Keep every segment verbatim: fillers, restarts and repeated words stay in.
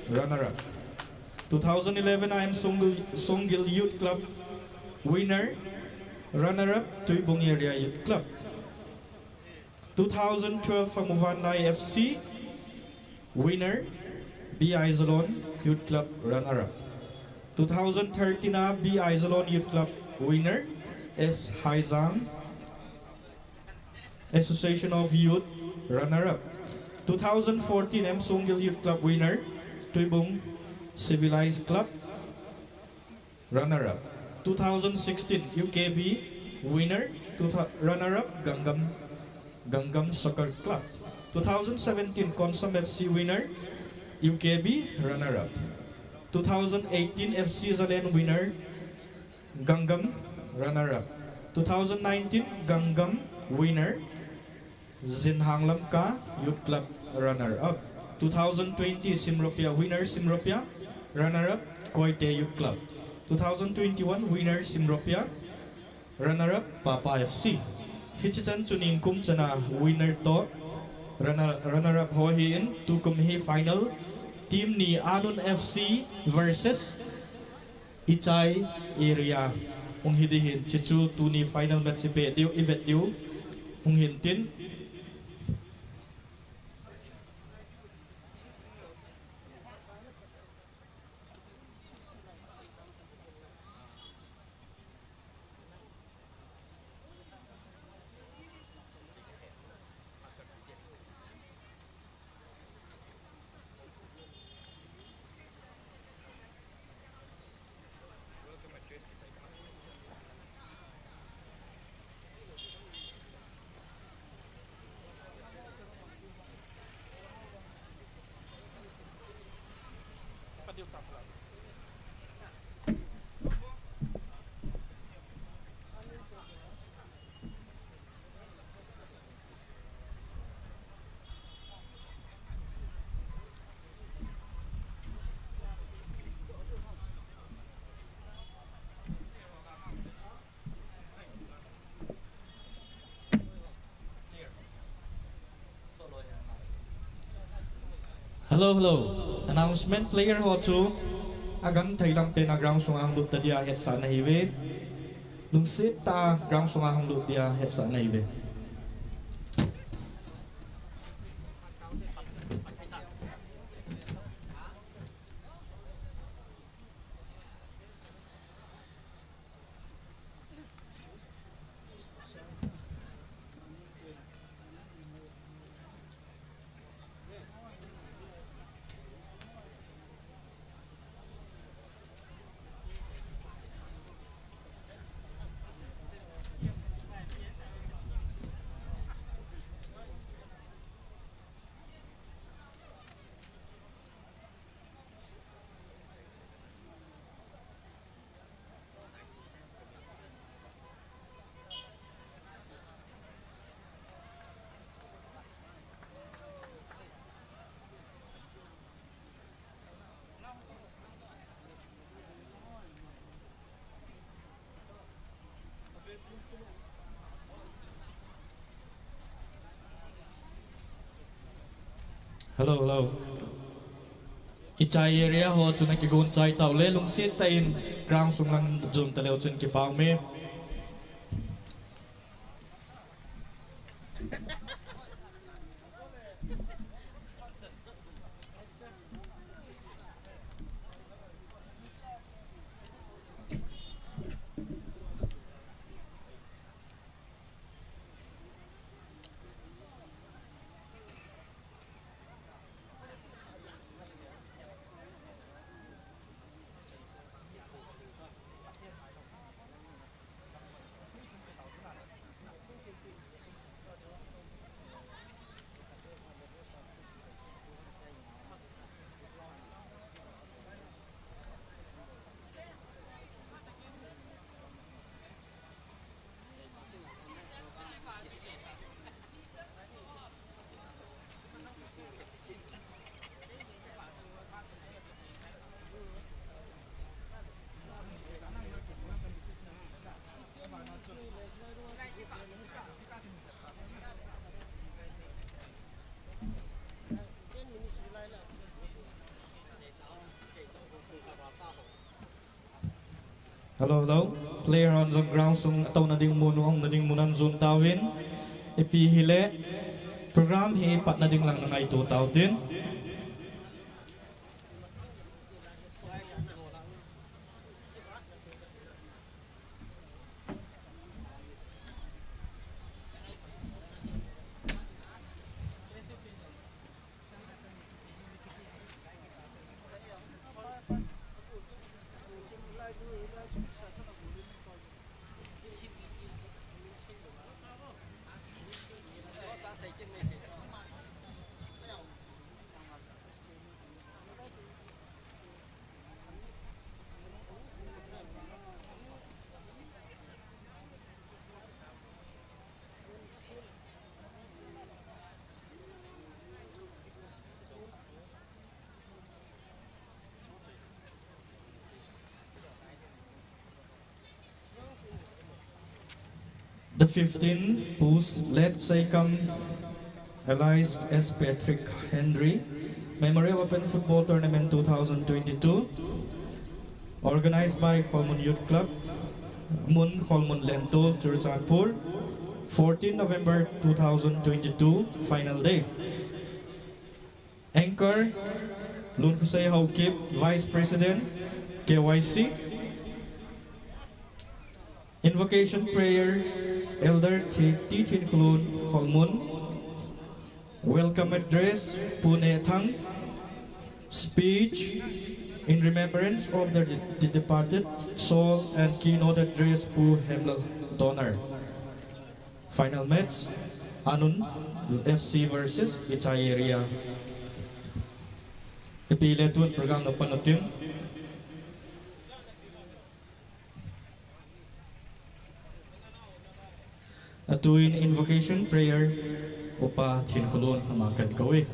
runner-up. Two thousand eleven I M Songgil, Songgil Youth Club, winner, runner-up, Tuibong Area Youth Club. Two thousand twelve Amuvanlai F C, winner, B Aizalon Youth Club, runner-up. Two thousand thirteen a B Aizalon Youth Club, winner, S Haizang Association of Youth, runner-up. Two thousand fourteen M Songgil Youth Club, winner, Tuibong Civilized Club, runner-up. Two thousand sixteen U K B, winner, two thou-, runner-up, Ganggam, Ganggam Soccer Club. Two thousand seventeen Konsam F C, winner, U K B, runner-up. Two thousand eighteen F C Zalen, winner, Ganggam, runner-up. Two thousand nineteen Ganggam, winner, Zinhang Lamka Youth Club, runner-up. Two thousand twenty Simropia, winner Simropia, runner-up, Koite Youth Club. Two thousand twenty-one winner Simropia, runner-up, Papa F C. Hichichan chu nikum chana winner toh runner, runner-up ho ahin, tukum hi final team ni Anun F C versus Ichai area hung hi ding ahin, chuchu tuni final match i pe diu, i vet diu hung hin tin. Hello, hello. Announcement, player ho chu agang thei lam pen a ground sunga hung lut ta dia hetsahna ahiuve. Lungset tah a ground sunga hung lut dia hetsahna ahiuve. Hello, hello. Ichai area ho chun akigon chai tau le, lungset tah in ground sung lang jun ta leu chun kipah ume. Hello, hello. Player hon jong ground sung a touna ding mun, hung na ding mun a jon tauvin. Ipi hile program hi patna ding lang na ngaito tautin. The fifteen push Let Seikam alias S Patrick Henry Memorial Open Football Tournament two thousand twenty-two, organized by Kholmun Youth Club, Mun Kholmun Lentol, Churachandpur, fourteen November two thousand twenty-two, final day. Anchor, Lunkhosei Haokip, Vice President, K Y C. Invocation prayer, Elder T. T. Thinkhulun Kholmun. Welcome address, Pu Nehthang. Speech, in remembrance of the, the departed soul, and keynote address, Pu Hemlal Donor. Final match, Anun F C versus Ichai Area. Ipi le tun program no pan utin. Atuin invocation prayer, Upa Thinkhulun ama kan kou e.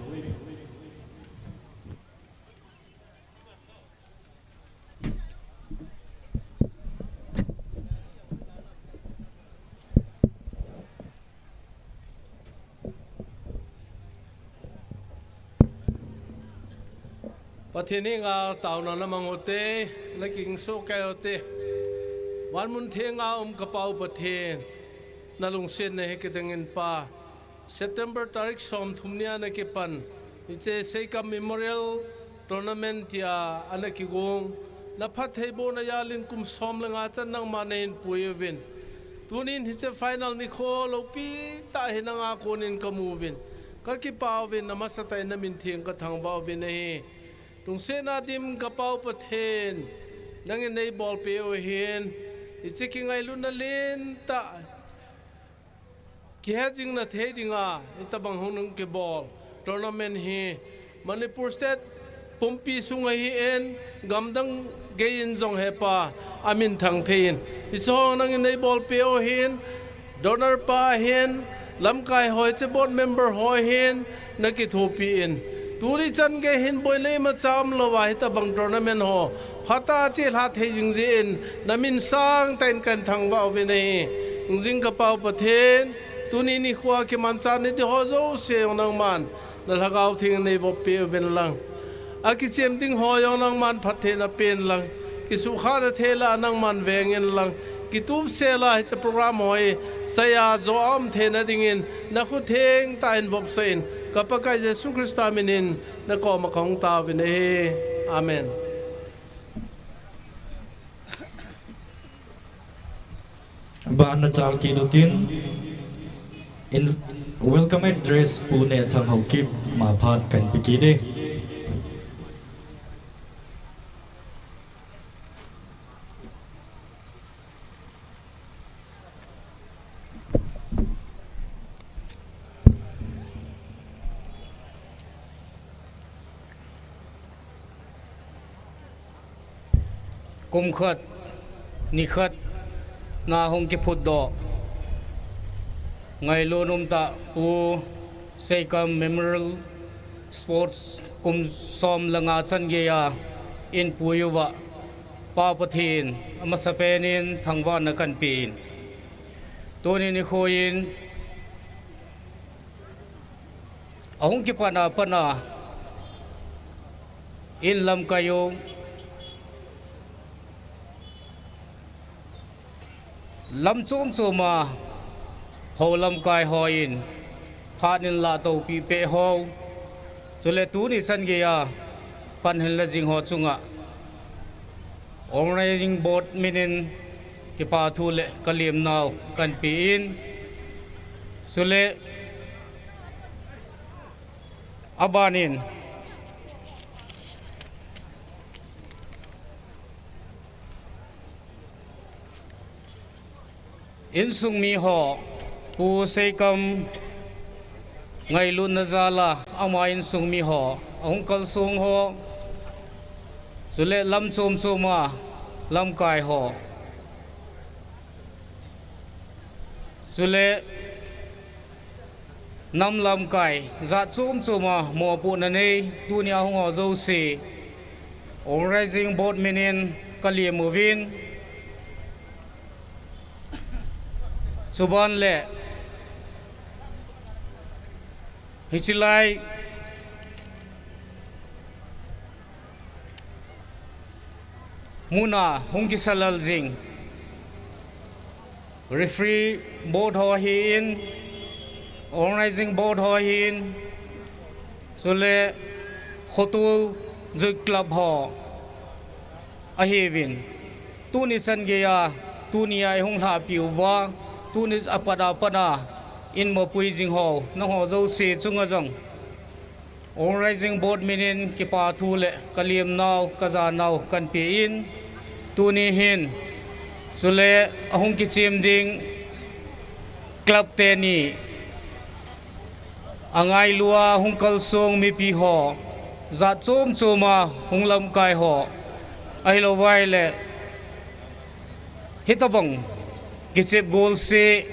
Pathen henga taona na mang u hite, na kingsukei u hite. Vanmun thenga um ka Pa u Pathen, na lungsetna hi kidang in Pa. September tarik somthum nia na kipan, hiche Seikam Memorial Tournament tia ana kigong, na phattheibohna jalin kum som le nga chan nangma na hin pui uvin. Tunin hiche final nikho loupi tah hi nanga konin ka mu uvin. Ka kipah uvin, na masatah in na min theng ka thangvah uvin ahi. Lungsetna dim ka Pa u Pathen, nangin nei bolpeh u ahin. Hiche kingailutna lentah kihet jing na thei dinga, hitabang hung nung kibol tournament hi Manipur State pumpi sunga hi in, gamdang geiyin jong he Pa, a min thang thei in. Hiche ho nangin nei bolpeh u ahin, donor pa ahin, lamkai ho, hiche board member ho ahin, na kithopi in. Tuni chan gei hin boina imacha umlouva hitabang tournament ho phatah a chelha thei jing jeh in, na min sangtah in kahin thangvah uvin ahi. Hingjing ka Pa u Pathen, tuni nikhoa kimanchah nati ho jouse jong nangman na Lhagao Theng in nei vop peh uvin lang. A kichem ding ho jong nangman phatthei na pen lang. Kisuhkhah na thei lah a nangman veng in lang. Kitup sel a hiche program ho hi seija jo a um theina dingin na khut thengtah in vopsah in, ka Pakai Jesu Christa min in na koma ka hung taovin ahi. Amen. Ban na chal kit utin, in welcome address Pu Nehthang Haokip, ama phat kahin pe kit e. Kum khat, ni khat na hung kiphutdoh, ngailut umtah Pu Seikam Memorial Sports kum som le nga chan geiya eipui uva Pa Pathen in amasapen in thangvahna kahin pe in. Tuni nikho in ahung kipan a pat a, in lamkai u, Lam chom chom a ho lamkai hon phat in la topi pe ho, chule tuni chan geiya pan hin la jing ho chunga Organizing Board minin kipa thu le kaliamnau kan pe in, chule abanin insung mi ho, Pu Seikam ngailutna jal a ama insung mi ho, ahung kalsong ho, chule lam chom chom a lamkai ho, chule nam lamkai jat chom chom a mopohna nei tunia hung ho jouse, Organizing Board minin kaliam uvin, chuban le hiche lai muna hung kisalal jing Referee Board ho ahin, Organizing Board ho ahin, chule Khotol Youth Club ho ahiuvin, tuni chan geiya, tunia ihung lhapi uva, tuni apat apat a in mopui jing ho, nangho jouse chunga jong Organizing Board minin kipa thu le kaliamnau, kajanau kan pe in, tuni hin, chule ahung kichem ding club teni, angailua hung kalsong mipi ho, jat chom chom a hung lamkai ho, ahilouva ahile hitobang kichep golseh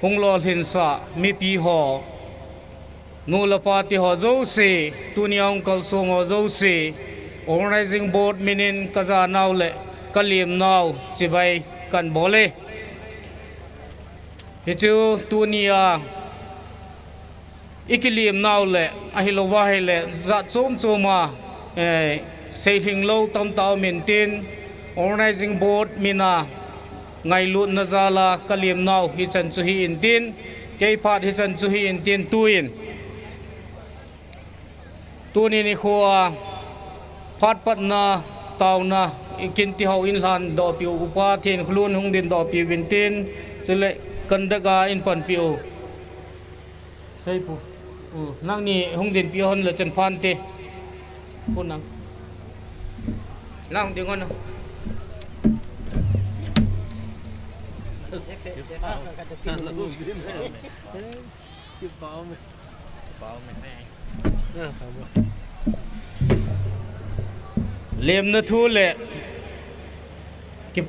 hung lolhinsah mipi ho, nu le pa te ho jouse, tunia hung kalsong ho jouse, Organizing Board minin kajanau le kaliamnau chibai kan bol e. Hichu tunia ikiliamnau le ahilouva ahile jat chom chom a, eh, seilhinglou tamtah um intin, Organizing Board mina ngailutna jal a kaliamnau hichan chu hi intin, kei phat hichan chu hi intin, tuin tuni nikhoa phat patna, taona, ikinti hou in lhandohpiu, Upa Thenkholun hung dindohpiu vintin, chule conduct a in panpiu. Seipu. U, nangni hung dinpi hon le chun phante. Pu nang. Nang ding hon. Lemna thu le ki,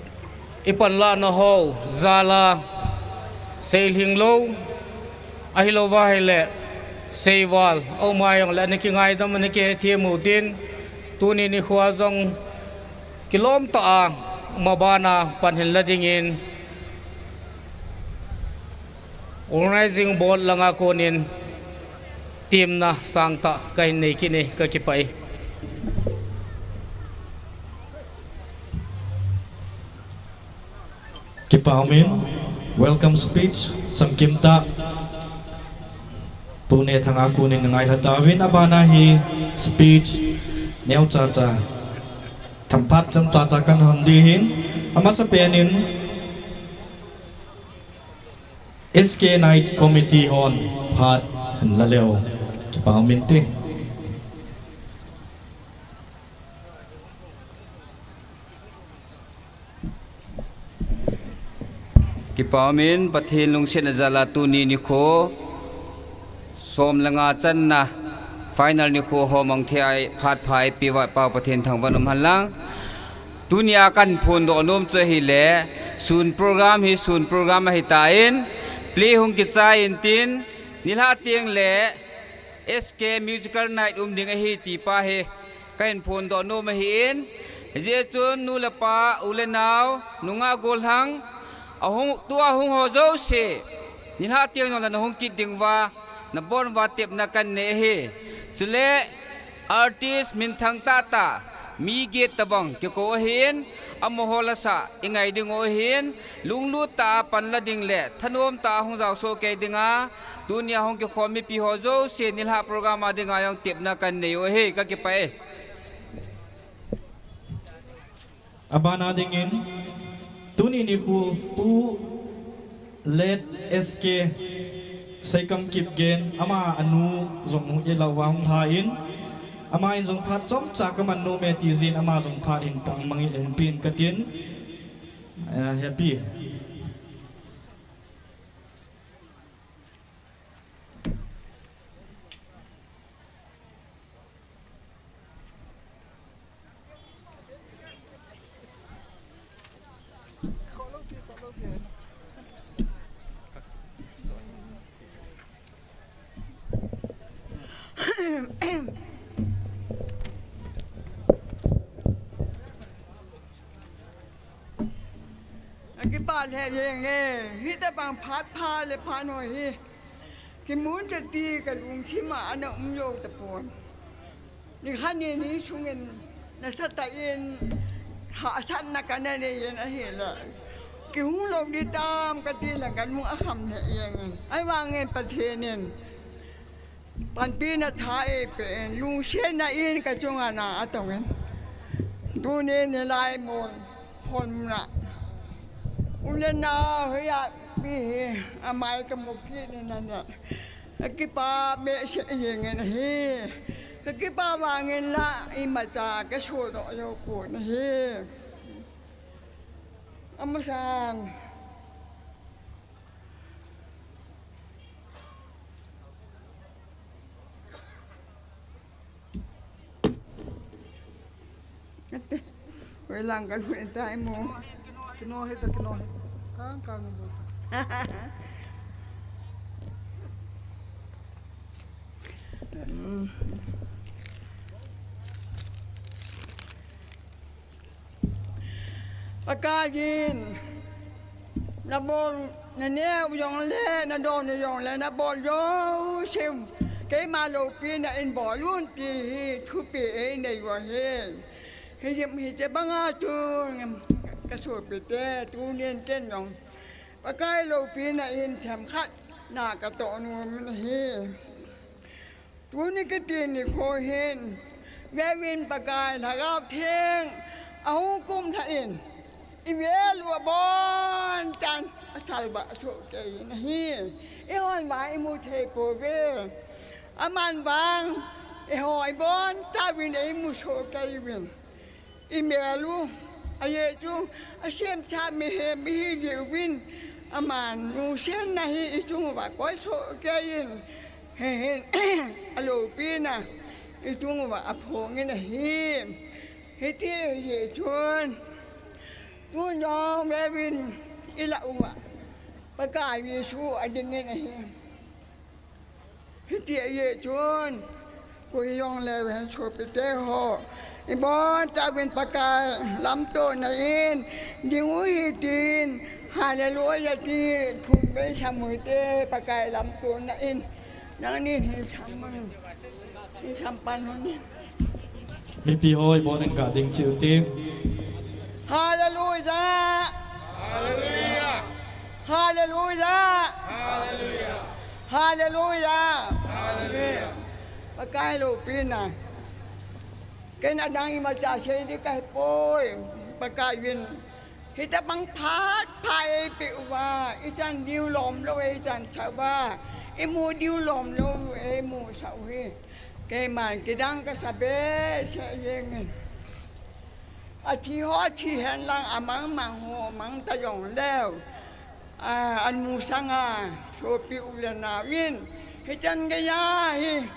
ipanlahna ho jal a seilhinglou, ahilouva ahile seival, aum a jongle ana kingaidam, ana kihethem utin, tuni nikhoa jong kilom tah a maban a pan hin la dingin Organizing Board langa konin temna sangtah kahin nei kit e, kakipah e. Kipa umin, welcome speech chamkim tah Pu Nethanga konin ngailha tauvin, abana hi speech neocha cha, themkhat chomcha cha kan hon ding ahin, amasapen in S K Night Committee hon phat hin la leu, kipa umin te. Kipa umin, Pathen lungsetna jal a tuni nikho som le nga channa final nikho ho mang thei a phat pha eipeuva Pau Pathen thangvah in um hen lang. Tunia kahin phondoh nom chu ahile, sun program hi sun program ahitan, play hung kichai intin, nilhah teng le S K Musical Night um ding ahi ti pa hi kahin phondoh nom ahin, hijeh chun nu le pa, u le nao, nungah gollhang, ahung, tua hung ho jouse, nilhah teng jongle nahung kit diuva, nabon uva tepna kanei ahi. Chule artist minthang tahtah, Mi get tabang kikou ahin, amaho lasa ingai ding u ahin, lunglut tah a panla ding le thanom tah a hung jaosoh kei dinga, tunia hung kikhom mipi ho jouse nilhah program a dinga jong tepna kanei u ahi, kakipah e. Abana dingin, tuni nikho Pu Late S K Seikam Kipgen, ama anu jong hung ilah uva hung lhan, ama in jong phat chomcha kaman nom e ti jin, ama jong phat hin pang mang in pin katin, eh, happy. Akipah lheh jeng e, hitabang phat pha le phat hoi hi. Kimun tati kalungthim a ana um jou tapon. Nikhat nini sungin nasatah in hahsatna kana nei in ahile, kihung lou ding tam kati le kalung akham lheh jeng e. Ahivangin Pathen in panpina tha eipeh in, lungsetna in kachunga na atong in. Tuni nilai mun hon na, u le nao hoiya pi hi amai kamu kit in ana, kakipah behseh jeng in ahi. Kakipah vangin la imacha kasodoh jou pon ahi. Amasan. Ate, koi lang kan hui tai mo. Kino hita, kino hita. Kang, kang mo. Hmm. Pakaiyin, nabol, naneo jongle, nadon jongle, nabol jouse, keima loupina in bol un ti hi thupeh einei u ahi. Hijeh, hiche banga chu kasopite, tunin ken jong Pakai loupina in themkhat na katoh nom ahi. Tuni kiti nikho hin, veuvin Pakai Lhagao Theng ahung kumlha in, ivel u abonchan asalvah soh kei in ahi. Eihon vang imu thei pouve. Aman vang, eiho abonchan vin eimu soh kei uvin. Imel u, ajeh chu, asemsa mihem ihi jeh uvin, aman lungsetna hi ichung uva koi soh kei in, hihen, aloupina ichung uva aphong in ahi. Hiti jeh chun, tun jong veuvin ilah uva, Pakai Jesu ading in ahi. Hiti jeh chun, koi jongle ven sopite ho, ibonchauvin Pakai lamtona in ding u hitin, hallelujah ti, thum vei sam u hite, Pakai lamtona in, nangnin hin sam mang, hin sam pan hon in. Mipi ho ibon in ga ding cheh u hite. Hallelujah! Hallelujah! Hallelujah! Hallelujah! Hallelujah! Pakai loupina. Ken adang imacha sei ding kahipoi. Pakai vin. Hitabang phat pha eipeh uva, ichan diu lom lou, ichan sa uva, imu diu lom lou, eimu sa u hi. Keiman kidang kasa behseh jeng in. Athi ho athi hen lang, amang mang ho mang ta jongleu, a, amu sanga sopi u le nao in, hichan geiya hi,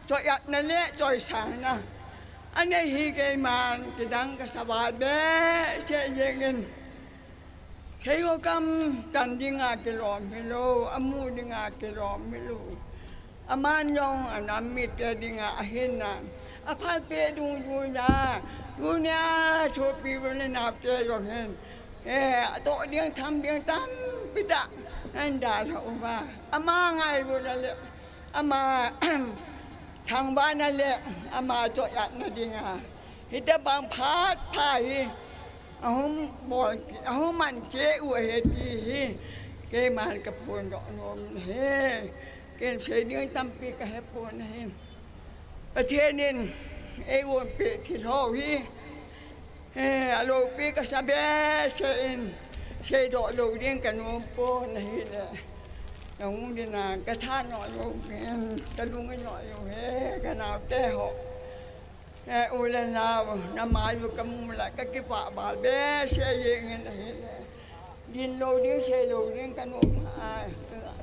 choiatna le choisangna anei hi keiman kidang kasa behseh jeng in. Keiho kam chan dinga kilom hilou, amu dinga kilom hilou. Aman jong anam mite dinga ahinna, aphalpeh dungjuiya, tunia sopi u le naote jong hin, eh, atoh ding tham ding tampi tah ahin dalha uva. Ama ngailut na le, ama thangvahna le, ama choiatna dinga Hitobang phat pha hi ahung bol, ahung man cheh u ahi ti hi keiman kaphondoh nom ahi. Ken sei ding tampi kahepon ahi. Pathen in eiumpi thil ho hi, eh, alopi kasa behseh in seidoh lou ding kanom pon ahile, nahung ding a katha nom lou, ken kalung nom lou ahi, kanaote ho. Eh, u le nao, namai u kamu le kakipah val behseh jeng in ahile, gin lou ding, sei lou ding kanom a,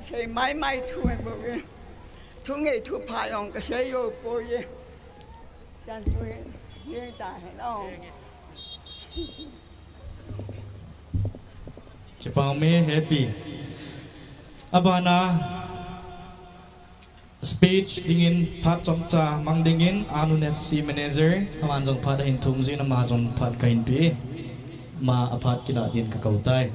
sei maimai thu ahibouve. Thu ngei thu pha jong kasei jou poi. Chan thu hi, hi ta hen o. Kipah ume, happy. Abana speech dingin phat chomcha mang dingin Anun F C manager, aman jong phat ahin thum jin, ama jong phat kahin pe. Ama a phat kilah din kakou tai.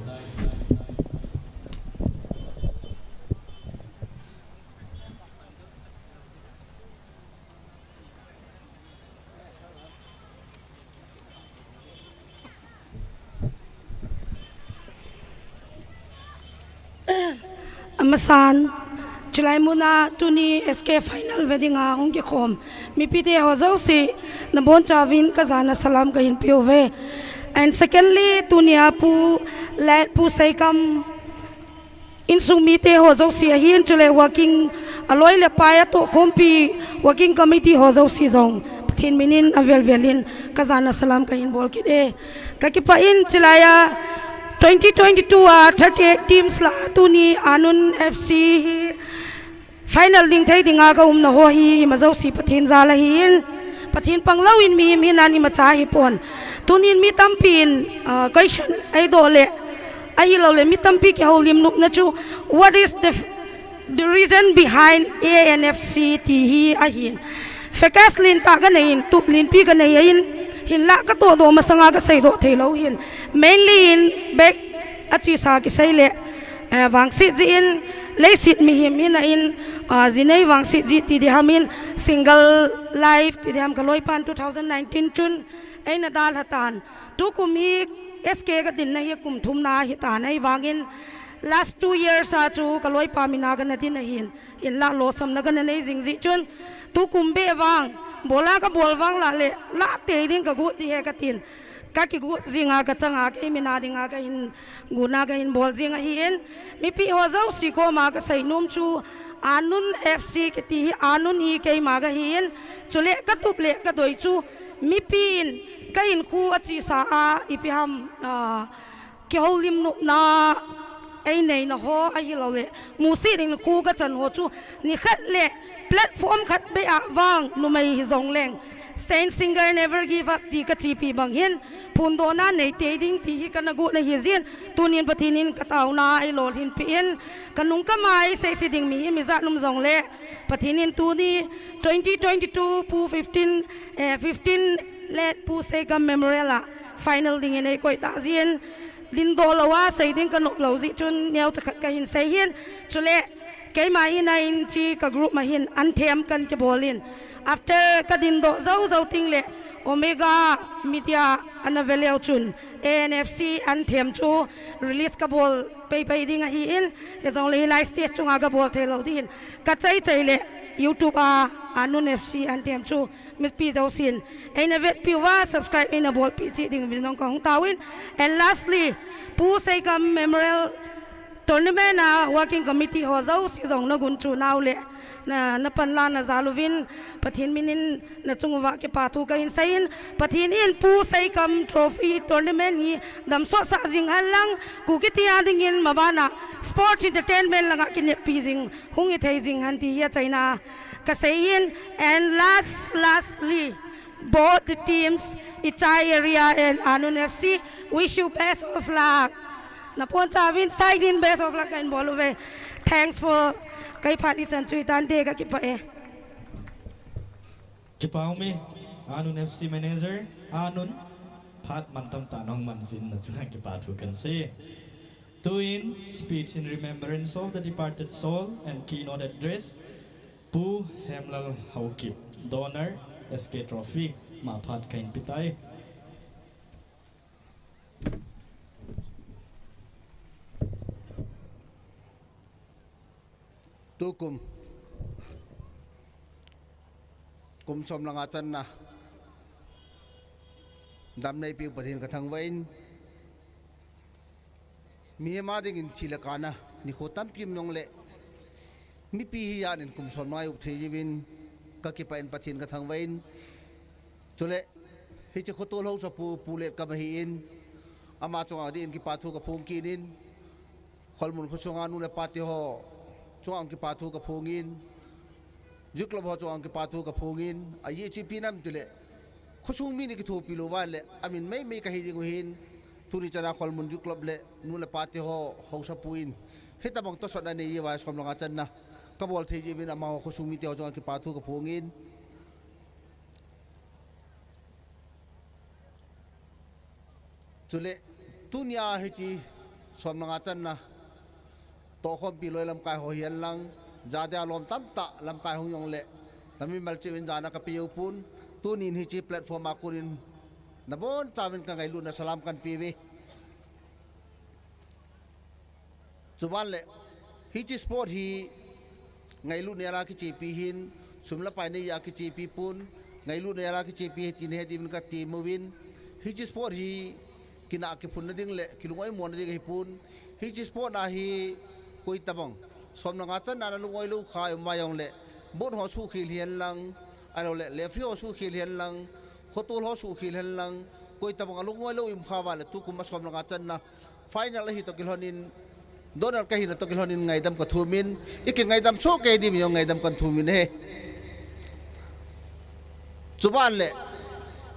Amasan, chulai muna tuni S K final ve dinga hung kikhom mipite ho jouse, nabonchauvin kajana salam kahin peuve. And secondly, tunia Pu Let, Pu Seikam insung mite ho jouse ahin, chule working, aloi le pai atoh khompi working committee ho jouse jong Pathen minin avel velin kajana salam kahin bol kit e. Kakipah in, chulai a twenty twenty-two a thirty-eight teams lah a tuni Anun F C hi final ding thei dinga kaumna ho hi ima jouse Pathen jal ahin, Pathen pang lou in mihem hina imacha hipon. Tunin mi tampin, ah, question eidoh le, ahilouleh mi tampi kihoulim nopna chu, what is the, the reason behind A N F C ti hi ahin. Focus lentah kanei in, tup lenpi kanei in, hinlah katohdoh masanga kaseidoh thei lou hin. Mainly in back achesa kisei le, eh, vangset jeh in, leiset mihem hina in, ah, jinei vangset jeh ti diham in, single life ti diham, kaloipan two thousand nineteen chun eina dalha tan. Tukum hi S K kadinna hi kum thumna ahitan, ahivangin last two years a chu kaloipa mina kana din ahin, hinlah lolhinna kana nei jing jeh chun, tukum beh vang, bola kabol vang lah le, lah tei ding kagot ding ahi katin, kakigot jinga kachanga, kei mina dinga kahin gotna kahin bol jing ahin, mipi ho jouse koma kasei nom chu, Anun F C kiti hi, Anun hi keima kahin, chule katup le kadoi chu, mipin kahinkho achesa a, ipi ham, ah, kihoulim nopna eineina ho ahilouleh, musit hinkho kachan ho chu, nikhat le platform khat beh a vang numei hijongleng, Saint Singer Never Give Up ti kachepi bang hin, phondohna neitei ding ti hi kana gotna ahi jeh in, tunin Pathen in kataona eilolhinpi in, kanung kamai seise ding mihem ijat um jongle, Pathen in tuni twenty twenty-two Pu fifteen, eh, fifteen Let Pu Seikam Memorial a final dingin eikoi tah jeh in, dindoh lou a sei ding kanop lou jeh chun neocha khat kahin sei hin, chule keima hina in chi ka group ma hin anthem kan kibol in, after kadindoh jou jou teng le Omega Media ana ve leu chun A N F C anthem chu release kabol pei pei ding ahin, hijongle hilai stage chunga kabol thei lou ding hin, kachai chai le YouTube a Anun F C anthem chu mipi jousen eina vetpi uva, subscribe eina bolpi cheh ding uvin jong kahung taovin. And lastly, Pu Seikam Memorial Tournament a working committee ho jouse jong nagunchu nau le, na, napanla najal uvin, Pathen minin nachung uva kipathu kahin seiyin, Pathen in Pu Seikam Trophy Tournament hi damsot sah jing hen lang, Kuki ti a dingin mabana sports entertainment langa kineppi jing hung hithei jing hen ti hi achaina kasei in, and last, lastly, both the teams, Ichai area and Anun F C, wish you best of luck. Nabonchauvin side in best of luck kahin bol uve. Thanks for, kei phat ichan chu hitante, kakipah e. Kipah ume, Anun F C manager, Anun, phat mantam tah nahung man jeh in nachunga kipathu kahin sei. Tuin, speech in remembrance of the departed soul and keynote address, Pu Hemlal Haokip, donor, S K Trophy. Malphat kahin petai. Tukum, kum som le nga channa damneipiu Pathen kathangvah in, mihem a dingin thi le kana nikho tampi um jongle, mipi hi ahin kum som le nga up thei jiuvin, kakipah in Pathen kathangvah in. Chule, hiche khotol haosapu Pu Letkam ahin, ama chunga dingin kipathu kaphong kit in, Kholmun khosunga nu le pa teho chunga kipathu kaphong in, Youth Club ho chunga kipathu kaphong in, ajeh chu ipi ham itile, khosung mi ni kithopi lou uva le, amin meimei kahi jing u ahin, tuni chana Kholmun Youth Club le nu le pa teho haosapu in, hitobang tosotna nei uva som le nga channa kabol thei jiuvin amaho khosung mite ho chunga kipathu kaphong in. Chule, tunia hiche som le nga channa tohkhompi loi lamkai ho hihen lang, jat a lom tamtah lamkai hung jongle, namimal cheh uvin jana kapeh u pon, tunin hiche platform a konin nabonchauvin kangailutna salam kahin peuve. Chuban le, hiche sport hi ngailutna jal a kichepi ahin, sum le pai nei a kichepi pon, ngailutna jal a kichepi ahi ti nahet diuvin katem uvin, hiche sport hi kinah kiphunna ding le kilung oimona ding ahipon, hiche sport a hi koitabang som le nga channa nalung oi lou kha um uva jongle, board ho suhkhel hihen lang, ahilouleh referee ho suhkhel hihen lang, khotol ho suhkhel hihen lang, koitabang alung oi lou um kha uva le tukum a som le nga channa final ahi toh kilhonin, donor kahina toh kilhonin ngaidam kathum in, ikingaidam soh kei diuvin jong ngaidam kahin thum in ahi. Chuban le,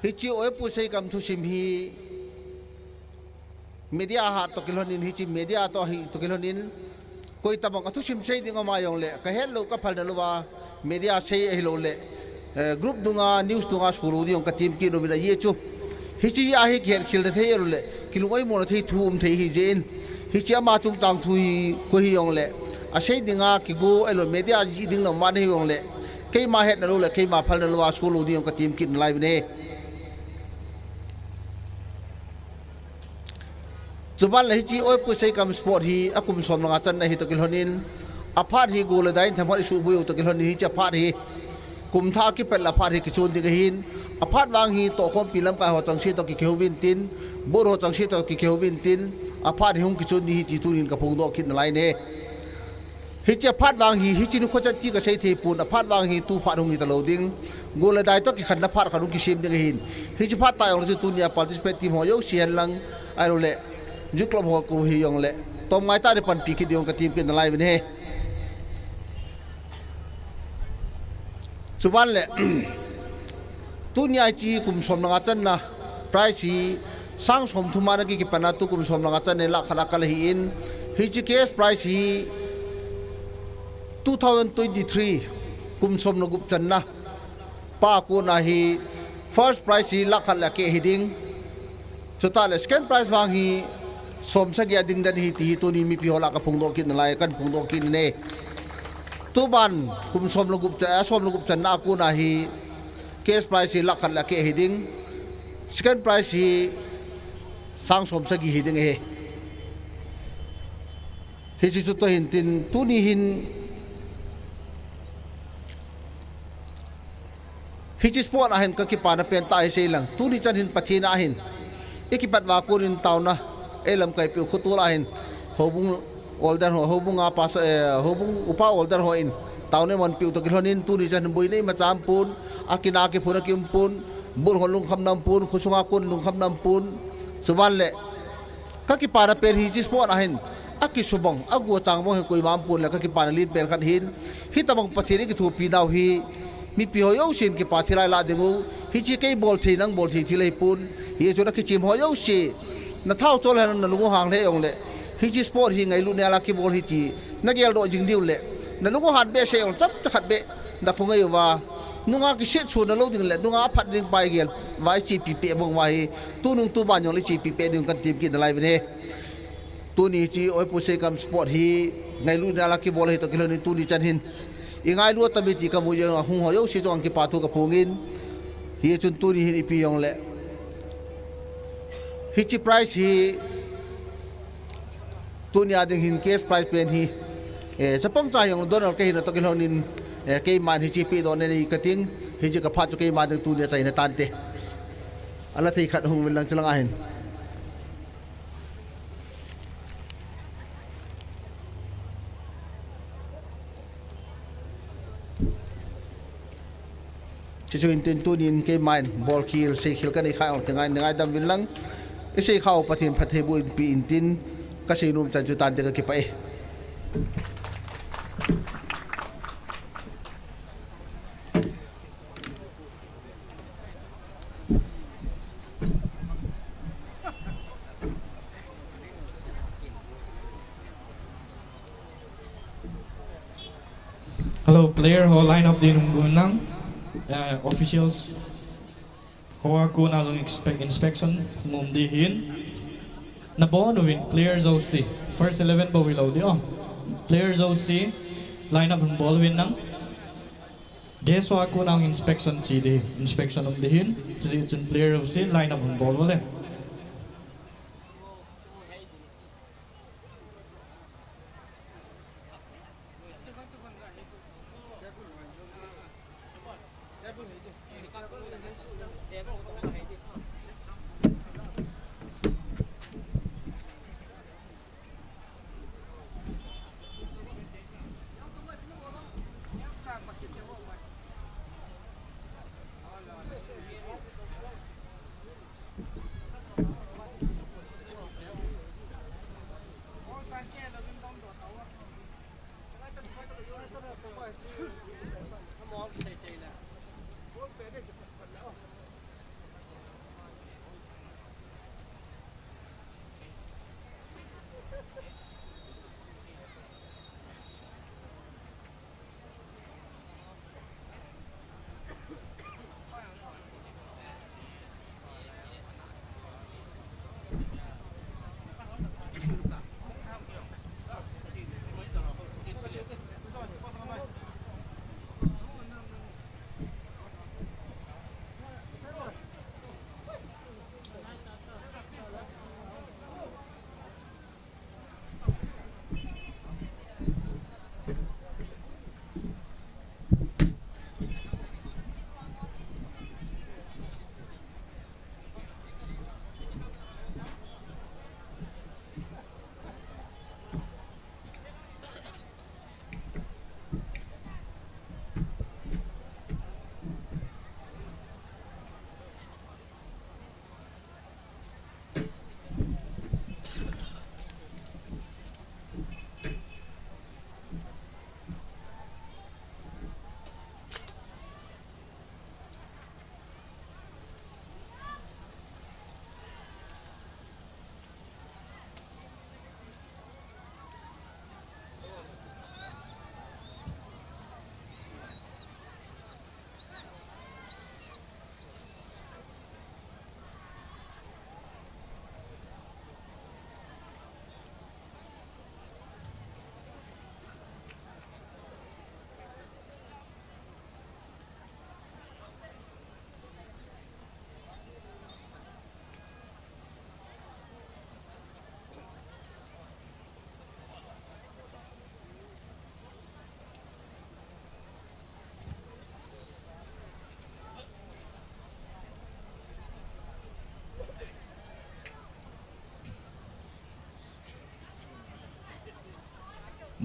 hiche Oipu Seikam thusim hi media hat toh kilhonin, hiche media toh ahi toh kilhonin, koitabang athusim sei ding um a jongle, kahet lou kaphalna louva, media sei ahilouleh, eh, group dunga, news dunga solou ding jong katem kit uvin ajeh chu, hiche a hi kihetkhel na thei ahilouleh kilung oimona thei thu um thei ahi jeh in, hiche ama chungchang thu hi koi hijongle, asei dinga kigo ahilou media jih ding na um a nahi jongle, keima hetna lou le keima phalna louva solou ding jong katem kit nalai uvin ahi. Chuban le hiche Oipu Seikam sport hi akum som le nga channa ahi toh kilhonin, aphat hi gol le dai in themkhat isuhboi u toh kilhonin hiche aphat hi kum thah a kipat le aphat hi kichon ding ahin, aphat vang hi tohkhompi lamkai ho changseh toh kikihou vin tin, board ho changseh toh kikihou vin tin, aphat hi hung kichon ding ahi ti tunin kaphongdoh kit nalai in ahi. Hiche aphat vang hi, hiche nikho chan ti kasei thei pon, aphat vang hi tu phat hung hita lou ding. Gol le dai toh kikhenna phat khat hung kisem ding ahin. Hiche phat tah jongle chu tunia participate team ho jouse hihen lang, ahilouleh Youth Club ho koi hijongle, tomngai tah in panpi kit ding jong katem kit nalai uvin ahi. Chuban le, tunia hiche kum som le nga channa prize hi sang som thum a ana kikipan a tukum som le nga channa lakh khat a kal ahin, hiche cash prize hi two thousand twenty-three kum som le gup channa pa kona hi first prize hi lakh khat le akeh hiding. Chutah le second prize vang hi som sagi a ding den ahi ti hi tuni mipi ho lah a kaphongdoh kit nalai, kahin phongdoh kit in ahi. Tuban kum som le gup cha, som le gup channa a kona hi cash prize hi lakh khat le akeh hiding. Second prize hi sang som sagi hiding ahi. Hiche chu toh hin tin tuni hin hiche sport a hin kakipana pen tah hi sei lang. Tuni chan hin Pathen a hin ikipat uva konin taona, ei lamkai peh u khotol a hin houbung older ho, houbung a pastor, eh, houbung upa older ho in taona eimanpeh u toh kilhonin tuni chan hin boina imacha um pon, akinah kiphun a kium pon, board ho lungkhamna um pon, khosunga kon lungkhamna um pon. Chuban le, kakipana pen hiche sport a hin akisubang, aguchang bang hi koima um pon le kakipana len pen khat ahin. Hitobang Pathen in kithopi nau hi mipi ho jousen kipa thilai lah ding u. Hiche kei bol thei, nang bol thei thil ahipon. Hichun akichem ho jouse, nathao chol hen, nalung u hang lheh jongle, hiche sport hi ngailutna jal a kibol ahi ti nageldoh jing diu le, nalung u han behseh jongle chomcha khat beh nakhongai uva, nunga kisetsona lou ding le nunga aphat ding pa igel uva ichepi peh bang uva hi, tunung tuban jongle ichepi peh ding kahin tem kit nalai uvin ahi. Tuni hiche Oipu Seikam sport hi ngailutna jal a kibol ahi toh kilhonin tuni chan hin ingailu tam e ti kamu jeh a hung ho jouse chunga kipa thu kaphongin, Hichun tuni hin ipi jongle, hiche prize hi tuni a ding hin cash prize pen hi, eh, chapang cha jong donor kahi na toh kilhonin, eh, keiman hiche pedoh nanei kating, hiche kaphat chu keiman ding tuni a chaina tante. Ala thei khat hung uvin lang, chulang ahin. Chuche chu intin tunin keiman bolkhel seikhel kanei kha jong kingai, ngaidam uvin lang. Isei khau Pathen phattheiboh in pe intin, kasei nom chan chu tante, kakipah e. Hello, player ho line up din hung uvin lang. Eh, officials ho a kona jong inspe-, inspection hung um ding ahin. Nabon uvin player jouse, first eleven bou hilou ding o. Player jouse line up hung bol uvin lang. Guest ho a kona jong inspection che ding, inspection um ding ahin. Chuche chun player jouse line up hung bol uvin le.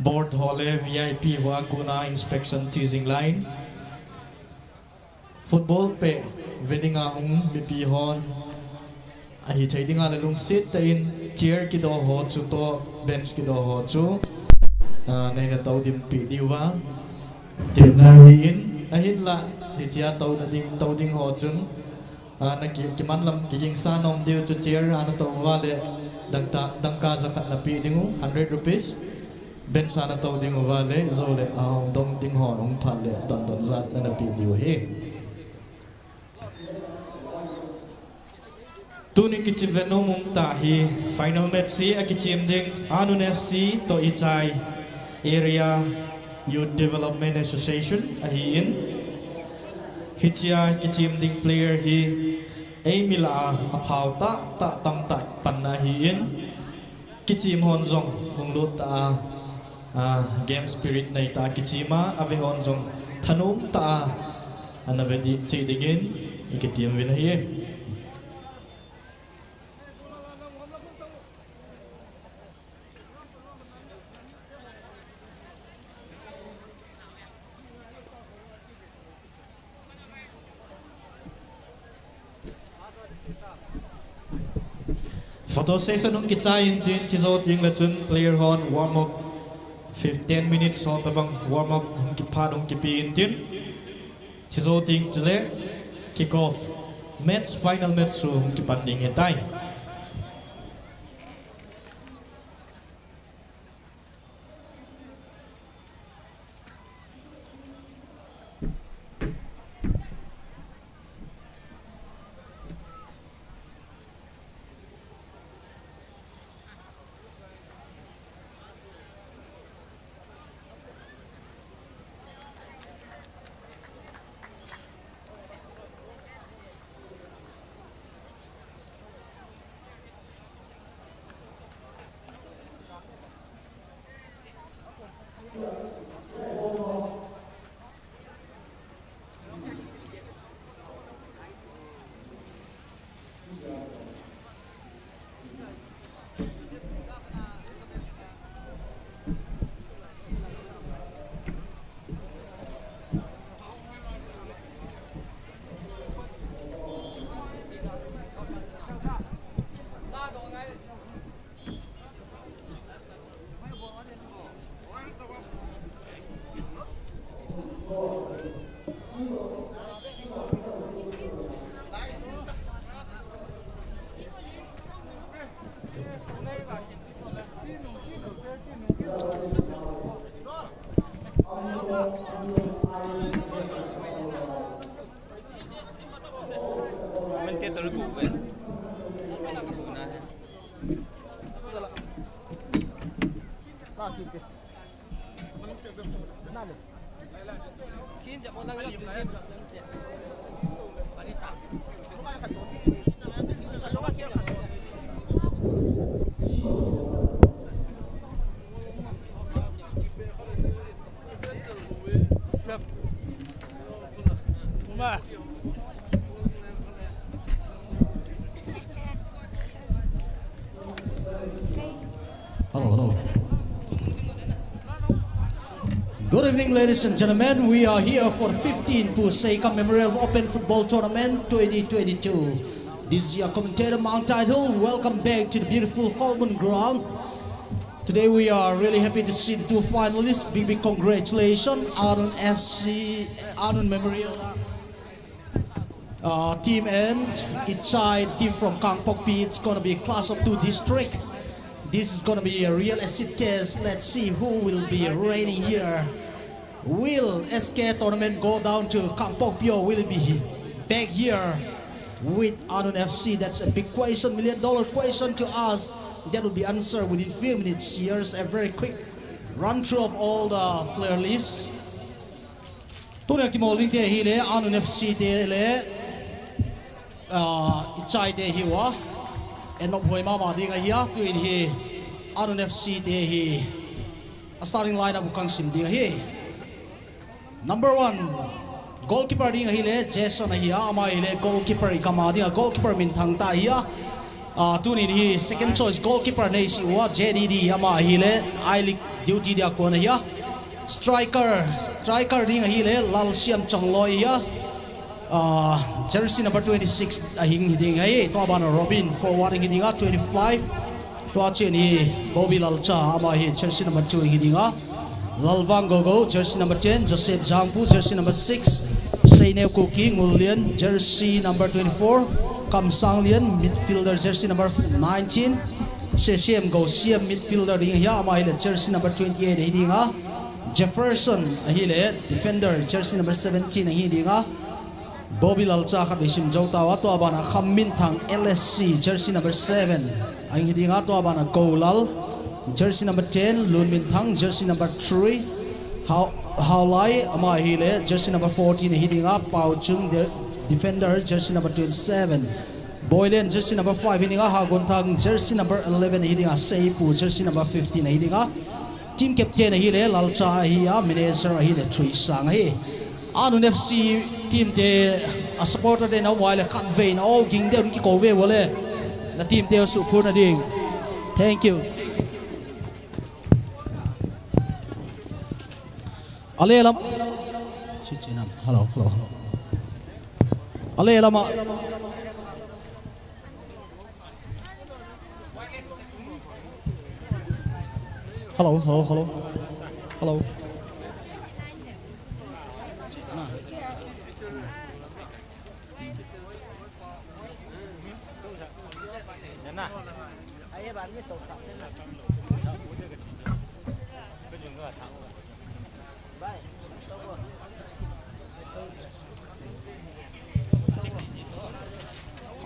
Board ho le V I P ho a kona inspection che jing lai in. Football peh ve dinga hung mipi hon ahithei dinga le lungset tah in chair kidoh ho chu toh bench kidoh ho chu, ah, neina tou dim peh diuva temna ahin, ahinlah hichea touna ding, tou ding ho chun, ah, na ki, kiman lam kigingsa nom diu chu chair a na tou uva le dangka, dangka jakhat na peh ding u, hundred rupees. Bench a na tou ding uva le, jou le, ahung dong ding ho hung phat le, don don jat na na peh diu ahi. Tuni kichi ve nom um tah hi final match hi akichem ding Anun F C toh Ichai Area Youth Development Association ahin. Hichea kichem ding player hi eimi lah a aphau tah tah tamtah panna ahin, kichem hon jong lunglut tah a, a, game spirit nei tah a kichem a, ave hon jong thanom tah a ana ve di cheh dingin ikitem uvin ahi. Photo session hung kichai intin, chujou teng le chun player hon warm up fif-, ten minutes ho tabang warm up hung kiphat hung kipe intin, chujou teng chule kick off match, final match chu hung kipan ding ahitai. Hello, hello. Good evening, ladies and gentlemen. We are here for the fifteenth Pu Seikam Memorial Open Football Tournament twenty twenty-two. This is your commentator, Mount Title. Welcome back to the beautiful Kholmun ground. Today we are really happy to see the two finalists. Big, big congratulations, Anun F C, Anun Memorial, uh, team and Ichai team from Kangpokpi. It's gonna be clash of two district. This is gonna be a real acid test. Let's see who will be reigning here. Will S K tournament go down to Kangpokpi, or will it be back here with Anun F C? That's a big question, million dollar question to ask. That will be answered within few minutes. Here's a very quick run through of all the player list. Tuni a kimol ding te hi le, Anun F C te le, ah, Ichai te hi uva. Enop hoi mama ding ahi a, tuin hi Anun F C te hi a starting lineup u kang sim ding ahi. Number one, goalkeeper ding ahi le, Jason ahi a, ama hi le goalkeeper i kama ding a, goalkeeper minthang tah ahi a. Ah, tunin hi second choice goalkeeper nei si uva, J D D, ama hi le I-League duty dia kon ahi a. Striker, striker ding ahi le, Lalsiam Chongloi ahi a. Ah, jersey number twenty-six a hing hi ding ahi, tua bana Robin, forward hing hi ding a, twenty-five. Tua chen hi Bobby Lalcha, ama hi jersey number two hi ding a. Lalvang Gogo, jersey number ten, Joseph Jangpu, jersey number six, Seineo Kuki, Ngullian, jersey number twenty-four, Kamsanglian, midfielder, jersey number nineteen, Sesem Go, C M midfielder ding ahi a, ama hi le jersey number twenty-eight hi ding a. Jefferson ahi le, defender, jersey number seventeen ahi ding a. Bobby Lalcha khat vei sim jou tauva, tua bana Kham Minthang, L S C, jersey number seven. Ahi ding a, tua bana Kolal, jersey number ten, Lun Minthang, jersey number three. Hau, Haolai, ama ahile jersey number fourteen ahi dinga, Paochung de-, defender, jersey number twenty-seven. Boilen, jersey number five ahi dinga, Hagonthang, jersey number eleven ahi dinga, Seipu, jersey number fifteen ahi dinga. Team captain ahile Lalcha ahi a, manager ahile Trisang ahi. Anun F C team te, a supporter te na um uva ahile khatvei na o ging deu in kikou ve uva le, na team te suhphurna ding. Thank you. Ale lam. Chi chi nam. Hello, hello, hello. Ale lama. Hello, hello, hello. Hello. Chi chi na.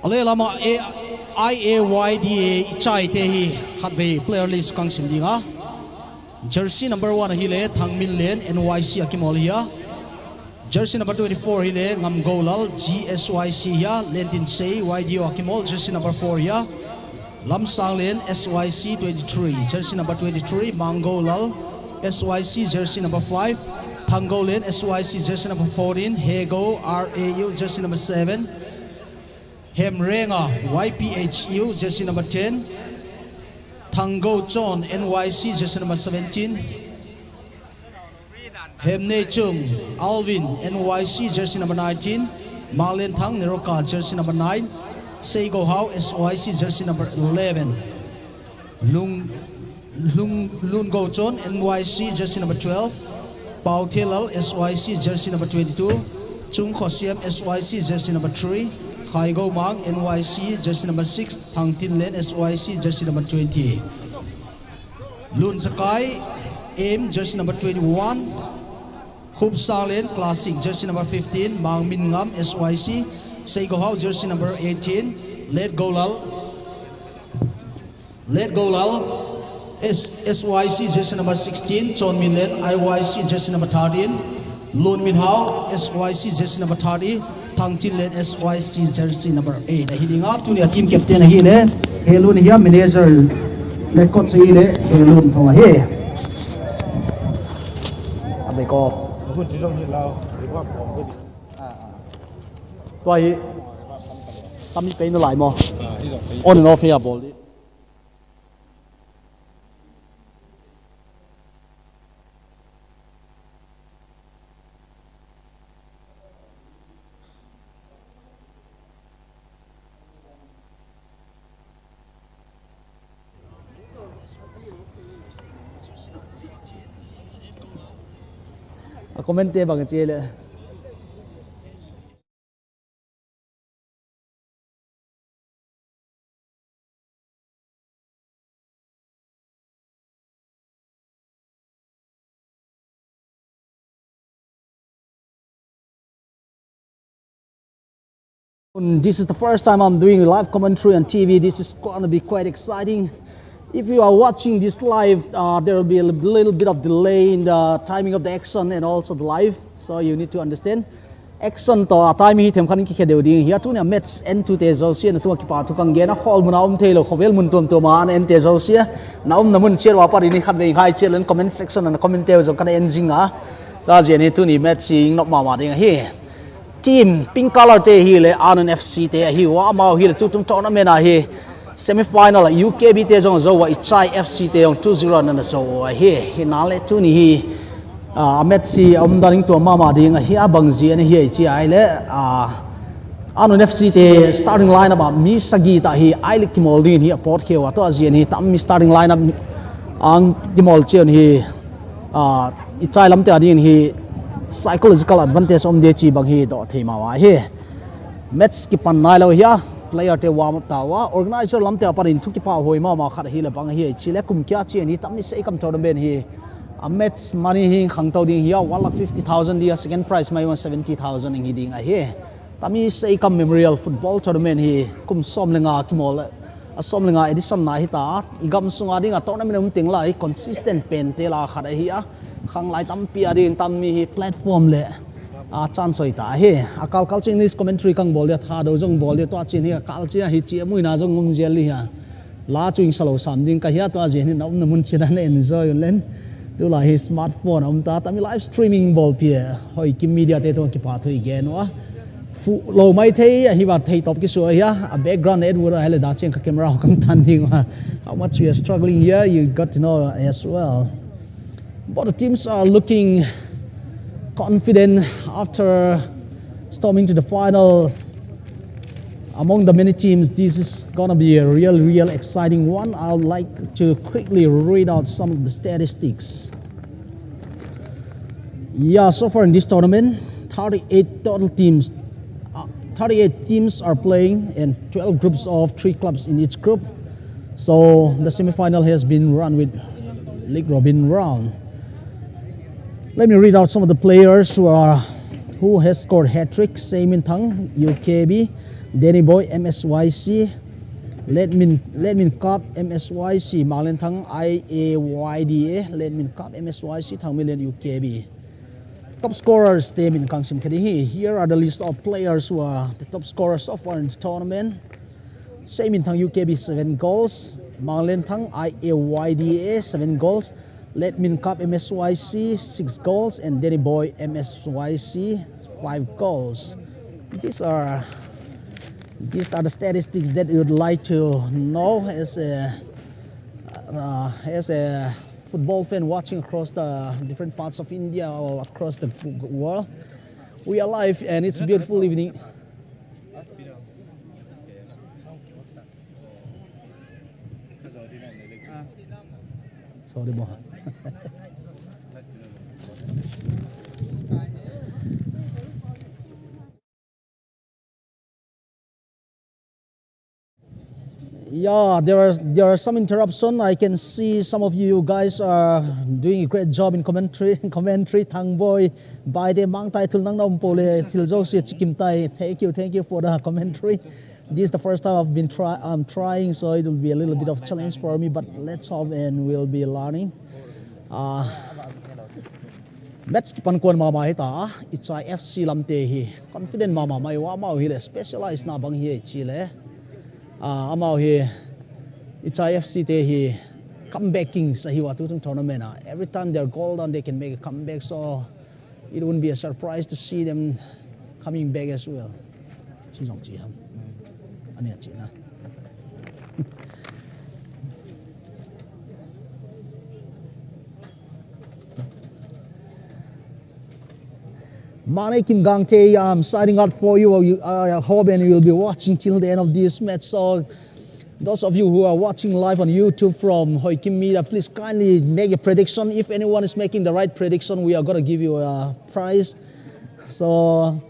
Ale lama A I A Y D A ichai te hi khatvei player list kang sim dinga. Jersey number one ahile Thangminlen, N Y C a kimol ahi a. Jersey number twenty-four ahile Ngamgoulal, G S Y C ahi a, Lentinsei, Y D O a kimol, jersey number four ahi a. Lamsanglen, S Y C twenty-three, jersey number twenty-three, Manggoulal, S Y C, jersey number five, Thanggoulen, S Y C, jersey number fourteen, Hego, R A U, jersey number seven, Hemrenga, Y P H U, jersey number ten, Thanggouchon, N Y C, jersey number seventeen, Hemneichung Alvin, N Y C, jersey number nineteen, Manglenthang Neroka, jersey number nine, Seigouhao, S Y C, jersey number eleven, Lung, Lung, Lungouchon, N Y C, jersey number twelve, Paothelal, S Y C, jersey number twenty-two, Chungkhosiam, S Y C, jersey number three, Khaigoumang, N Y C, jersey number six, Thangtinlen, S Y C, jersey number twenty. Lunchakai, Aim, jersey number twenty-one. Khupsanglen, Classic, jersey number fifteen. Mangminngam, S Y C. Seigouhao, jersey number eighteen. Letgoulal, Letgoulal, S-, S Y C, jersey number sixteen. Chonminlen, I Y C, jersey number thirteen. Lunminhao, S Y C, jersey number thirty. Thangtinlen, S Y C, jersey number eight. Ahi dinga, tunia team captain ahile Helun ahi a, manager le coach ahile Helun Thong ahi. Sabei ko. Tua hi tami kaina lai mo. On and off ahi a bol di. A comment te bang che le. And this is the first time I'm doing a live commentary on T V. This is gonna be quite exciting. If you are watching this live, uh, there will be a li-, little bit of delay in the timing of the action and also the live, so you need to understand. Action toh a time hi themkhat in kikhe deu ding ahi a, tunia match en tute jouse, na tua kipa thu kang gen a, khol mun a um thei lou, khovel mun tuam tuam a na en te jouse, na umna mun chet uva pat in khatvei ngai chet leng comment section a na comment teu jong kana en jing a. Tua jeh in hi tuni match hi nop mama ding ahi. Team pink color te hi le Anun F C te ahi uva, amau hi le tutung tournament a hi semi final a U K B te jong jou uva, ichai F C te jong two zero na na jou uva ahi. Hi na le tuni hi, ah, a match hi a umdan in tua mama ding ahi a, bang jeh in ahi a ichi a ahile, ah, Anun F C te starting lineup a mi sagi tah hi I-League kimol ding in hi a pot kheu a, tua jeh in hi tam mi starting lineup a kimol cheh in hi, ah, ichai lam te a ding in hi psychological advantage um ding chi bang hi doh thei mama ahi. Match kipan nai lou ahi a, player te warm up tauva, organizer lam te a pat in thu kipa hoi mama khat ahi le bang ahi a ichi le kum kia cheh in hi tam mi seikam tournament hi, a match money hi khangtou ding ahi a, one lakh fifty thousand ding a, second prize mai vang seventy thousand in hi ding ahi. Tam mi seikam Memorial Football Tournament hi kum som le nga kimol, a som le nga edition na hita, i gam sunga ding a tournament um teng lai consistent pen te lah a khat ahi a. Khanglai tampi a ding tam mi hi platform le a chance hoi ta hi. A kal kal chu English commentary kang bol dia, Thadou jong bol dia, tua chin hi a kal chi a hi chi a muina jong um jel hi a. La chu ing salo sam ding ka hi a, tua jin hi na umna mun chin a na enjoy un len. Tulai hi smartphone a um ta, tami live streaming bol pi a. Hoi Kim Media te to kipa thu i gen u a. Fu lo mai thei a hi va thei top kisu a hi a. A background Edward a hele da cheng ka camera ho kang tan ding u a. How much we are struggling here, you got to know as well. Both the teams are looking confident after storming to the final. Among the many teams, this is gonna be a real, real exciting one. I would like to quickly read out some of the statistics. Yeah, so far in this tournament, thirty-eight total teams, uh, thirty-eight teams are playing, and twelve groups of three clubs in each group. So the semi-final has been run with league robin round. Let me read out some of the players who are, who has scored hat-trick. Seimin Thang, U K B, Danny Boy, M S Y C, Letmin, Letmin Kap, M S Y C, Manglen Thang, I A Y D A, Letmin Kap, M S Y C, Thang Milen, U K B. Top scorers te min kang sim kha ding hi. Here are the list of players who are the top scorers so far in the tournament. Seimin Thang, U K B, seven goals. Manglen Thang, I A Y D A, seven goals. Letmin Kap, M S Y C, six goals, and Danny Boy, M S Y C, five goals. These are, these are the statistics that you would like to know as a, uh, as a football fan watching across the different parts of India or across the world. We are live and it's a beautiful evening. Sorry, boy. Yeah, there are, there are some interruption. I can see some of you guys are doing a great job in commentary. Commentary, Thang Boy, Baite, Mangtai, Thul Nang Nam Pole, Thil Josie, Chikim Tai. Thank you, thank you for the commentary. This is the first time I've been try, I'm trying, so it will be a little bit of challenge for me, but let's hope and we'll be learning. Uh, match kipan kon mama hi ta, Ichai F C lamte hi confident mama mai wa, amau hi le specialize na bang hi chi le. Uh, amau hi Ichai F C te hi comeback kings ahi wa tu tung tournament a. Every time they're goal down, they can make a comeback. So it wouldn't be a surprise to see them coming back as well. Chi jong chi ham. Ani a chi na. Mane Kim Gangte, I'm signing out for you. You, I hope and you will be watching till the end of this match. So those of you who are watching live on YouTube from Hoi Kim Media, please kindly make a prediction. If anyone is making the right prediction, we are gonna give you a prize. So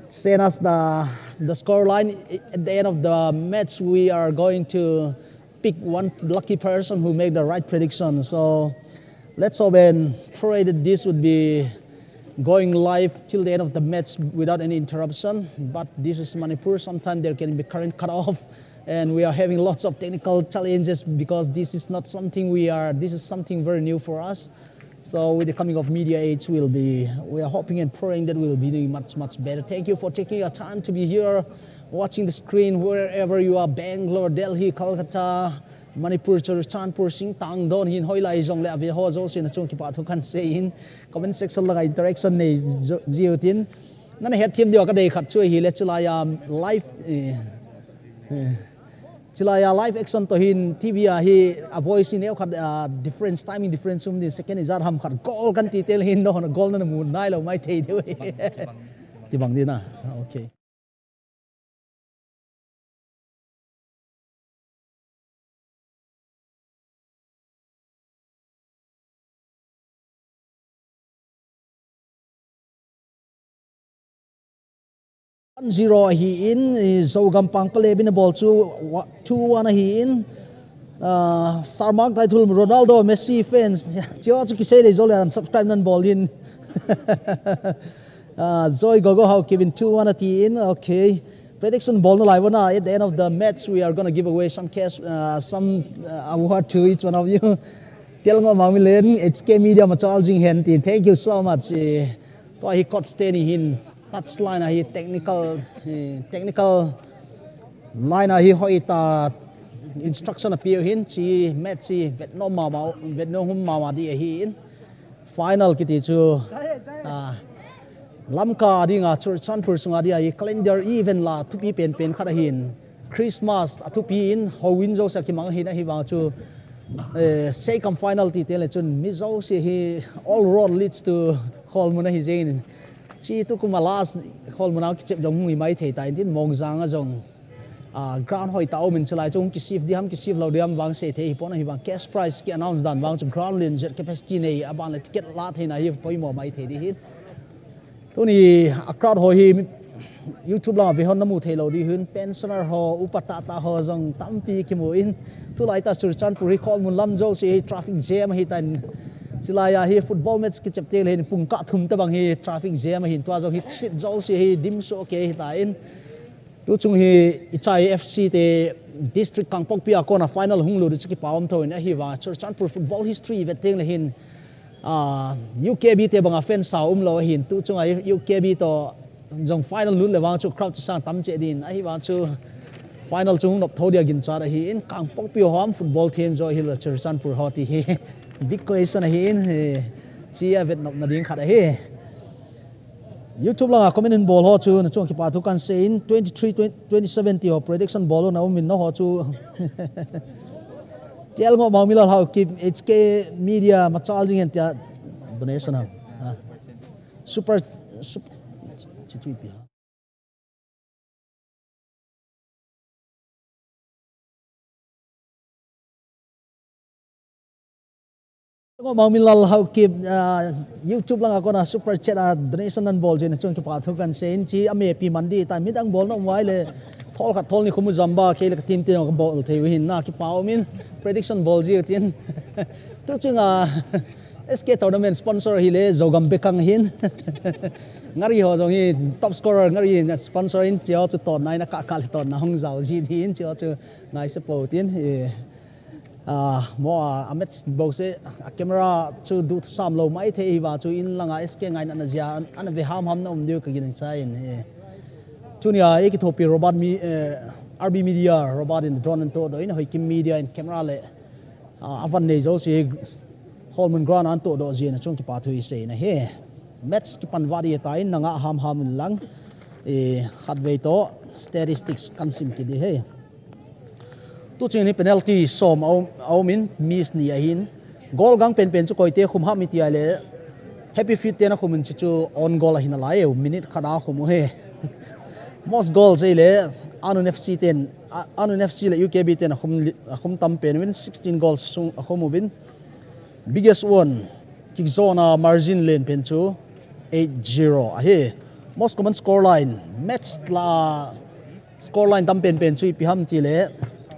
send us the, the score line. At the end of the match, we are going to pick one lucky person who make the right prediction. So let's hope and pray that this would be going live till the end of the match without any interruption. But this is Manipur. Sometimes there can be current cut off, and we are having lots of technical challenges because this is not something we are, this is something very new for us. So with the coming of media age, we'll be, we are hoping and praying that we'll be doing much, much better. Thank you for taking your time to be here, watching the screen, wherever you are, Bangalore, Delhi, Kolkata, Manipur, Churachandpur, Singtang, Don hin hoilai jong le ave ho jouse na chung kipa thu kan sei in, comment section langa interaction nei jo-, jiu tin. Nana het thim diu ka dei khat chu hi le chulai a live, eh, eh, chulai a live action to hin T V a hi a voice in eu khat, ah, difference, timing difference um din, second ijat ham khat goal kan ti tel hin don goal nana mu nai lo mai thei diu. Ti bang din a. Okay. One zero ahi in, eh, Zogam Pangpale bina bol chu wa-, two one ahi in. Ah, Sarmak Taithul Ronaldo, Messi fans. Chia chu kisei le jole an subscribe nan bol in. Ah, Joy Gogo Hau Kevin two one ati in. Okay. Prediction bol na lai vana. At the end of the match, we are gonna give away some cash, uh, some, uh, award to each one of you. Telngom Mangmilen, H K Media machal jing hen tin. Thank you so much. Eh, tua hi coach teni hin touch line ahi technical, eh, technical line ahi hoi ta instruction apiu hin chi match hi vetnom mama, vetnom hum mama di ahin. Final kiti chu, ah, Lamka dinga Churachandpur sunga dia hi calendar event la thupi penpen khat ahin. Christmas a thupi in, houin jouse kimang ahin ahivang chu, eh, Seikam final ti teng le chun mi jouse hi all road leads to Kholmun ahi jengin. Chi tukum a last Kholmun a kichep jong hung hi mai thei ta in tin Mongjang a jong, ah, ground hoi ta um in chulai chu hung kishift di ham kishift lou di ham vang sei thei hi pon ahivang cash prize ki announce dan vang chu ground len jet capacity nei a ban le ticket la theina hi poimo mai thei di hin. Tuni a crowd ho hi YouTube lama ve hon namu thei lou di hin, pensioner ho, upa tata ho jong tampi kimu in, tulai ta Churachandpur hi Kholmun lam jouse hi traffic jam ahi tan. Chulai a hi football match kichep teng le hin pung kah thum tabang hi traffic jam ahin, tua jong hi seat jouse hi dim soh kei ahi tan. Tuchung hi ichai F C te District Kangpokpi a kona final hung lut chu kipa um tho in ahivang Churachandpur football history vet teng le hin, ah, U K B te banga fans a um lou ahin, tuchung a U K B to jong final lut le vang chu crowd chu sang tam che din ahivang chu final chu hung nop tho dia ginchat ahin, Kangpokpi ho ham football them jo hi lo Churachandpur ho ti hi big question ahin, eh, chi a vet nopna ding khat ahi. YouTube langa comment in bol ho chu nachung kipa thu kan sei in twenty three, twenty, twenty seventy ho prediction bol na um in na ho chu. Telngom Mangmilal Haokip H K Media machal jing hen tia donation ha. Ah. Super, super, chi chu ipi ha. Ngo Mangmilal Haokip, ah, YouTube langa kona super chat a donation nan bol jin chung kipa thu kan sei in chi a mepi man di ta midang bol na um vai le thol khat thol ni khumu jamba kei le ka team te ka bol thei u hin na kipa um in prediction bol ji tin. Tuchung a S K tournament sponsor hi le Zogam Bekang hin. Ngari ho jong hi top scorer ngari na sponsor in chi ho chu ton nai na ka ka le ton na hung jao ji hin chi ho chu ngai se po tin. Eh, ah, mo a, a match bo se a camera chu du sam lo mai thei hi va chu in langa S K ngai na na jia an, an ve ham ham na um diu ka gin chai in. Eh. Tunia e kithopi Robert mi, eh, R B Media, Robert in drone an to do in Hoikim Media in camera le, ah, avan nei jo si Holman Grant an to do jin a chung kipa thu i sei na he. Match kipan va di ta in nanga ham ham in lang. E, khat vei to statistics kan sim ki di he. Tuching ni penalty som a um, a um in miss ni ahin. Goal gang pen pen chu koite khum ham i ti ai le. Happy Feet te na khum in chu chu on goal ahin a lai e, minute khat a khum u he. Most goals ei le Anun F C ten, a, Anun F C le U K B ten a khum li, a khum tam pen win sixteen goals sung a khum u win. Biggest one, kick zone a margin len pen chu eight zero ahi. Most common score line, match la score line tam pen pen chu ipi ham ti le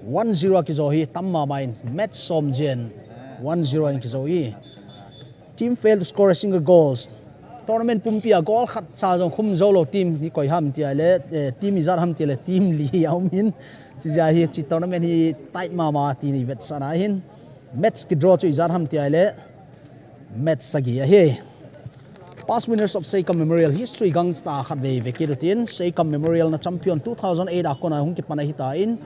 one zero a kizo hi tam ma ma in match som jen one zero in kizo i. Team fail to score a single goals. Tournament pumpi a goal khat cha jong khum zo lo team hi koi ham ti le, eh, team ijat ham ti le team li a um in. Chi ja hi chi tournament hi tight ma ma ti ni vet sana hin. Match ki draw chu ijat ham ti le match sagi ahi. Past winners of Seikam Memorial history gang ta khat vei ve ki rutin Seikam Memorial na champion two thousand eight a kona hung kipan ahi ta in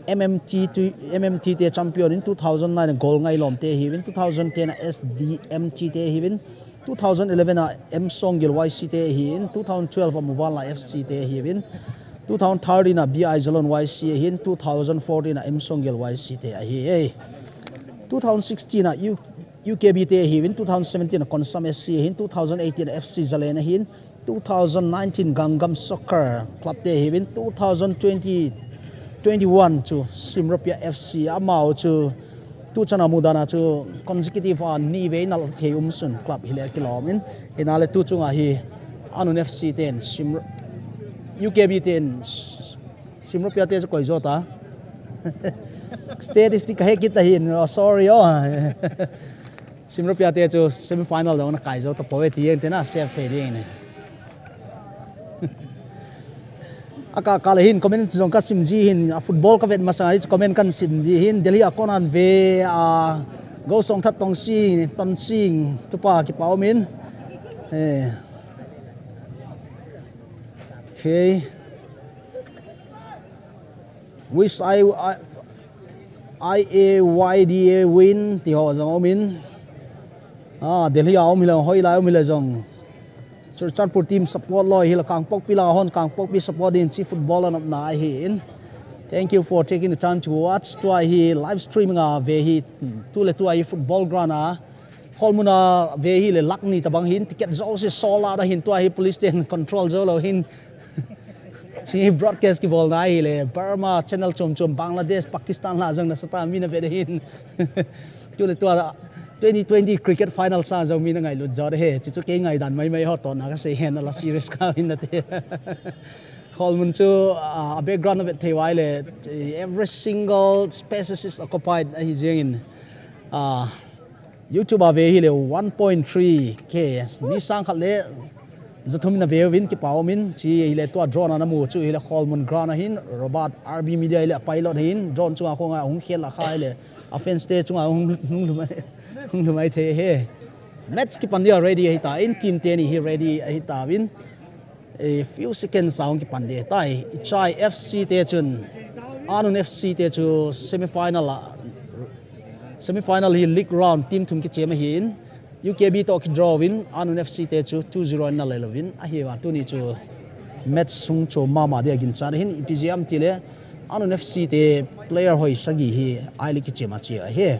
M M T tu, M M T te champion in two thousand nine goal ngai lom te hi win two thousand ten a S D M T te hi win two thousand eleven a M Songil Y C te hi in two thousand twelve a Muvala F C te hi win two thousand thirteen a B I Zalon Y C hi in two thousand fourteen a M Songil Y C te ahi e. Two thousand sixteen a U, U K B te hi in two thousand seventeen a Konsam F C hi in two thousand eighteen a F C Zalen hi in two thousand nineteen Gangam Soccer Club te hi in two thousand twenty twenty-one chu Simropia F C amau chu tu chana mudana chu consecutive a ni vei nal thei um sun club hi le kilom in hina le tu chunga hi Anun F C ten Sim U K B ten Simropia te chu koi zo ta. Statistic ka he kit ta hin, oh, sorry, oh. Simropia te chu semi final dong na kai zo ta po e ti eng te na save thei ding ne. Aka ka le hin comment jong ka sim ji hin a football ka vet masa hi comment kan sim ji hin Delhi a konan ve a Go Songthat Tongsing, Tonsing, tupa kipa umin. Eh. Okay. Wish I, I, I A Y D A win, ti ho jong umin. Ah, Delhi a um hilou, hoilai um hilou jong. Churachandpur team support loi hilou, Kangpokpi lang hon, Kangpokpi support in chi football anop na ahin. Thank you for taking the time to watch. Tua hi live streaming a ve hi, tule tua hi football ground a. Kholmun a ve hile lakh ni tabang hin, ticket jouse sold out ahin, tua hi police ten control jou lou hin. Chi broadcast kibolna hile, Burma channel chom chom, Bangladesh, Pakistan la jong nasatah a mi na ve de hin. Tule tua twenty twenty cricket final sa jong mi na ngailut jou de hi. Chichu kei ngaidan mai mai ho to na kasei hen la serious ka hin nate. Kholmun chu, ah, a background na vet thei uva ahile, every single spaces is occupied ahi jengin. Ah, YouTube a ve hile one point three K. Mi sang khat le jathum in a ve uvin kipa umin. Chi hile tua drone a namu chu hile Kholmun ground ahin. Robert R B Media hile a pilot ahin. Drone chunga khonga hung khel a kha hile. A fans te chunga hung, hung lumai, hung lumai thei hi. Match kipan dia ready ahi ta. In team teni hi ready ahi tauvin. A few seconds a hung kipan ding tai. Ichai F C te chun, Anun F C te chu semi final a, semi final hi league round team thum kichem ahin, U K B to kidraw in, Anun F C te chu two zero in na lei louvin, ahi va tuni chu match sung chu mama dia ginchat ahin, ipi jeh ham tile, Anun F C te player hoi sagi hi I-League kichem a che ahi.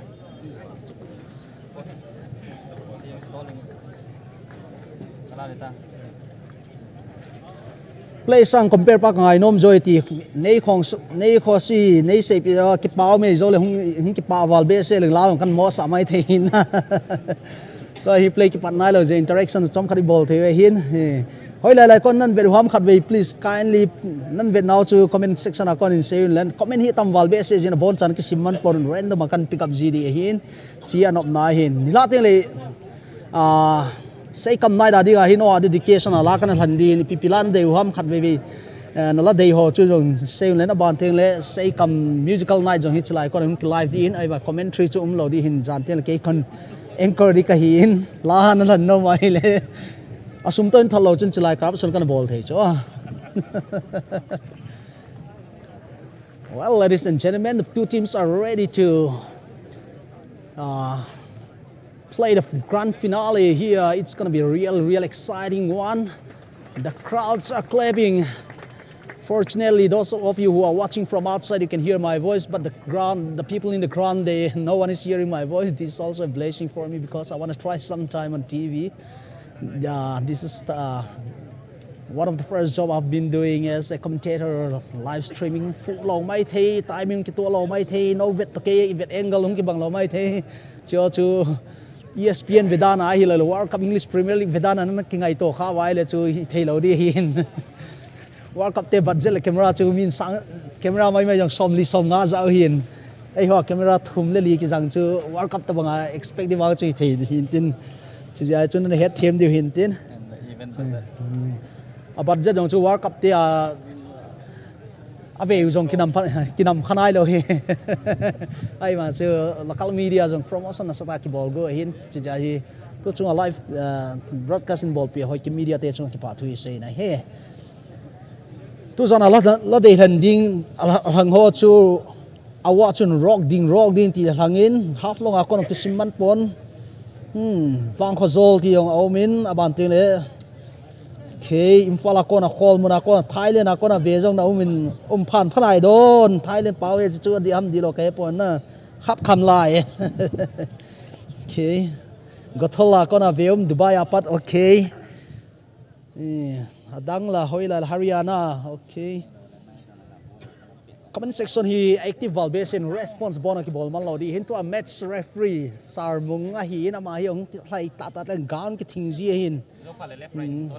Play sang compare pa ka ngai nom joi ti nei khong s-, nei kho si, nei sei pi, ah, kipa um e jo le hung, hung kipa val behseh le la kan mo sa mai thei hin. Tua hi play kipat nai lou jeh interaction chom khat i bol thei ve hin. He. Hoilai lai kon nan vet u ham khat vei, please kindly nan vet nau chu comment section a kon in sei un len. Comment hi tam val behseh jin abonchan kisim man pon random a kan pick up ji ding ahin. Chi anop na hin. Nilhah teng le, ah, sei kam nai da ding ahin, o, dedication a la kana lhan ding, ipi pi la na dei u ham khat vei vei. Eh, na la dei ho chu jong sei un le na ban teng le, sei kam musical night jong hi chilai kon hung ki live ding in, ahi va commentary chu um lou ding hin jan teng le kei kon anchor ding ka hi in, la na lhan nom ahi le. A sum to in thal lou chun chilai corruption kana bol thei chu. Well, ladies and gentlemen, the two teams are ready to, uh, play the grand finale here. It's gonna be a real, real exciting one. The crowds are clapping. Fortunately, those of you who are watching from outside, you can hear my voice, but the ground, the people in the ground, they, no one is hearing my voice. This is also a blessing for me because I wanna try sometime on T V. Yeah, this is, uh, one of the first job I've been doing as a commentator, live streaming. Fuh lou mai thei, timing kitoh lou mai thei, no vet to kei, vet angle hung kibang lou mai thei. Chu chu E S P N vedan a hi lou, World Cup English Premier League vedan a na kingaito kha uva le chu hi thei lou ding hin. World Cup te budget le camera chu min sang camera mai mai jong som li som nga ja u hin. Ei ho camera thum le li kijang chu World Cup tabang a expect ding vang chu hi thei hin tin. Chu jeh a chun na het them diu hin tin. And the event budget. Hmm. A budget jong chu World Cup te a, a ve u jong kinam pha, kinam kha nai lou hi. Ahi ma chu local media jong promotion nasatah a kibol go hin. Chu jeh a hi tu chunga live, uh, broadcast in bolpi hoi ki media te chunga kipa thu i sei na hi. Tu jan a la, la dei lhan ding, a la, a lhang ho chu, a va chun rock ding, rock ding ti lhang in, Haflong a kon kisim man pon. Hmm, Vangkhojol ti jong a um in, a ban teng le. Kei, Imphal a kon a, Kholmun a kon a, Thailand a kon a ve jong na um in, um phan phan ai don, Thailand pau e chu di ham di lo kei pon na, khap kham lai. Okay. Gothol a kon a ve um, Dubai a pat, okay. Eh, adang la hoilai la Haryana, okay. Comment section hi active val behseh in response bon a kibol man lou ding hin tua match referee Sarmung ahi in ama hi hung lhai tah tah tah in ground kithing ji ahin. Hmm.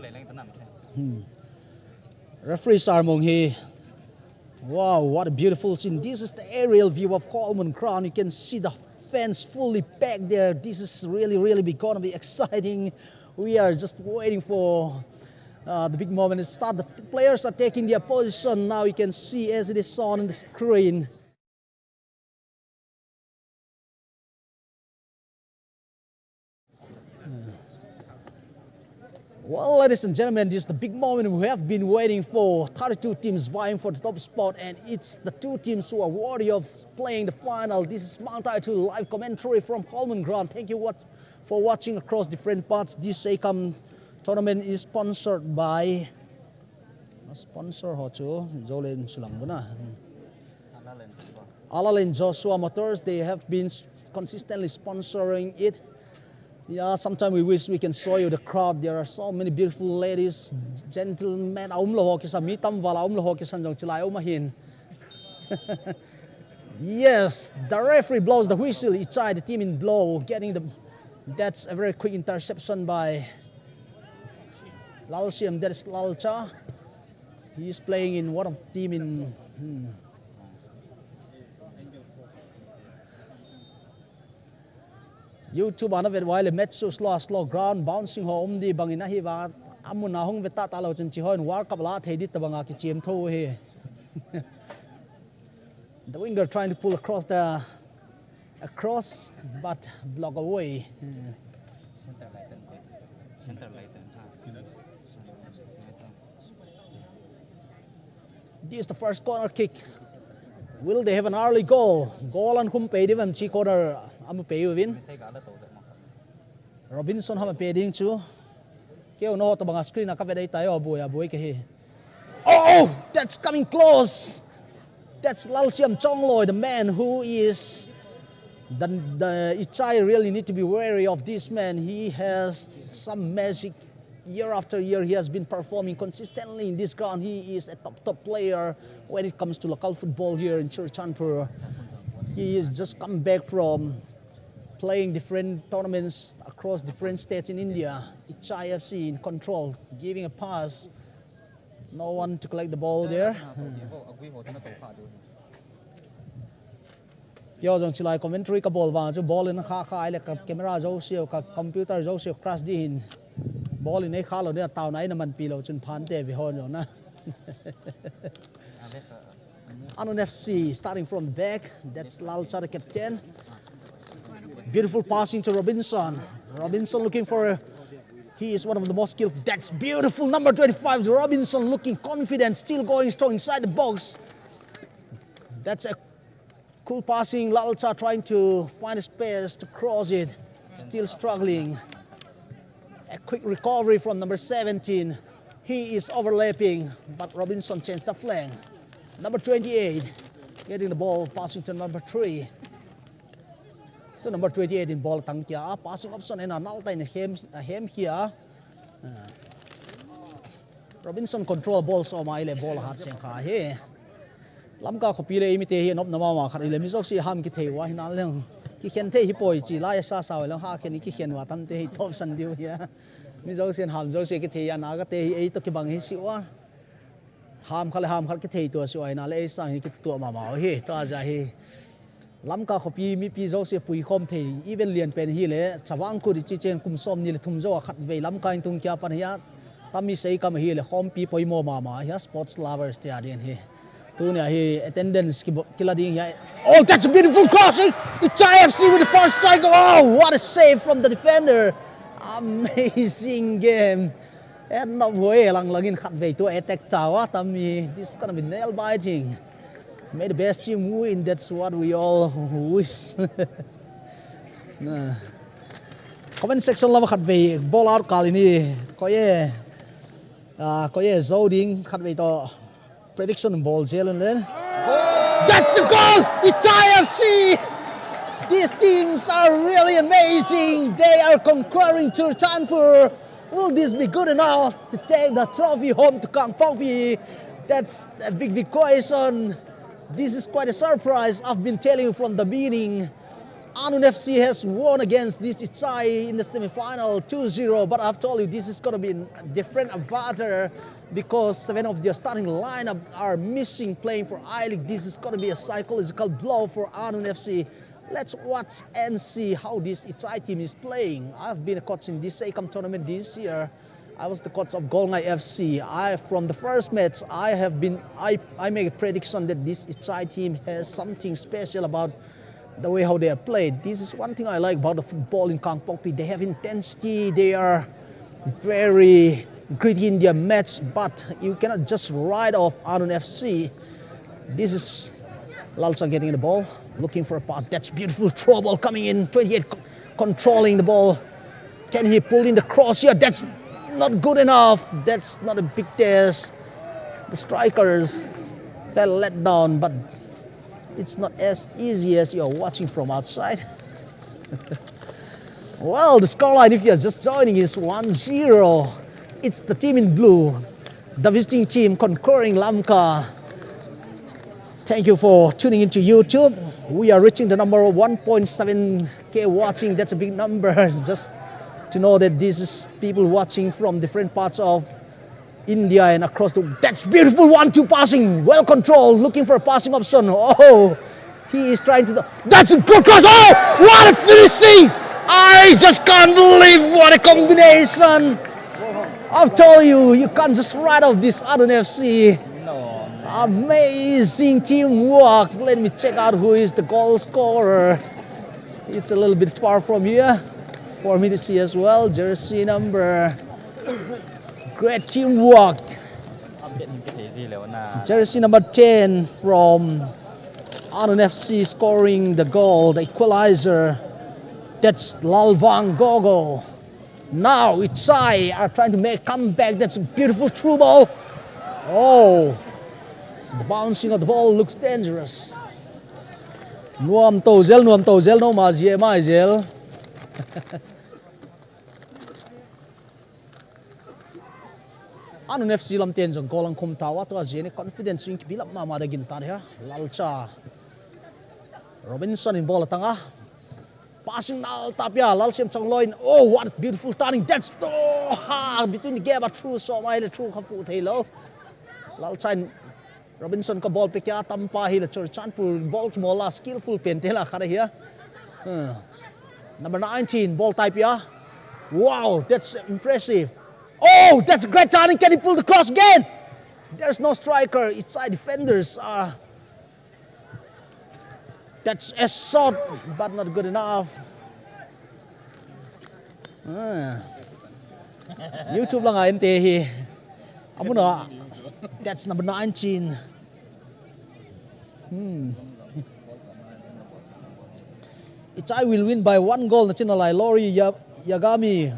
Hmm. Referee Sarmung hi. Wow, what a beautiful scene. This is the aerial view of Kholmun Ground. You can see the fans fully packed there. This is really, really be, gonna be exciting. We are just waiting for, uh, the big moment to start. The players are taking their position. Now you can see as it is shown on the screen. Well, ladies and gentlemen, this is the big moment we have been waiting for. Thirty-two teams vying for the top spot, and it's the two teams who are worthy of playing the final. This is Mang Thai two live commentary from Kholmun Ground. Thank you what, for watching across different parts. This Seikam tournament is sponsored by, sponsor ho chu Jolen Sulang Buna. Alalen Joshua Motors, they have been s- consistently sponsoring it. Yeah, sometimes we wish we can show you the crowd. There are so many beautiful ladies, gentlemen. Aum lo ho kisa, mi tam vala aum lo ho kisa jong chilai um ahin. Yes, the referee blows the whistle. Ichai, the team in blue, getting the. That's a very quick interception by Lalsiam. That is Lalcha. He is playing in one of the team in. Hmm. YouTube ana vet uva le match chu slow slow ground bouncing ho um di bangin ahi va, amun a hung vet ta ta lo chun chi hon World Cup la thei di ta banga kichim tho hi. The winger trying to pull across the across but block away. Hmm. Center light and center light and This is the first corner kick. Will they have an early goal? Goal an khum pe di vam chi corner amu pe uvin. Robinson ham pe ding chu. Keu no to banga screen a ka ve dai tai o boi a boi ke hi. Oh, that's coming close. That's Lalsiam Chongloi, the man who is the, the Ichai really need to be wary of this man. He has some magic year after year he has been performing consistently in this ground. He is a top top player when it comes to local football here in Churachandpur. He has just come back from playing different tournaments across different states in India. Ichai F C in control, giving a pass. No one to collect the ball there. Keo jong chilai commentary ka bol vang chu ball in kha kha ai le ka camera jo sio ka computer jo sio crash di hin. Ball in ei kha lo ne tau nai na man pi lo chun phan te vi hon jong na. Anun F C starting from the back. That's Lalcha, the captain. Beautiful passing to Robinson. Robinson looking for. He is one of the most skillful. That's beautiful. Number twenty-five, Robinson looking confident, still going strong inside the box. That's a cool passing. Lalcha trying to find a space to cross it. Still struggling. A quick recovery from number seventeen. He is overlapping, but Robinson changed the flank. Number twenty-eight getting the ball, passing to number three. To number twenty-eight in ball tang kia, passing option in a nal ta in a hem, a hem kia. Ah. Robinson control ball so mai le ball hat seng kha he. Lamka khopi le imi te hi nop na mama khat ile mi jok si ham ki thei wa hi nan le. Ki khen thei hi poi chi lai sa sa le ha khen ki khen wa tam te hi top san diu hi. Mi jok si ham jok si ki thei ya na ka te hi ei to ki bang hi si wa. Ham khat le ham khat ki thei to si wa na le ei sang hi ki to mama hi. To a ja hi. Lamka khopi mipi jouse puikhom thei, event lian pen hi le, Chavang Kut i chi chen kum som ni le thum jo a khat vei Lamka in tung kia pan hi a, tami sei kam hi le, khompi poimo mama hi a, sports lovers te a din hi. Tunia hi attendance ki bo-, kila ding hi a. Oh, that's a beautiful crossing! Ichai F C with the first strike. Oh, what a save from the defender! Amazing game! End up hoi lang langin khat vei tu attack chawa tami. This is gonna be nail biting. May the best team win. That's what we all wish. Na. Comment section lama khat vei ball out kal ini. Ko ye. Ah, ko ye zo ding khat vei to. Prediction ball jel un len. That's the goal! Ichai F C! These teams are really amazing. They are conquering Churachandpur. Will this be good enough to take the trophy home to Kangpokpi? That's a big, big question. This is quite a surprise. I've been telling you from the beginning. Anun F C has won against this Ichai in the semi-final two zero, but I've told you this is gonna be a different avatar because seven of their starting lineup are missing playing for I-League. This is gonna be a psychological blow for Anun F C. Let's watch and see how this Ichai team is playing. I've been a coach in this Seikam tournament this year. I was the coach of Golngai F C. I, from the first match, I have been, I, I make a prediction that this Ichai team has something special about the way how they are played. This is one thing I like about the football in Kangpokpi. They have intensity. They are Very gritty in their match, but you cannot just write off Anun F C. This is Lalcha getting the ball, looking for a pass. That's beautiful throw ball coming in. Twenty-eight co- controlling the ball. Can he pull in the cross here? That's not good enough. That's not a big test. The strikers felt let down, but it's not as easy as you're watching from outside. Well, the scoreline, if you're just joining, is one zero. It's the team in blue, the visiting team, conquering Lamka. Thank you for tuning into YouTube. We are reaching the number one point seven K watching. That's a big number. Just to know that this is people watching from different parts of India and across the. That's beautiful one-two passing. Well controlled, looking for a passing option. Oh, he is trying to. That's a good cross. Oh, what a finishing! I just can't believe what a combination. I'll tell you, you can't just write off this Anun F C. No. Amazing teamwork. Let me check out who is the goal scorer. It's a little bit far from here for me to see as well. Jersey number. Great teamwork. Jersey number ten from Anun F C scoring the goal, the equalizer. That's Lalvang Gogo. Now Ichai are trying to make comeback. That's a beautiful through ball. Oh, the bouncing of the ball looks dangerous. Nuam to zel, nuam to zel, no ma zie mai zel. Anun F C lamten jong goal ang khum tau a, tua jeh in confidence in kibilap mama da gin tan hia. Lalcha. Robinson in ball atang a. Passing nal tapia, Lalsiam Chongloi in. Oh, what a beautiful turning. That's, oh, ha, between the gap a through, so mai le through kha fu thei lo. Lalcha in Robinson ka ball pe kia tampa hi la Churachandpur ball ki mola skillful pen te la khada hia. Hmm. Number nineteen, ball type ya. Wow, that's impressive. Oh, that's a great turning. Can he pull the cross again? There's no striker. It's side defenders. Uh, that's a shot, but not good enough. Ah. YouTube lang a ente hi. Amuna. That's number nineteen. Hmm. Ichai will win by one goal. Na chin alai Lori Ya- Yagami.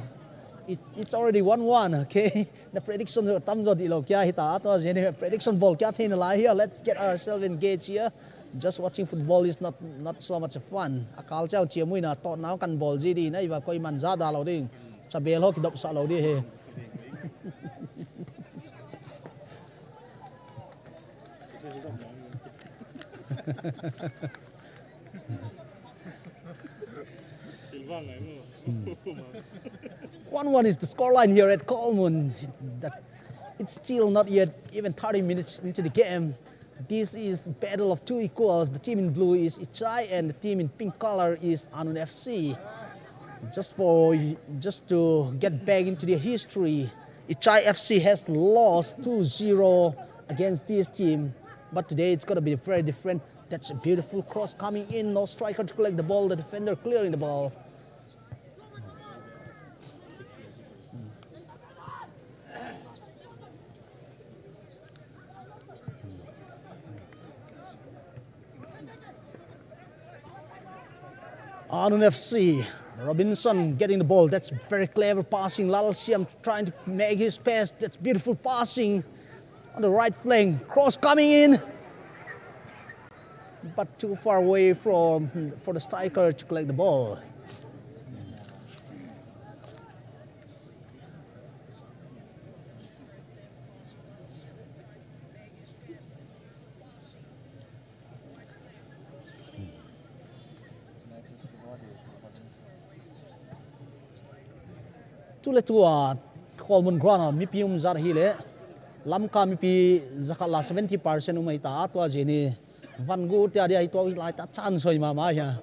It, it's already one one. Okay. Na prediction tam jo di lo kya hita. Ato jene prediction ball kya thei na lai here. Let's get ourselves engaged here. Just watching football is not not so much fun. A culture chia mui na to na kan ball ji di na iba koi man ja da lo ding. Cha bel ho ki dop sa lo di he. One one is the scoreline here at Kolmon. That it's still not yet even thirty minutes into the game. This is the battle of two equals. The team in blue is Ichai and the team in pink color is Anun F C. Just for just to get back into their history, Ichai F C has lost two zero against this team. But today it's gonna be very different. That's a beautiful cross coming in. No striker to collect the ball. The defender clearing the ball. Anun F C, Robinson getting the ball. That's very clever passing. Lalsiam trying to make his pass. That's beautiful passing on the right flank. Cross coming in. But too far away from for the striker to collect the ball. Tule tua Kolmon ground a mipi um jat hi le Lamka mipi jakhat la seventy percent um ai ta, tua jeh in van gu tia dia hi tua lai ta chan soi mama hia.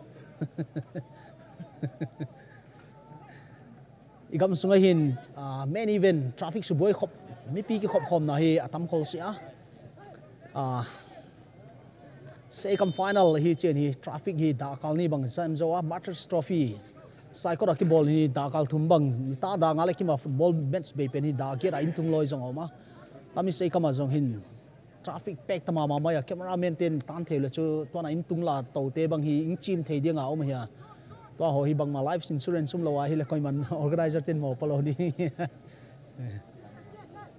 I gam sunga hin, ah, main event traffic suboi khop, mipi kikhop khomna hi atam khol si a. Ah, Seikam final hi chen hi traffic hi da kal ni bang jam jo a Martyrs Trophy. Saikot a kibol hi dak kal thum bang, nitah dak nga le kim a football match bei pen hi dak get a in tung loi jong a um a. Tami sei kama jong hin traffic pack tama mama a, cameraman ten tan thei le chu tuana in tung la to te bang hi in chim thei ding a um hi a. Tua ho hi bangma life insurance um lo a hi le koiman organizer ten mo palo di.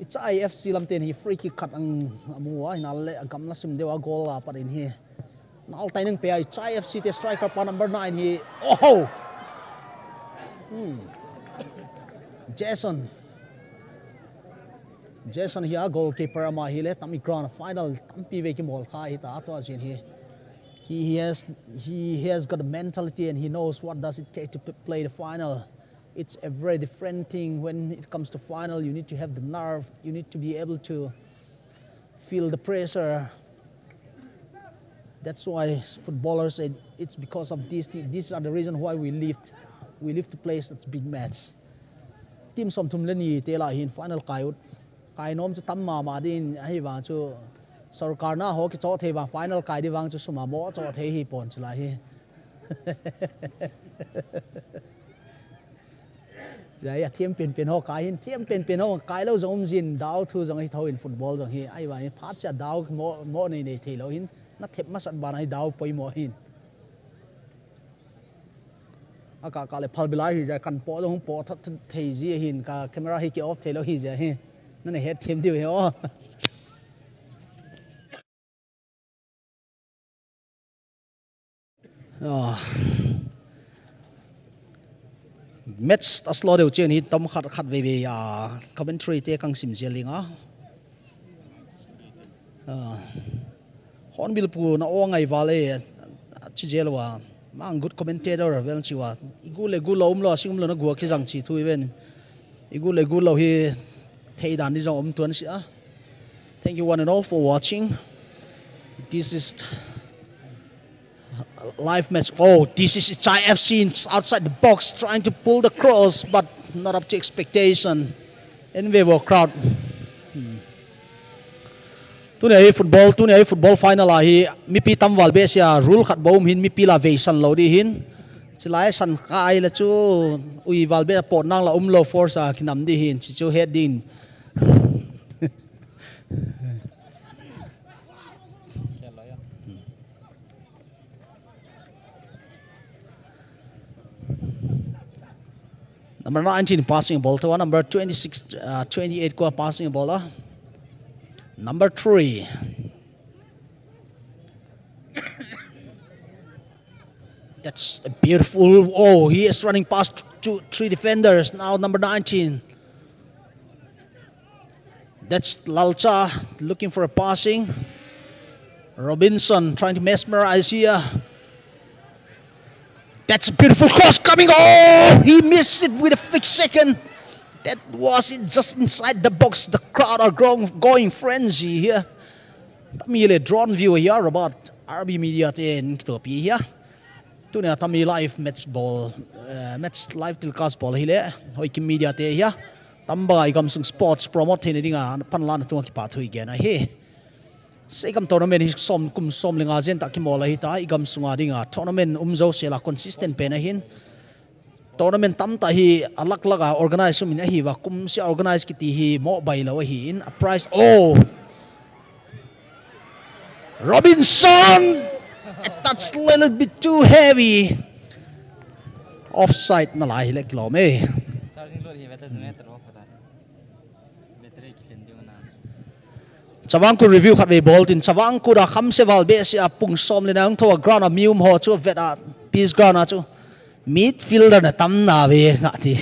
I Chai F C lam ten hi free kick khat ang amu a, hinale a gamla sim deu a goal a pat in hi. Nal tai nang pe ai Chai F C te striker pa number nine hi. Oh! Hmm. Jason. Jason hi a goalkeeper ama hi le tami ground final tampi ve kimol kha hi ta to jin hi. He, he has he has got a mentality and he knows what does it take to p- play the final. It's a very different thing when it comes to final. You need to have the nerve. You need to be able to feel the pressure. That's why footballers say it's because of these thi- these are the reason why we live we live to play such big match. Team som thum le ni te la hin final kai ut. Kai nom chu tam mama din ahi vang chu sorkar na ho kicho thei vang final kai di vang chu suma mo cho thei hi pon chu la hi. Jai a thiam pen pen ho kai hin thiam pen pen ho kai lo jong um jin dau thu jong hi tho in football jong hi ai vang phat cha dau mo mo nei nei thei lo hin na thep masat ban ai dau poi mo hin. A ka ka le phal bilai hi ja kan po jong po thot thei ji hin ka camera hi ki off thei lo hi ja hi. Na ne het thiam diu hi o. Ah. Match a slow deu chen hi tam khat khat ve ve a commentary te kang sim jel ling a. Ah. Hornbill pu na o ngai vale chi jel wa mang good commentator vel chi wa igu le gu lo um lo sing um lo na gu ki jang chi thu even igu le gu lo hi thei dan ni jong um tuan si a. Thank you one and all for watching. This is live match. Oh, this is Chai F C outside the box trying to pull the cross, but not up to expectation. In favor crowd. Hmm. Tuni hi football, tuni hi football final a hi mipi tam val be sia rule khat bou um hin mipi la veisan lo di hin. Chilai san kai la chu ui val be pot nang la um lo force a kinam di hin chi chu het din. Number nineteen passing ball to number twenty-six, uh, twenty-eight ko passing ball. Uh. Number three. That's a beautiful. Oh, he is running past two, three defenders. Now number nineteen. That's Lalcha looking for a passing. Robinson trying to mesmerize here. That's a beautiful cross coming. Oh, he missed it with a fixed second. That was it just inside the box. The crowd are growing, going frenzy here. Tamile drone view here about R B Media ten to be here. Tuni a tami live match ball, uh, match live telecast ball hi le, Hoikim Media te hi a. Tamba i gamsung sports promote theina dinga panla na tunga kipa thui gen a hi. Seikam tournament hi som kum som lenga jen ta kimol a hi ta i gamsunga dinga tournament um jo sela consistent pen a hin. Tournament tam ta hi alak lak a organize um in a hi va kum sia organize kiti hi mo bai lo a hi in a prize. Oh, Robinson! That's a little bit too heavy. Offside na lai hi le kilom e. Chavang Kut review khat vei bol tin Chavang Kut a kham se val be se a pung som le nang tho a ground a mium ho chu vet a peace ground a chu midfielder na tam na ve nga ti.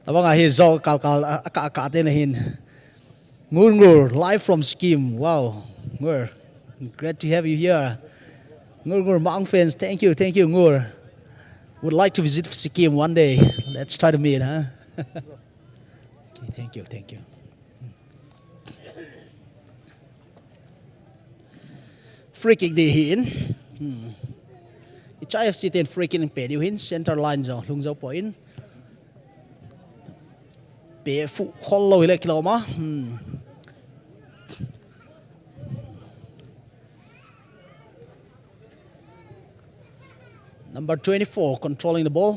Tabang a hi zo kal kal a ka ka te na hin. Ngur Ngur, live from Sikkim. Wow, Ngur, great to have you here. Ngur Ngur, Maung fans, thank you, thank you, Ngur. Would like to visit Sikkim one day. Let's try to meet, huh? Okay, thank you, thank you. Free kick di hi in. Hmm. I Chai F C ten free kick in pe diu hin center line jo, lung jo po in. Pe fu khol lo hi le kilom a. Hmm. Number twenty-four controlling the ball.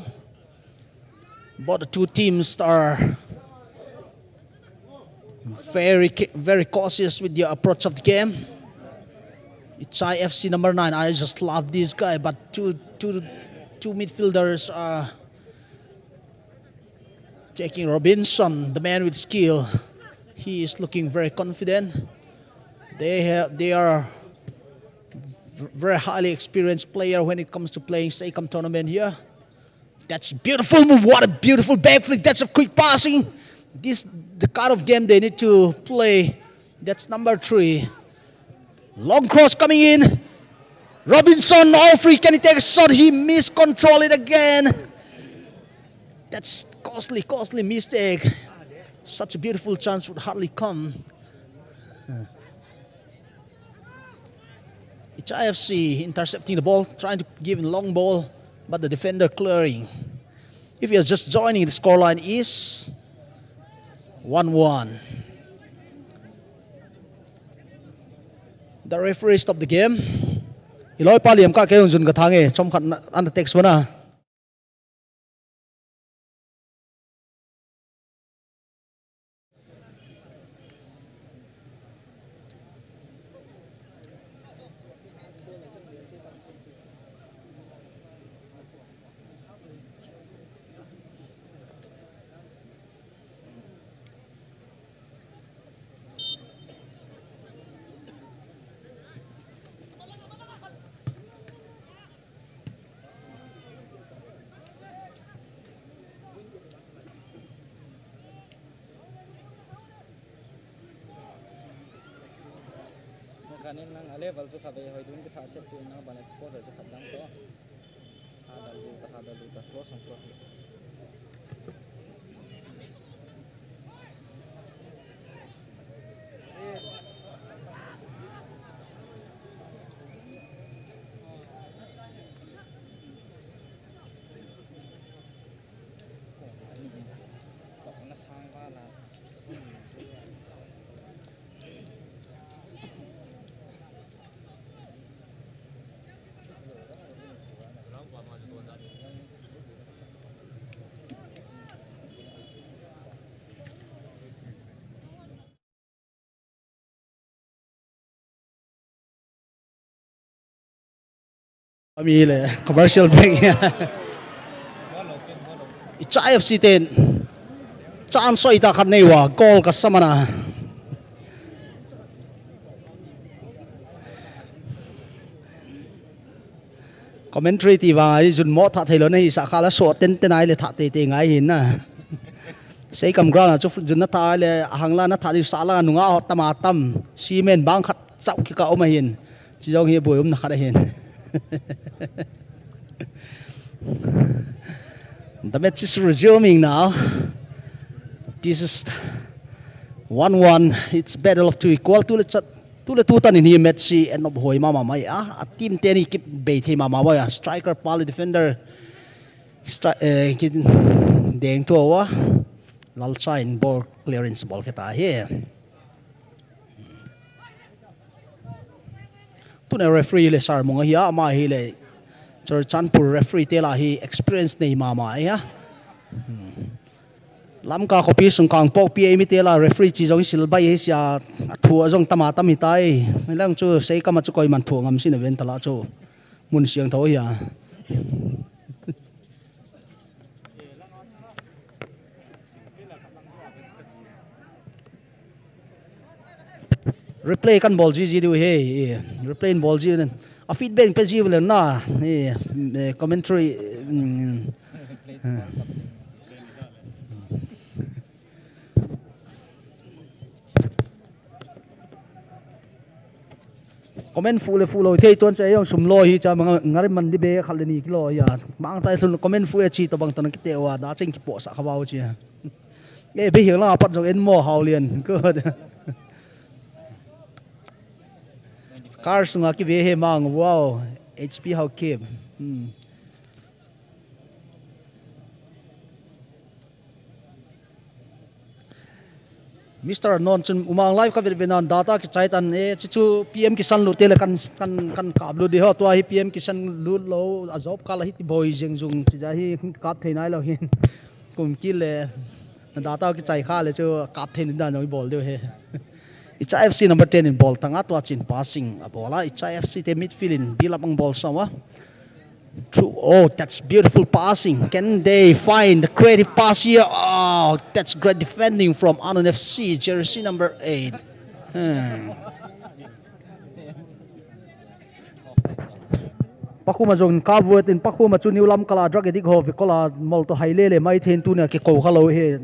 Both the two teams are very ca- very cautious with the approach of the game. Ichai F C number nine. I just love this guy, but two two two midfielders are taking Robinson, the man with skill. He is looking very confident. They have they are v- very highly experienced player when it comes to playing Seikam tournament here. That's beautiful move. What a beautiful back flick. That's a quick passing. This the kind of game they need to play. That's number three. Long cross coming in. Robinson, all free. Can he take a shot? He miscontrol it again. That's costly, costly mistake. Such a beautiful chance would hardly come. It's I F C intercepting the ball, trying to give in long ball, but the defender clearing. If you're just joining, the scoreline is one one. The referee stopped the game. Iloi pa liam ka ke jun ka thang e, chom khat na, an text wana. Kanin nang a level chu kha ve hoi dun ki tha set tu nang ban exposure chu khat dang to. Hadal du ta, hadal du ta, close on close. Ami le commercial break. Icha F C ten chance soi ta khat nei uva goal ka samana. Commentary ti vang a jun mo tha thei lo na hi sa kha la so ten ten ai le tha te te ngai hin na. Seikam ground a chu jun na tha le ahang la na tha di sa la nunga ho tam a tam. Cement bang khat chau ki ka um a hin. Chi jong hi boi um na khat a hin. The match is resuming now. This is one one. It's battle of two equal. Tu le chat, tu le tu tan in hi match hi end up hoi mama mai a. A team te ni kibei thei mama mai a. Striker pa le defender. Stri eh, kin deng tu awa. Lalcha in ball clearance ball keta hi. Tuna referee le Sarmong ahi a, ama hi le Churachandpur referee te la hi experience nei mama ahi a. Hmm. Lamka khopi sung kang pok pi eimi te la referee chi jong hi silbai hi sia a thu a jong tama tam hi tai. Lang chu Seikam a chu koiman thu ngam sin a ven tala chu mun siang tho hi a. Replay kan bol ji ji diu he, eh, replay in bol ji nen. A feedback pe ji le na, eh, eh, commentary, mm, eh. Comment fu le fu lo thei tuan cha yong sum lo hi cha manga ngari man di be khal le ni kilo ya. Mang tai sun comment fu e chi to bang tan kite wa da cheng ki po sa kha bau chi. E be hi la pat jong en mo hau lian. Good. Car sunga ki ve he mang, wow. H P how keep. Hmm. Mister Anon chun Umang live ka vet vet nan data kichai tan e, chi chu P M Kisan lut te le kan, kan, kan kap lut di ho, tua hi P M Kisan lut lo, a job kal a hi ti boi jeng jung, chi ja hi kap thei nai lo hin. Kum kit le, na data kichai kha le chu kap thei ni dan jong i bol diu he. Icha F C number ten in bol tang a, tua chin passing a bol a, Icha F C te midfield in build up ang bol sam a. Through, oh, that's beautiful passing. Can they find the creative pass here? Oh, that's great defending from Anon F C, jersey number eight. Hmm. Pakhuma jong ka vuat in, Pakhuma chu New Lamkal a drug addict ho, vi kola mol to hai le le mai then tu ne ke ko kha lo he.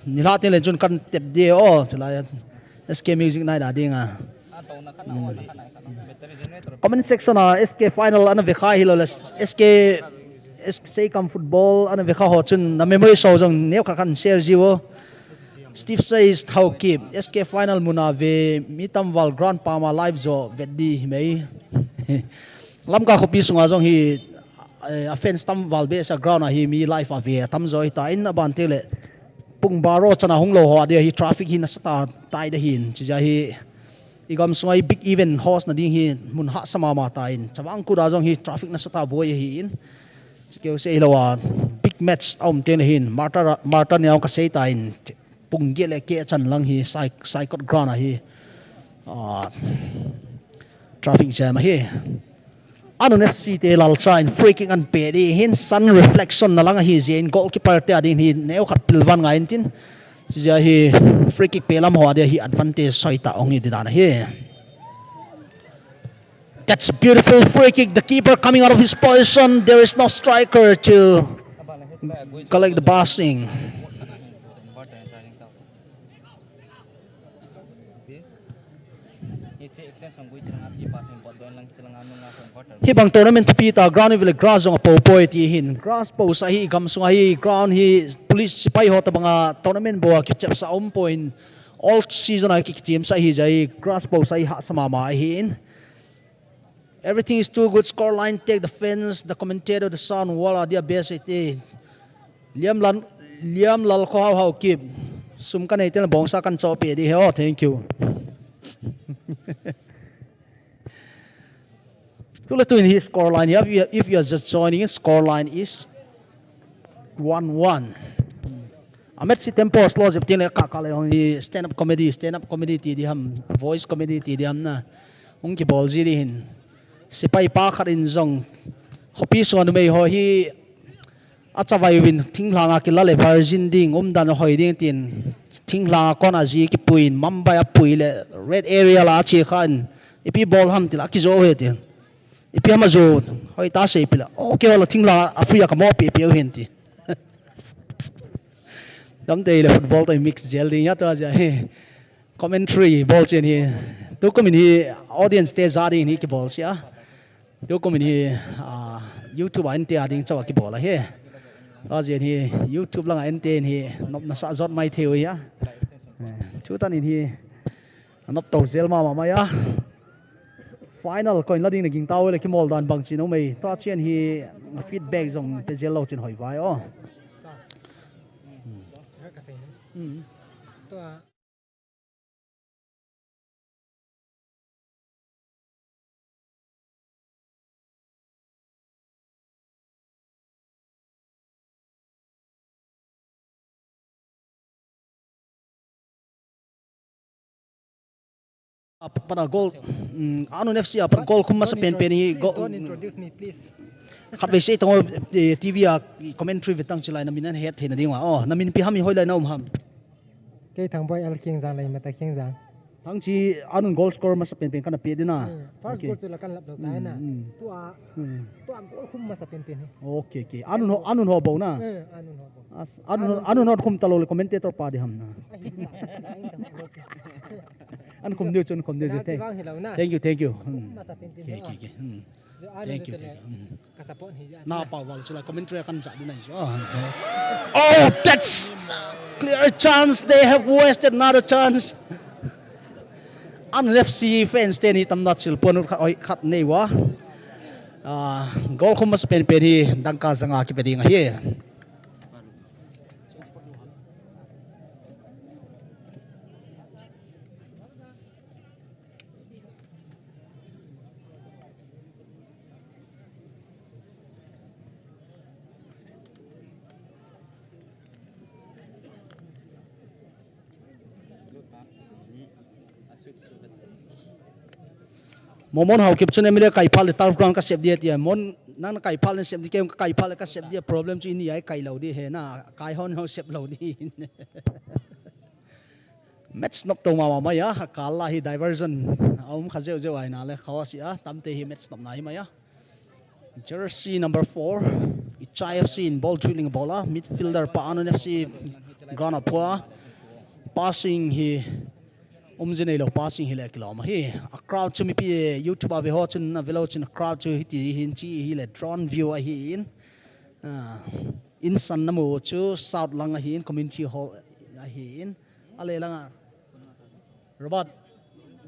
Ni la tin le chun kan tep de o, thila S K Music Night a ding a. Comment section a S K final ana ve kha hi lo le, S K, S K Seikam football ana ve kha ho chun na memory so jong neo kha kan share ji o. Steve says Thaukip, S K final muna ve mi tam val ground pama live jo vet di hi mai. Lamka khopi sunga jong hi, eh, a fans tam val be sa ground a hi mi live a ve tam jo hi ta in a ban te le. Pung baro chana hung lo ho a dia hi traffic hi na sa ta tai da hin. Chi ja hi i gam sunga i big event host na ding hi mun ha sa mama ta in. Chavang kuda jong hi traffic na sa ta boi hi in. Chi keu se hi lo a big match a um te le hin. Marta, Marta ne ka sei ta in. Pung giat le keh chan lang hi Sai-, Saikot ground a hi, ah, traffic jam a hi. Anon F C te lalcha in free kick an pe di hin sun reflection na lang a hi jeh in goalkeeper te a ding hi neo khat pilvan ngai in tin. Chi ja hi free kick pe lam ho a dia hi advantage soi ta ong hi di dan a hi. That's a beautiful free kick. The keeper coming out of his position. There is no striker to collect the passing. Hibang tournament thupi ta ground vele grass jong a po poi ti hin. Grass po sa hi gam sunga hi ground hi police sipai ho ta banga tournament bo a kichep sa um point. All season a ki team sa hi jai grass po sa hi ha sa mama hi in. Everything is too good. Score line, take the fence, the commentator, the sound, wall are their best. It is. Liam Lan, Liam Lal Kho Hau Hau Kip. Sum kan ei tel bong sa kan cho pe di he. Oh, thank you. Tule tu in his score line. If you, if you are just joining in, score line is one one. A match hi tempo slow jep tin le ka ka le hong hi stand up comedy, stand up comedy ti di ham, voice comedy ti di ham na. Hong kibol ji di hin. Sipai pa khat in jong. Khopi sunga numei ho hi a chavai uvin thinglhang a kila le virgin ding, umdan hoi ding tin. Thinglhang a kon a ji kipui in, Mumbai a pui le red area la a che kha in. Ipi bol ham ti la kijo he tin. Ipi ham a jo, hoi ta sei pi la. Okay, hola thinglhang a free a ka mo pi pi u hin ti. Dam te le football to mix jel ding ya to ja he. Commentary bol chen hi. Tu kum in hi audience te ja ding hi kibol sia. Tu kum in hi, ah, YouTube a en te a ding chawa kibol a hi. Ta jen hi YouTube langa en te hi nop na sa jot mai thei u ya. Eh, tu tan in hi nop to jel ma ma ma ya. Final coin la ding na ging tau le kimol dan bang chin o mei. Ta chen hi feedback jong te jel lo chin hoi vai o. Sa. Hmm. Ka sei ni. Hmm. To a. A pat a goal, mm, Anun F C a pat goal khum masa pen pen hi goal. Don't introduce me, please. Khatvei sei tong, eh, T V a commentary ve tang chilai na min an het theina ding wa. Oh, na min pi ham i hoi lai na um ham. Kei Thangboi L Khengjang lei mata Khengjang. Thang chi Anun goal score masa pen pen kana pe dina. Hmm, first goal chu la kan lap lo ta na. Hmm, hmm. Tua, hmm, tua goal khum masa pen pen hi. Okay, okay. Anun ho, Anun ho bou na. Eh, Anun ho bou. As, Anun, Anun ho khum ta lo le commentator pa di ham na. An khum diu chun khum diu chun. Thank you, thank you. Hmm. Khum masa pen pen. Okay, okay, okay. Hmm. Thank you, thank you. Hmm. Ka support hi ja. Na pa wal chula commentary kan ja di na so. Oh, that's clear chance. They have wasted another chance. Anun F C fans te ni tam na chil pon khat oi khat nei wa. Ah, goal khum masa pen pen hi dangka janga kipe ding ahi. Momon Haokip chun M L A kai phal le turf ground ka sep dia tia. Mon nang kai phal le sep di, kei kai phal le ka sep dia, problem chu ini ai kai lo di he na. Kai hon ho sep lo di. Match nop to mama mai a, kal la hi diversion. A um kha jeu jeu ai na le khaw si a, tamte hi match nop na hi mai a. Jersey number four, Ichai F C in ball dribbling ball a, midfielder pa Anun F C ground a phua. Passing hi um jin ei lo, passing hi le kilom a hi. A crowd chu mipi YouTube a ve ho chun, a ve lo chun a crowd chu hiti hin chi hi le drone view a hi in. Ah, in san na mu chu south lang a hi in, community hall a hi in. A le lang a. Robert,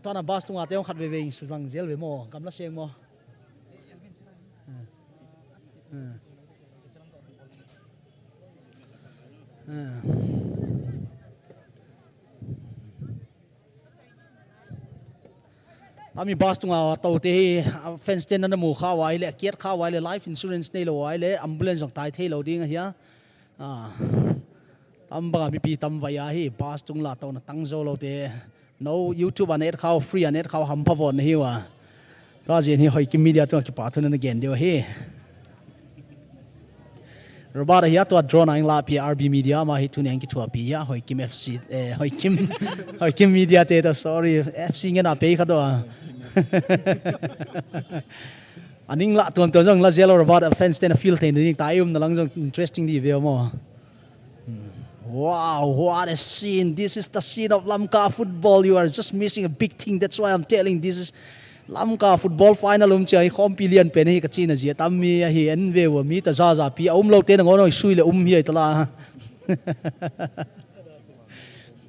tana bus tunga te hong khat veve in sujang jel ve mo, gamla seng mo. Ami bus tunga to te hi, ah, fence te na na mu kha wai le, kiat kha wai le, life insurance nei lo wai le, ambulance jong tai thei lo ding a hi a. Ah. Tam banga mipi tam vai a hi, bus tung la to na tang jo lo te. No YouTube a net khau, free a net khau, ham pha von hi wa. Ka jin hi Hoikim Media tu kipa thu na gen deu hi. Robert hi a tua drone a ing la pi R B Media ma hi tu neng ki thua pi ya Hoikim F C, eh, Hoikim, Hoikim Media te ta, sorry, F C ngen a pe kha do a. Aning la tuam tuam jong la jelo Robert fans te na feel thei ni ta um na lang jong interesting di ve mo. Wow, what a scene. This is the scene of Lamka football. You are just missing a big thing. That's why I'm telling this is Lamka football final um chia hi khompi lian pen hi ka china jia tam mi a hi en ve wa mi ta ja ja pi a um lo te na ngon oi sui le um hi ai ta la.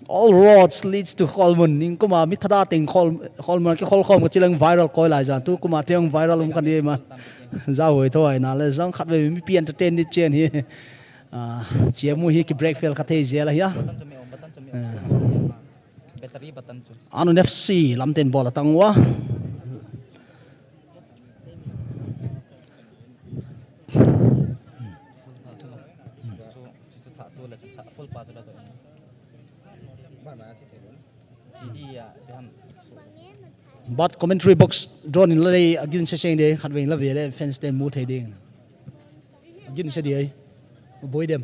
All roads leads to Kholmun. Ning kuma mi thada teng Khol-, Kholmun ki khol khom ka chilang viral koi lai jan. Tu kuma te ong viral um kan di ma. Ja hoi tho ai na le jang khat ve mi pi entertain ni chen hi. Ah, chia mu hi ki break fail ka thei jia la hi a. Ah. Battery button chu. Anun F C lamten bol a tang ua. Full pa chu la chu, full pa chu la to. But commentary box drone in la lei agin se seng de khat veng la ve le fans te mu thei ding. Agin se di ai. Boi dem.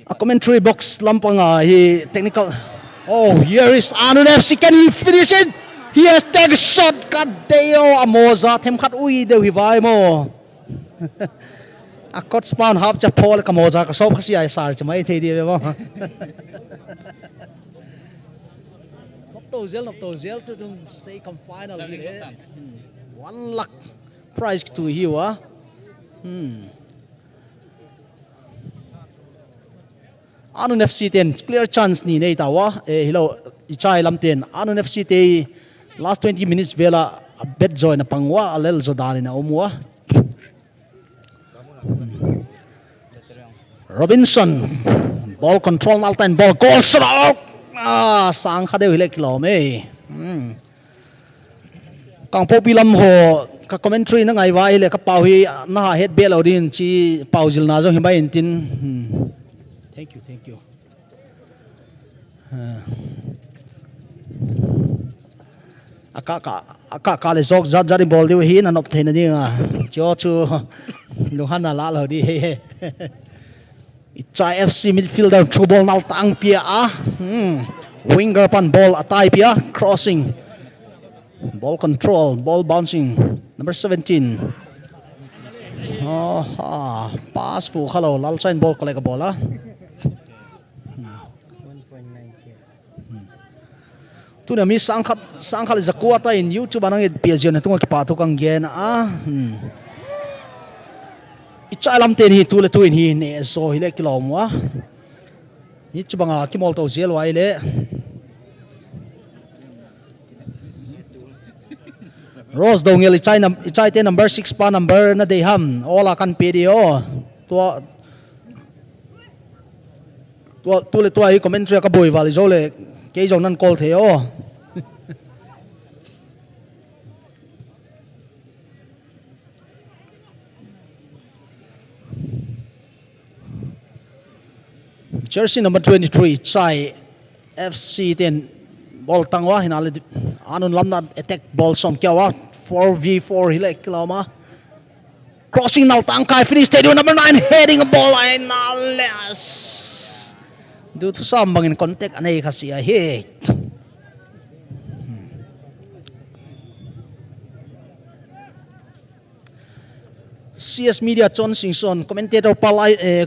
A commentary box lampang a hi technical. Oh, here is Anun F C. Can he finish it? He has take a shot. Kadeo a moja them khat ui deu hi vai mo. A coach pan hap cha phol ka moja ka sop ka si ai sar cha mai thei di ve mo. Nop to jel, nop to jel tu tung sei kam final hi le. Hmm. One lakh prize tu hi wa. Hmm. Anun F C ten clear chance ni nei ta wa. Eh, hilo, Ichai lamten Anun F C te last twenty minutes vela a bet join a pang wa, a lel jo dan in a um wa. Robinson, ball control naltan, ball goal shot. Ah, sang kha deu hi le kilom e. Hmm. Kangpokpi lam ho ka commentary na ngai vai le ka pau hi na ha het be lo din chi pau jil na jong hi mai in tin. Hmm. Thank you, thank you. Ah. Aka ka, aka ka le jok jat jat in bol diu hi na nop thei na ding a. Chu chu lunghan na la lo di he he. Ichai F C midfielder through ball nal tang pia a. Hmm. Winger pan ball atai pia. Crossing. Ball control. Ball bouncing. Number seventeen. Oh, ah, pass fu khalo. Lalchain ball collect a ball a. Hmm. Tuna mi sangkhat, sangkhat le jakua ta in YouTube anang it pia jiu na tunga kipa thu kang gen a. Hmm. Ichai lamten hi tu le tu in hi ne so hi le kilom wa. Hi chu banga kimol to jel wa i le. Rose Dongel Ichai nam, Ichai te number six pa number na dei ham. Ola kan pe di o. Tua Tua, tu le tua hi commentary ka boi val jo le, kei jong nan call thei o. Jersey number twenty-three, Chai F C ten. Ball tang uva, hinale di-, anun lamna attack ball som kia uva, four v four hile kilama. Crossing nal tang kai, finish te di number nine, heading a ball, hinale. Du thusam bangin contact anei kha si ahi. C S Media Chon Singson, commentator pa lai, eh,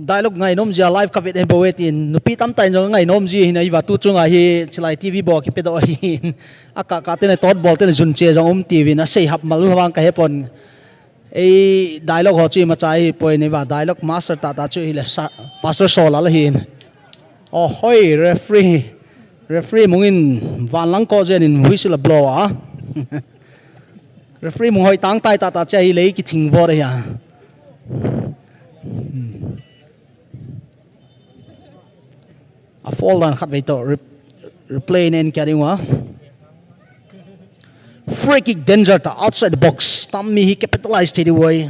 dialogue ngainom jia live ka vet e bo e tin, nupi tamtah in jong ngainom ji hin ahi va tu chunga hi Chilai T V bo kipe doh ahin. A ka, ka tene tot bol tene jun che jong um ti vin a sei hap malu vang ka he pon. Ei dialogue ho chu ima chai poi nei va dialogue master ta ta chu hile sa, Pastor Sol la hin. Oh, hoi, referee. Referee mungin vanlang ko jen in whistle a blow a. Referee mung hoi tang tai ta ta che hi lei ki thing bor ya. A fall dan khat vei to re-, replay nen kya ding wa. Free kick danger ta outside the box. Tam mi hi capitalize thei di woi.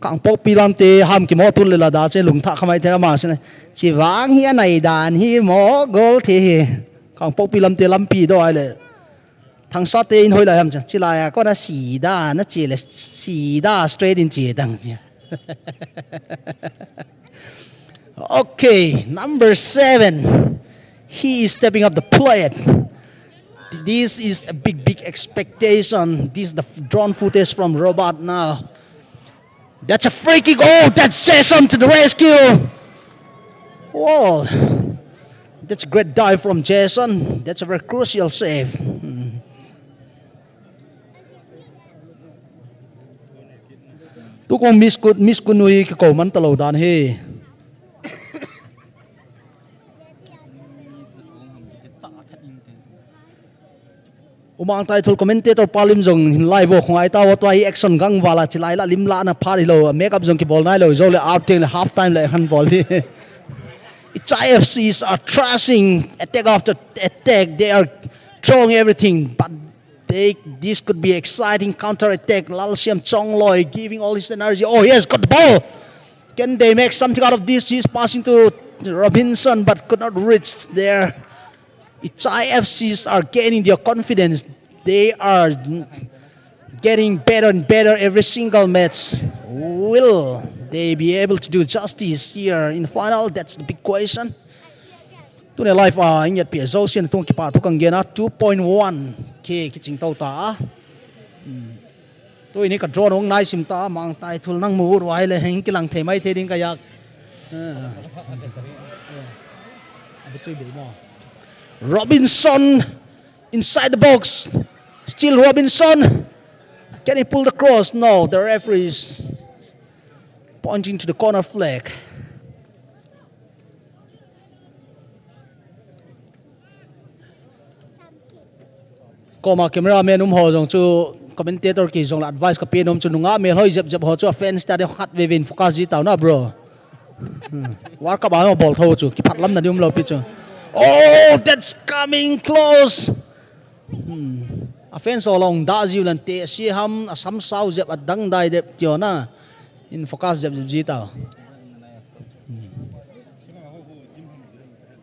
Kangpokpi lam te ham kimo tul le la da che lung tha khamai the ma sina. Chi vang hi anai dan hi mo goal the hi. Kangpokpi lam te lampi do ai le. Thangsa te in hoi lai ham cha. Chi lai a ko na sida na chi le sida straight in chi dang chi. Okay, number seven. He is stepping up the plate. This is a big, big expectation. This is the f-, drone footage from Robert now. That's a free kick. Oh, that's Jason to the rescue. Well, that's a great dive from Jason. That's a very crucial save. Hmm. Tu kong miss kut, miss kut nui ki ko man ta lo dan he. Umang tai thul commentator pa lim jong hin live o khong ai ta wa tua hi action gang wala chi lai la lim la na pha ri lo, makeup jong ki bol nai lo, jo le out teng le half time le han bol di. Ichai F Cs are thrashing attack after attack. They are throwing everything, but they, this could be exciting counter attack. Lalsiam Chongloi giving all his energy. Oh, he has got the ball. Can they make something out of this? He's passing to Robinson, but could not reach there. Ichai F Cs are gaining their confidence. They are getting better and better every single match. Will they be able to do justice here in the final? That's the big question. Tune live a inget pi zo sin tung kipa tu kang gena two point one K kiching tau ta. Hmm. Tu ini ka drone ong nai sim ta mang tai thul nang mu ruai le heng kilang thei mai thei ding ka yak. Ah. Robinson inside the box. Still Robinson. Can he pull the cross? No, the referee is pointing to the corner flag. Koma cameraman um ho jong chu commentator ki jong la advice ka pe nom chu nunga mel hoi jep jep ho chu a fans ta de khat ve vin focus ji tau na bro. Hmm. World Cup a bol tho chu ki phat lam na di um lo pi chu. Oh, that's coming close. Hmm. A fans ho long da ji lan te si ham a sam sau jep a dang dai dep tio na. In focus jep jep ji tau. Hmm.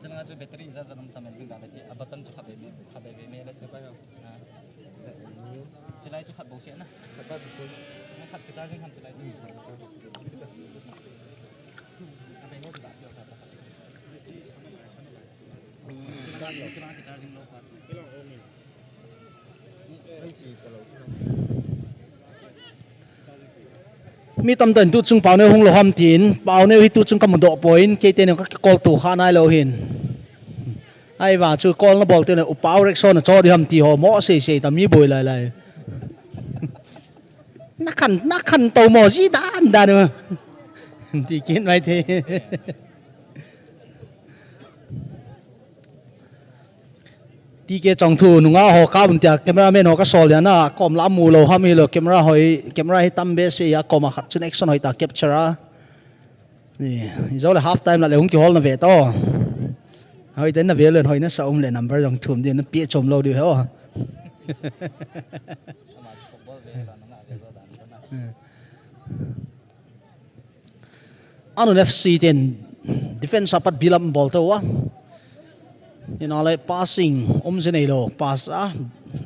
Chilanga chu battery ja ja lam tam en ding da le ti, a button chu khat be me, khat be be me le ti. Ha. Chilai chu khat bo se na. Khat ka charging ham chilai chu. A be mo da ti khat. Chilanga ka charging lo khat. Mi tamtah in tu chung Pauneo hung lo ham tin, Pauneo hi tu chung ka mudoh poi in, kei teni ka kikol tu kha nai lo hin. Ai va chu kol na bol teni, u Pau Rek son a cho di ham ti ho, mo sei sei ta mi boi lai lai. Na khan, na khan to mo ji dan dan. Ti kin mai the. T K Chongthu nunga ho ka bun tia cameraman ho ka sol dia na kom la mu lo ham hi lo camera hoi camera hi tam be se ya kom a khat chun action hoi ta capture a. Ni, i zo le half time la le hung ki hol na ve to. Hoi ten na ve len hoi na sa um le number jong thum di na pi chom lo di ho. Anun F C ten defense apat build up bol tau a. Hinale passing um se neilou, pass a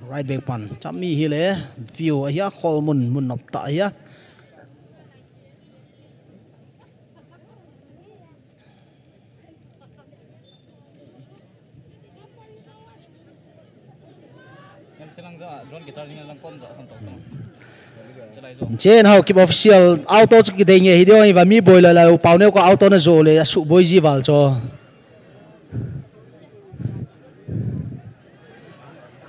right back pan. Chami hile view ahia, Kholmun mun nop tah ahia. Chen hau kip official auto chu kidei nge hi deu hi va mi boi la la u pau neu ka auto na zo le a su boi ji val cho.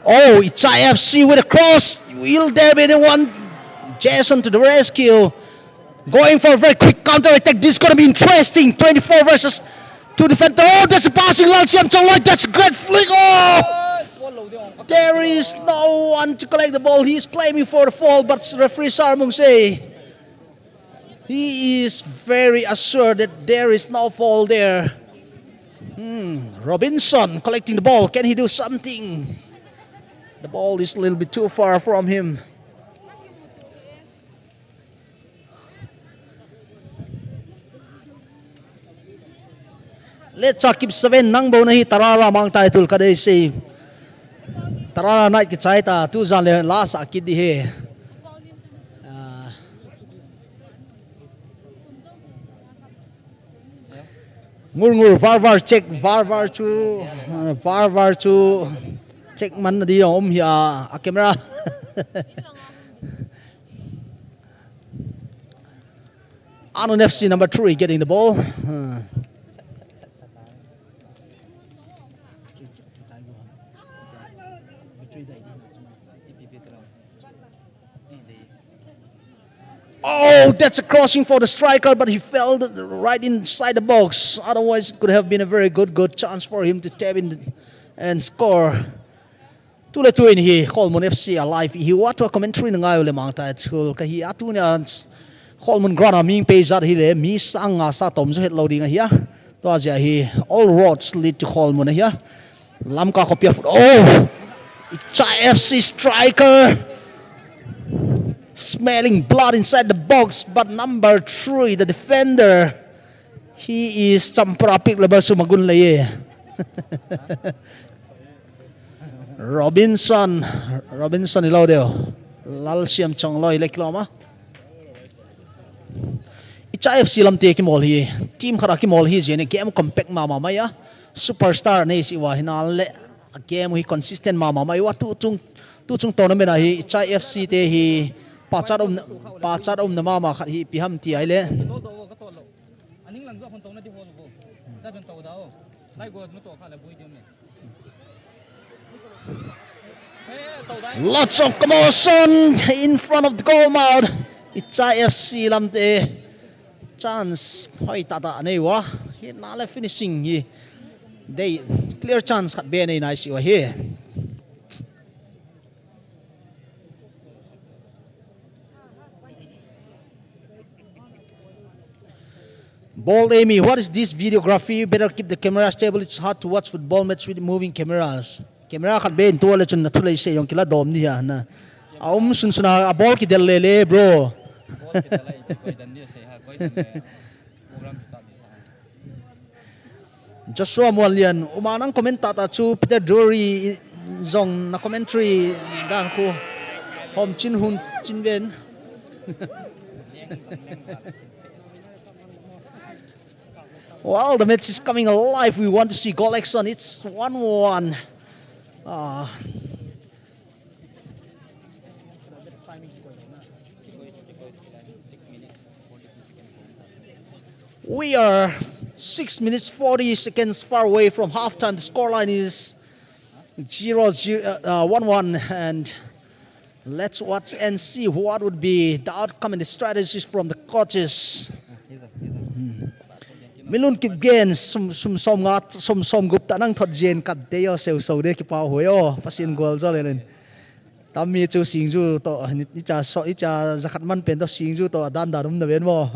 Oh, Ichai F C with a cross. Will there be anyone? Jason to the rescue. Going for a very quick counter attack. This is going to be interesting. Twenty-four versus two defender. Oh, that's a passing Lalsiam Chongloi. That's a great flick. Oh, there is no one to collect the ball. He's claiming for the foul, but referee Sarmung say he is very assured that there is no foul there. Hmm, Robinson collecting the ball. Can he do something? The ball is a little bit too far from him. Let's keep seven nang bo na hi Tarara mang title ka dei sei. Tarara night kichai ta tu jan le last a kit di he. Ah. Ngur ngur var var check var var chu ah, var var chu check man na di om hi a, a camera. Anon F C number three getting the ball. Uh, Oh, that's a crossing for the striker, but he fell th- right inside the box. Otherwise, it could have been a very good, good chance for him to tap in and score. Tule tuin hi Kholmun F C alive hi wa tua commentary na ngai u le mang tai chul ka hi a tunia Kholmun ground a ming pe jat hi le mi sang nga sa tom ju het lo ding a hi a. Tua jia hi all roads lead to Kholmun a hi a. Lamka khopi a foot. Oh! Ichai F C striker smelling blood inside the box, but number three, the defender, he is champra pick le ba su magun le ye. Robinson, Robinson i lo deu. Lalsiam Chongloi le kiloma. Ichai F C lamte kimol hi, team khara kimol hi jeni game compact mama mai a. Superstar nei si wa hi na le a game hi consistent mama mai wa tu chung tu chung tournament a hi Ichai F C te hi pachat um pachat um na mama khat hi pi ham ti ai le. Aning lang jo khon tong na di ho lo bo. Cha chun to da o. Lai go chun to kha le bui di me. Lots of commotion in front of the goal mouth. Ichai F C lamte chance hoi ta ta nei wa. Hi na le finishing hi. Dei clear chance khat be nei nai si wa hi. Bold Amy, what is this videography? Better keep the camera stable. It's hard to watch football match with moving cameras. Camera khat ben to le chun na thulei se yong kila dom ni ya na. A um sun suna a ball ki del le le bro. Joshua Muanlian, uma nang comment tata chu Peter Drury zong na commentary dan khu hom chin hun chin ven. Well, the match is coming alive. We want to see goal action. It's one one. Uh, We are six minutes forty seconds far away from halftime. The scoreline is zero zero, uh, uh, one one. And let's watch and see what would be the outcome and the strategies from the coaches. Hmm. Milun Kipgen, sum, sum som ngat, sum som gup ta nang thot jen kat de yo seu so de kipa ho yo. Pasin gol zo le nen. Tammi chu singju to, ni, ni cha so, i cha jakhat man pen to singju to, dan dan um na ven mo.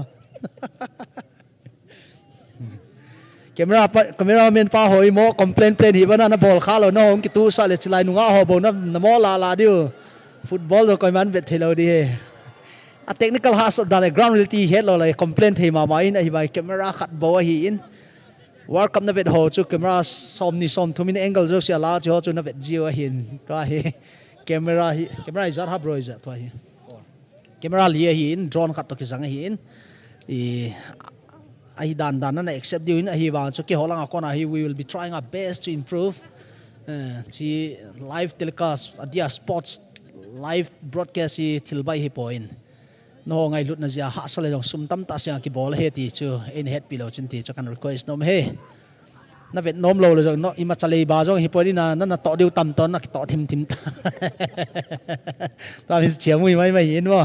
Camera pa, cameraman pa hoi mo, complain plain hi bana na bol kha lo, na hong kitu sa le chilai nunga ho bo na, na mo la la diu. Football do koi man bet thei lo di he. A technical ha sa da le ground reality het lo le complain thei ma ma in a hi bai camera khat bo a hi in. World Cup na vet ho chu camera som ni som thum in angle jouse a la chu ho chu na vet jiu ahin. Tua hi camera hi, camera hi zat ha bro, zat tua hi. Camera li ahin, drone khat to kijang ahin. I, ahi dan dan na accept diu in ahi vang chu keiho langa kona hi we will be trying our best to improve. Eh, chi live telecast, adia sports live broadcast hi thil bai hi poi. Nangho ngailutna jeh a hahsa le jong sum tamtah sanga kibol ahi ti chu, eina hetpi lou chun ti chu kan request nom e. Na vet nom lou le jong, no, imacha leiba jong hi poi, na, na, na toh diu tam ton, na kitoh thim thim ta. Tua hi chia mui mai mai in mo.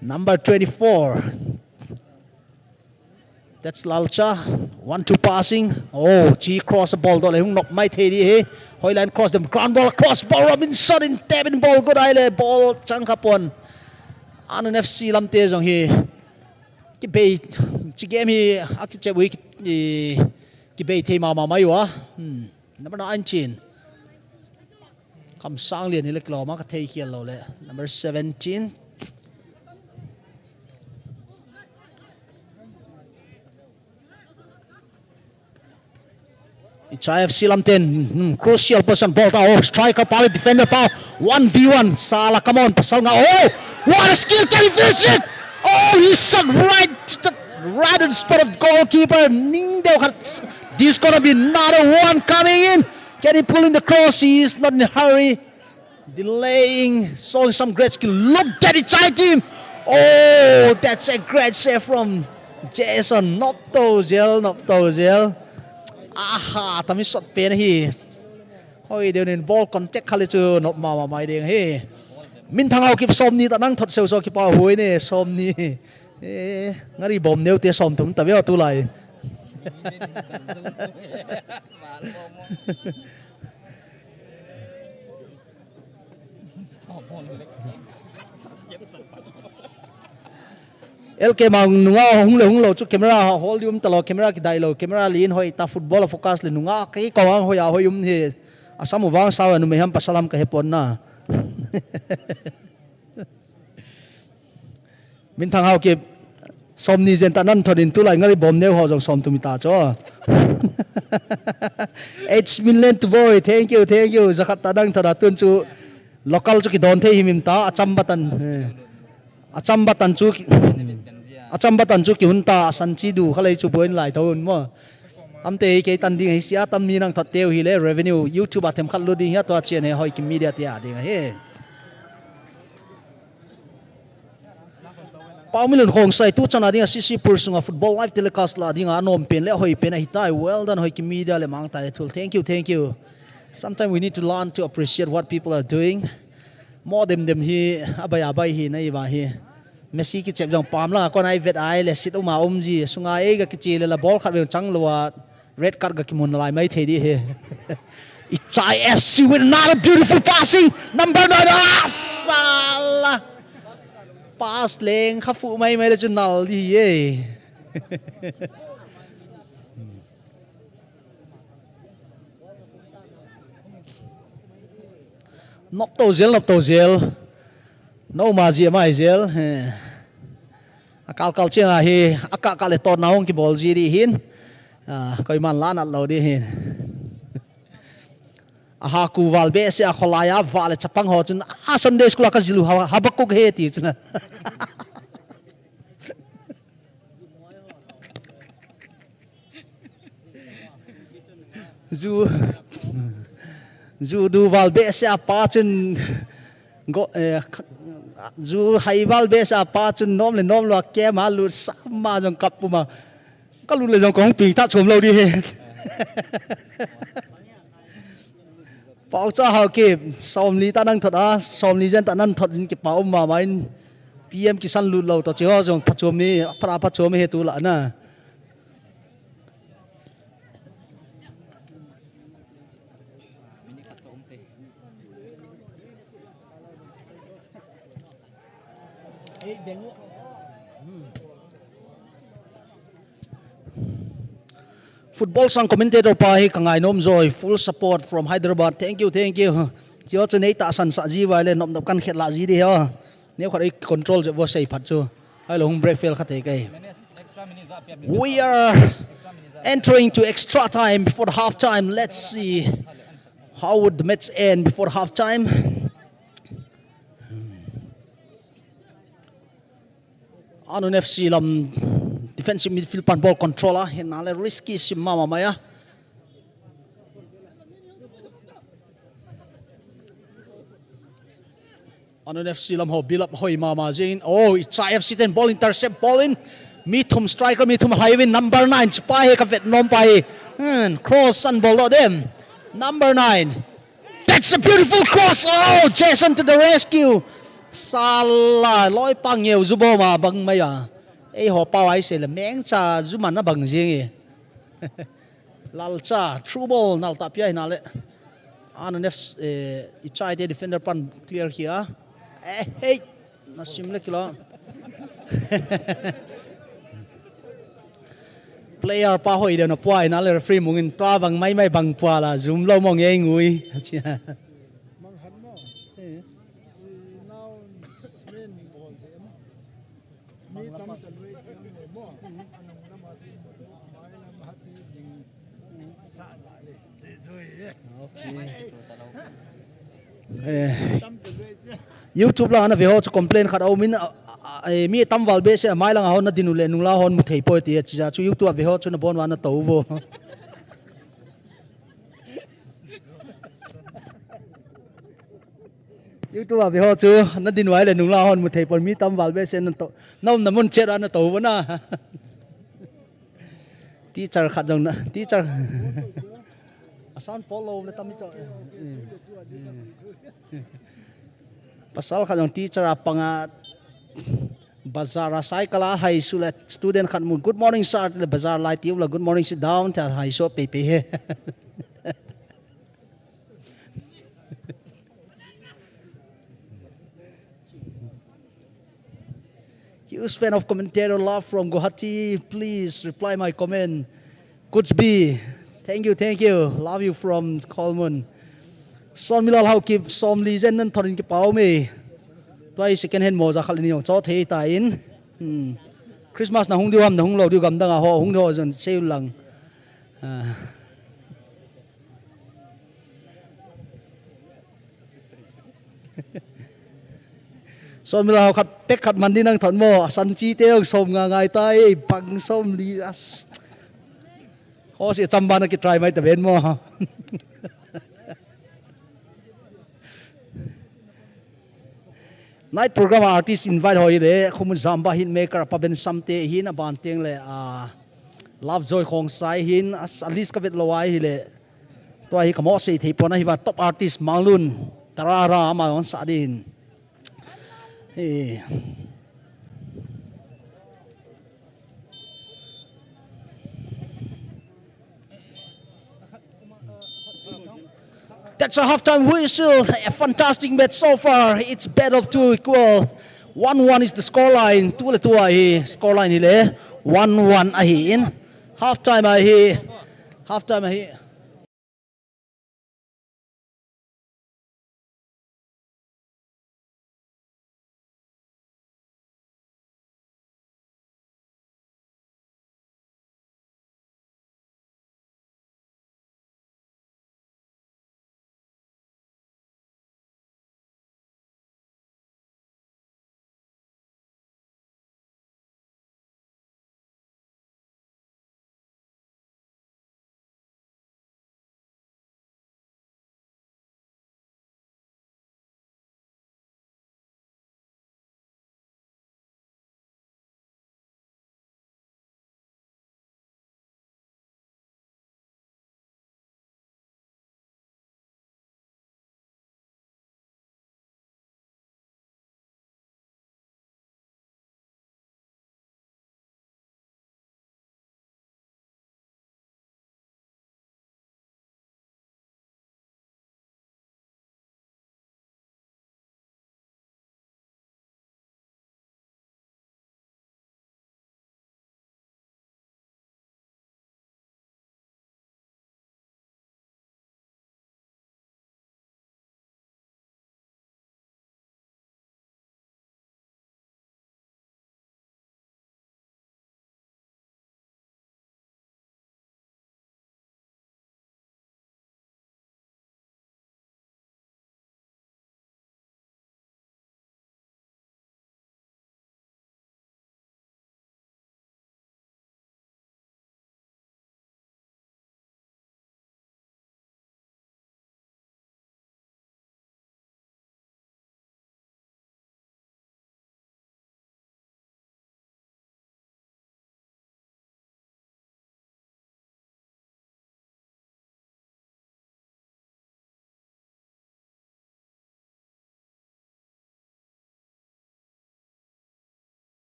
Number twenty-four. That's Lalcha. One two passing. Oh, chi cross ball doh le hung knock mai thei di hi. Hoilan cross dem, ground ball, cross ball, Robinson in tap in ball, good eye le, ball chang kha pon. Anun F C lamte jong hi kibei, chi game hi akichep u hi ki, kibei thei mama mai ua. Hmm. Number nineteen. Kamsanglian hi le kilom a ka thei khial lou le. Number seventeen. Ichai F C lamten, hmm, crucial position, ball ta, oh, striker pa, defender pa, one v one, Sala, come on, pasal nga, oh, what a skill, can he finish it? Oh, he shot right, right in spot of goalkeeper, ning deu khat, this gonna be another one coming in, can he pull in the cross, he is not in a hurry. Delaying, showing some great skill. Look at the Chai team. Oh, that's a great save from Jason. Nop to zel, nop to zel. Aha, tami shot pen hi. Hoi, deu nin ball contact khali chu nop mama mai ding hi. Minthang Haokip som ni ta nang thot seu so kipa hui ne som ni. Eh, ngari bom neu te som thum ta veo tulai. L K ma nunga hung le hung lou chu camera hold um talou, camera kidai lou, camera lin hoi ta, football a focus le nunga kei ko ang hoi a hoi um hi. Asam u vang sao numei ham pasal ham ka he pon na. Minthang Haokip, som ni jen ta nan thon in tulai ngari bom neu ho jong som tumi ta cho. Eight million to boy, thank you, thank you. Jakhat ta nang thon a tun chu local chu kidon thei himhim ta, acham batan. Eh. Acham batan chu ki, acham batan chu kihun ta, asan chi du khalei chu boin lai tho un mo. Tamte hi kei tan ding hi sia, tam mi nang thot teu hi le revenue YouTube a them khat lut ding hi a tua chen he Hoi Kim Media te a ding hi. Pau Milun Khongsai, tu chan a dinga C C Pur sunga football live telecast la dinga anom pen le hoi pen ahi tai. Well done, Hoi Kim Media le Mangtai Thul. Thank you, thank you. Sometimes we need to learn to appreciate what people are doing. Mo dem dem hi, abai abai hi, na iva hi. Messi kichep jong pam la, kon ai vet ai le sit uma um ji. Sunga ei ga kichi le la ball khat ve chang lo a. Red card ga kimun lai mai thei di he. Ichai F C with another beautiful passing. Number nine. Ah, sala. Pass leng kha fu mai mai le chu nal di he. Nop to zel, nop to zel. No ma ji mai zel. He. A kal kal chiang a hi, a kah kah le tot na hong kibol ji di hin. A, koiman la nat lo di hin. A ha ku val be se a kholai a va le chapang ho chun, a Sunday school a ka zilu ha, Habakuk he ti chun. Zu, zu du val be se a pa chun, go, eh, zu hai val be se a pa chun nom le nom lo a kem a lut sa ma jong kap puma. Ka lut le jong kong pi ta chom lo di he. Pau cha hau ki, som li ta nang thot a, som li jen ta nang thot jin ki pau ma ma in, P M Kisan lut lo to chi ho jong pha chom mi, pha pha chom mi he tu la na. Football sang commentator pa hi ka ngai nom joi, full support from Hyderabad. Thank you, thank you. Chi ho chu nei ta san sa ji vai le nop nop kan khet la ji di ho. Neu khat ei control je vo sei phat chu. Hai lo hung break fail kha te kai. We are Entering to extra time before the half time. Let's see how would the match end before half time. Anun F C lam defensive midfield pan ball control a, hinale risky sim mama mai a. Anun F C lam ho build up hoi mama jing. Oh, Ichai F C ten ball intercept ball in. Mi thum striker, mi thum high win number nine. Chipa he ka vet nom pa hi. Hmm, cross an bol doh dem. Number nine. That's a beautiful cross. Oh, Jason to the rescue. Sala, loi pa ngeu zu bom a bang mai a. Ei ho pau ai se le meng cha zu man a bang jing e. Lalcha, through ball, nal ta pia hina le. Anun F C, eh, Ichai te defender pan clear kia. Eh, hey, na sim le kilo. Player pa hoi de na pua hina le referee mungin tua bang mai mai bang pua la, zoom lo mong ei ngui. Chia. Eh, YouTube la na ve ho chu complain khat a um in, a, a, a, eh, mi tam val behseh a mai lang a hon na din u le nung la hon mu thei poi ti a chi a chu YouTube a ve ho chu na bon wa na to vo. YouTube a ve ho chu na din u ai le nung la hon mu thei pon mi tam val behseh na to. Na um na mun chet a na to vo na. Teacher khat jong na, teacher. A sound polo le tam mi chang. Pasal khat jong teacher a panga bazar a cycle a hai su le student khat mun. Good morning sir le bazar lai tiu la good morning sit down ta hai su pe pe he. Huge fan of commentator love from Guwahati. Please reply my comment. Kuchbi. Thank you, thank you. Love you from Kholmun. Son Milal Haokip, som li jen nan thorin kipau me. Tua hi second hand moja khat ni jong cho thei ta in. Hmm. Christmas na hung diu ham na hung lo diu gamdang a ho hung diu ho jen sei lang. Ah. Som Milal Haokip khat pek khat man di nang thon mo. San chi te ong som nga ngai ta e bang som li as. Ho si chamba na ki try mai ta ben mo. Night program artist invite ho hi le, Khumu Zamba hitmaker, Paben Samte hin a ban teng le, ah, Love Joy Khongsai hin, a, a list ka vet lo ai hi le, tua hi ka mo sei thei pon a hi va top artist Manglun, Tarara ama on sa din. Hey. That's a halftime whistle. A fantastic match so far. It's battle of two equal. One one is the scoreline. Two le two ahi. Scoreline hi le. One one ahi in. Halftime ahi. Halftime ahi.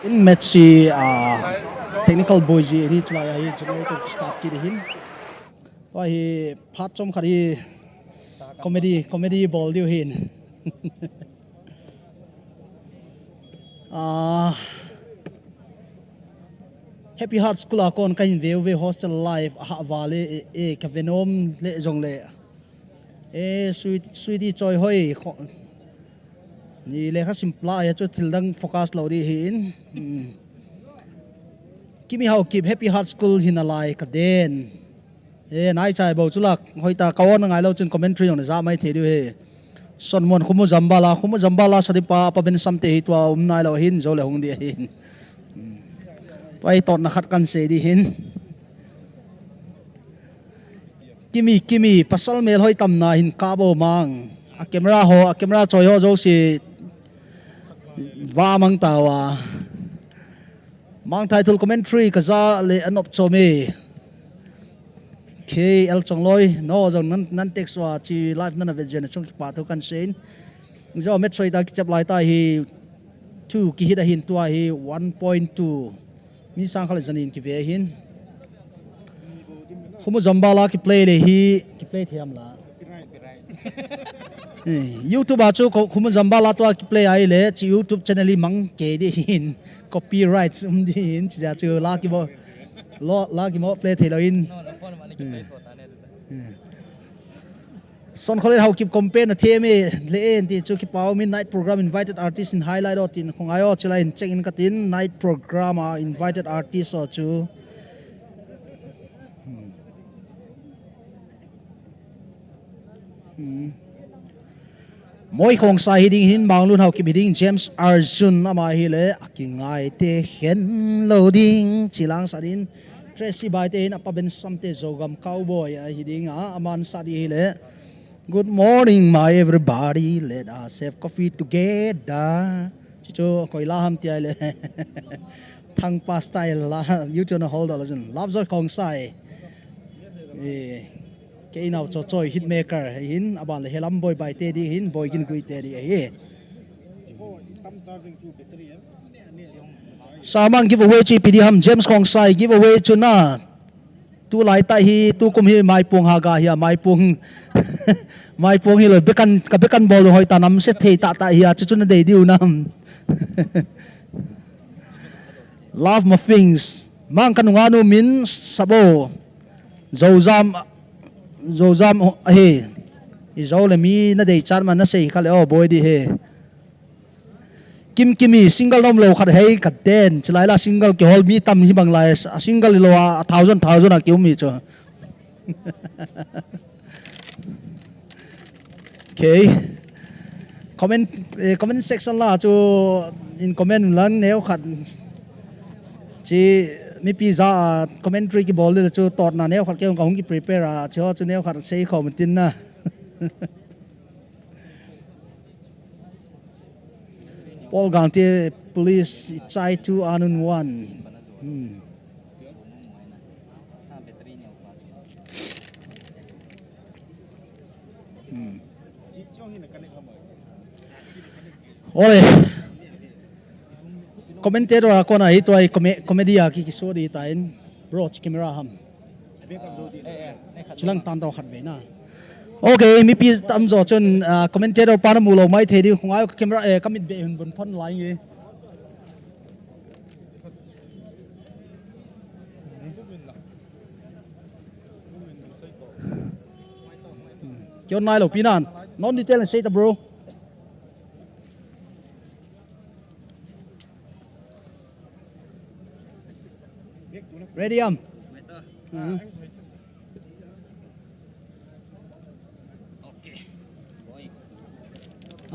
In match hi, ah, technical boi ji ni chulai a hi generator start kit hin. Tua hi phat chomkhat hi comedy, comedy bol diu hin. Ah, Happy Heart School a kon kahin veu ve hostel life a ha vale e, e, ka venom le jongle. E, sweet, sweetie choi hoi. Ni lekha sim pla a chu thil dang focus lo di hin. Hmm. Kimi Haokip Happy Heart School hin alai ka den. E, nai chai bo chulak. Hoita ka on ngai lo chun commentary jong na ja mai thei diu he. Son Mon Khumu Jambala, Khumu Jambala sadipa pa ben samte hi tua um nai lo hin jo le hung di hin. Hmm. Tua hi tot na khat kan sei di hin. Kimi, Kimi, pasal mel hoi tamna hin kabo mang. A camera ho, a camera choi ho jo si va mang tawa. Mang title commentary ka ja le anop chome. K L Chongloi, no jong nan, nan text wa chi live nan a vet jen chung kipa thu kan sein. Jo match soi ta kichep lai ta hi two kihit a hin tua hi one point two. Mi sang kha le janin kive hin. Khumu Jambala kiplay le hi, kiplay thiam la. Eh, YouTube a chu ko-, Khumu Jambala tua kiplay ai le, chi YouTube channel hi mang ke di hin. Copyright um di hin, chi ja chu la ki bo. Lo, la ki mo play thei lo in. Eh. Eh. Son Kholel Haokip compare na theme le en ti chu kipau min night program invited artist in highlight o tin khongai o chila in check in katin night program a invited artist o chu. Hmm. Hmm. Moi Khongsai hi ding hin Manglun Haokip hi ding James Arjun ama hi le a kingai te hen lo ding chilang sa din Tracy Baite hin apa ben samte Zogam cowboy a hi ding a aman sa di hi le. Good morning, my everybody. Let us have coffee together. Chichu koi la ham ti ai le. Thangpa style la. YouTube na hold on. Love Joy Khongsai. Eh, kei nau cho choi hitmaker hin aban le helam boi bai te di hin boi gin gui te di hi. Samang giveaway chi pi di ham James Khongsai giveaway chu na. Tu lai ta hi, tu kum hi maipung ha ga hi a, maipung, maipung hi lo, bekan, ka bekan bol hoi ta nam se thei ta ta hi a, chu chu na dei diu nam. Love Muffins. Mang ka nunga nu min Sabo. Zozam, Zozam ahi. I zo le mi na dei chan ma na sei kha le o boi di he. Kim Kimi, single nom lo khat hei ka den. Chilai la single kihol mi tam hi bang lai. A single lo a, a thousand, thousand a ki um hi chu. Okay. Comment, eh, comment section la chu in comment lang neo khat. Chi mipi ja a commentary kibol le chu totna neo khat kei ka hung ki prepare a. Chu chu neo khat sei khom tin na. Paul Gangte, please, chai two anun one. Hmm. Hmm. Ole. Commentator a kona hi tua hi come-, comedy a ki, kiso di ta in. Bro, chi camera ham. Chilang tan tau khat ve na. Okay, mipi tam jo chun, ah, commentator pa na mu lo mai thei di, khungai ka camera, eh, ka mit ve hun bun phon lai nge. Kion nai lo pi nan. Non detail sei ta bro. Ready am? Mhm.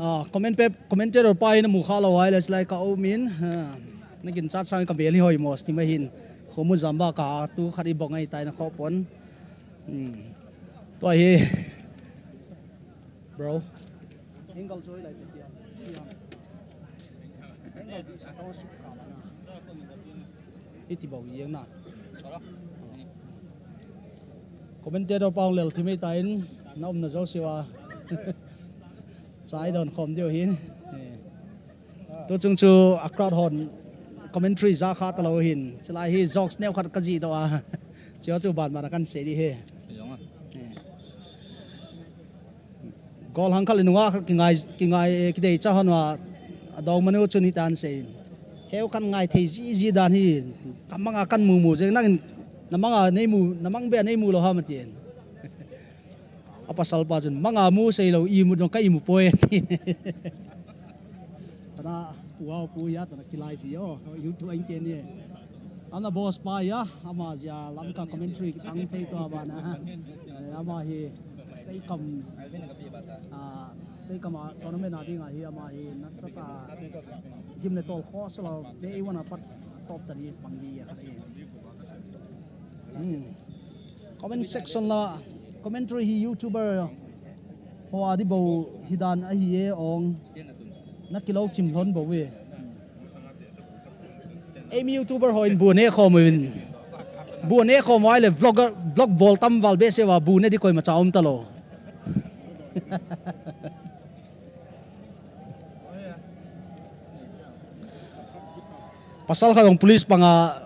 Ah, comment pe, commentator pa hin mu kha lo ai le slai ka o min. Ha. Na gin chat sang ka bel hi hoi mos ti ma hin. Khomu jamba ka tu khat i bong ai tai na kho pon. Hmm. Tua hi. Bro. Angle choi lai tia. Angle di sa to su ka la na. Iti bau yeng na. Commentator pau lel thimei ta in na um na jo siwa. Chai don khom diu hin. Eh. Tu chung chu a crowd hon commentary ja kha ta lo hin. Chulai hi jokes neo khat ka ji do a. Chio chu ban ban kan se di he. Jong a. Eh. Gol hang khal nunga kingai kingai, eh, kidei cha hon wa adong manu chun hi tan se. Heu kan ngai thei ji ji dan hi. Kamanga kan mu mu jeng nang namanga nei mu namang be nei mu lo ha ma tin. A pasal pa chun, "Manga mu sei lo, i mu jong ka i mu poi," ati. Tana, wow, pu ya, tana kilai fi, oh, YouTube ang ken ye. Ana boss pa ya, ama jia lam ka commentary kitang thei to ba na. Eh, ama hi, sei kam, ah, sei kam a tournament a ding a hi, ama hi, nasa ta, gim le tol kho sa lo, day one a pat top ta ni pang di ya ka hi. Hmm. Comment section la, commentary hi YouTuber ho a di bou hi dan ahi e ong. Na kilo thim lhon bou e. Ei mi YouTuber ho in bu ne khom in. Bu ne khom ai le vlogger, vlog bol tam val be se wa bu ne di koi ma cha um ta lo. Pasal kha jong police panga,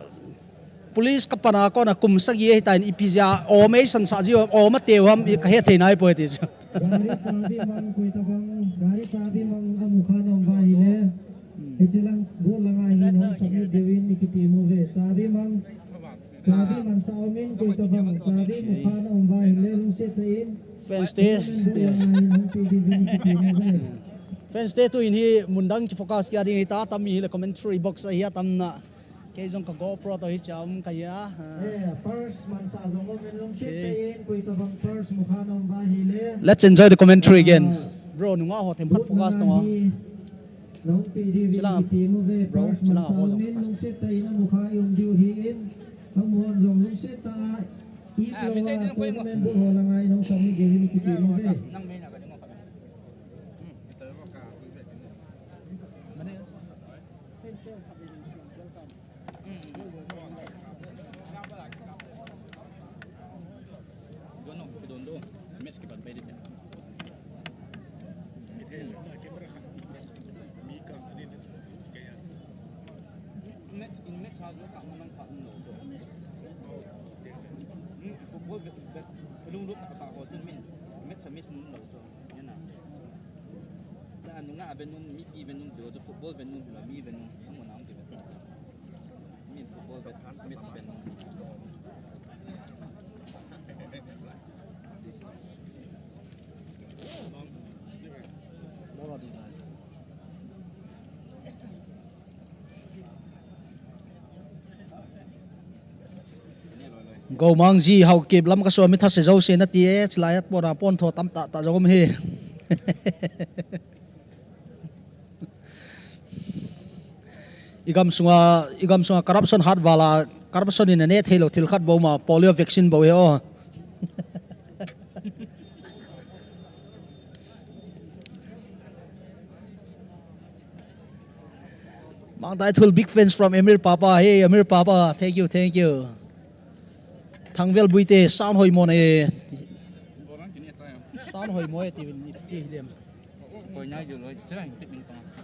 police ka pana kona kum sagi ahi tan ipi jia, o mei san sa ji, o ma teu ham i ka he thei nai poi ti chu. Gari chabi mang koi tabang, gari chabi mang amu kha nom ba hi le. Hichi lang bu langa hi nom sami dewin ikiti mo ve. Chabi mang, chabi mang sa omin koi tabang, chabi mu kha nom ba hi le lungset in. Fans te. Fans te tu in hi mundang ki focus kia ding hi ta tam mi hi le commentary box a hi a tam na. Kei jong ka GoPro to hi cham ka hi a. Let's enjoy the commentary again. Bro, nunga ho them khat focus to nga. Chilang, bro, chilang ho jong focus. Football vet, vet, lunglut ka ta ho chun min, match a miss nun lo chu. Yan a. La nunga a ven nun, mipi ven nun, chu football ven nun, la mi ven nun, amun a um ti vet. Min football vet, match ven nun. Bora di lai. Gomang ji Haokip lam ka so mi thase jouse nati e, chilai a pon a pon tho tam tah tah jong um hi. I gam sunga, i gam sunga corruption hat vala, corruption in a ne thei lo thil khat bou ma, polio vaccine bou hi o. Mangdai Thul, big fans from Amir Papa. Hey, Amir Papa, thank you, thank you. Thangvel Buite, sound hoi mo na e. Sound hoi mo e, ti, ti, ti dem.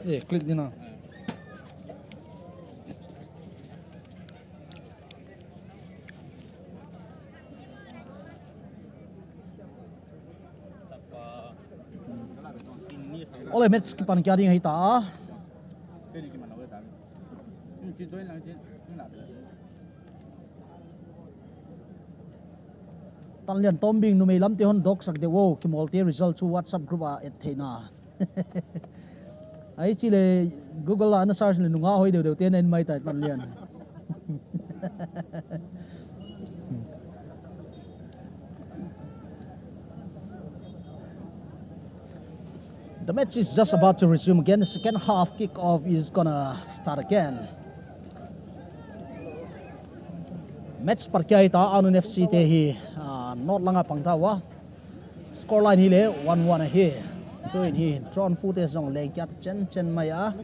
Eh, click din a. Ole, match kipan kia ding hita. Tanlian Tombing, numei lam te hon dok sak de wo, kimol te result chu WhatsApp group a et theina. Ai chi le Google a na search le nunga hoi deu deu te na in mai tai Tanlian. The match is just about to resume again. The second half kick-off is gonna start again. Match pat kia hita, Anun F C te hi, ah, North langa pang tauva. Score line hi le one one ahi. Tuin hi drone footage jong le kia chen chen mai a.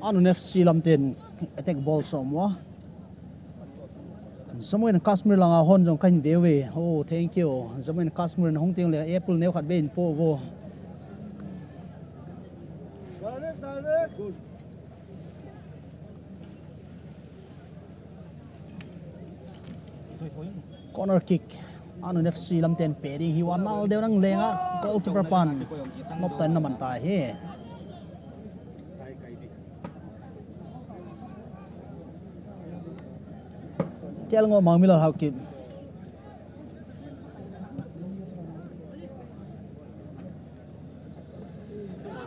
Anun F C lamten attack ball som uva. Jammu and Kashmir langa hon jong kahin veuve. Oh, thank you. Jammu and Kashmir na hung teng le apple neo khat be in po vo. Corner kick. Anun F C lamten pe ding hi uva, nal deu nang lenga goalkeeper pan nop tan na man ta hi. Tel ngo Mangmilal Haokip.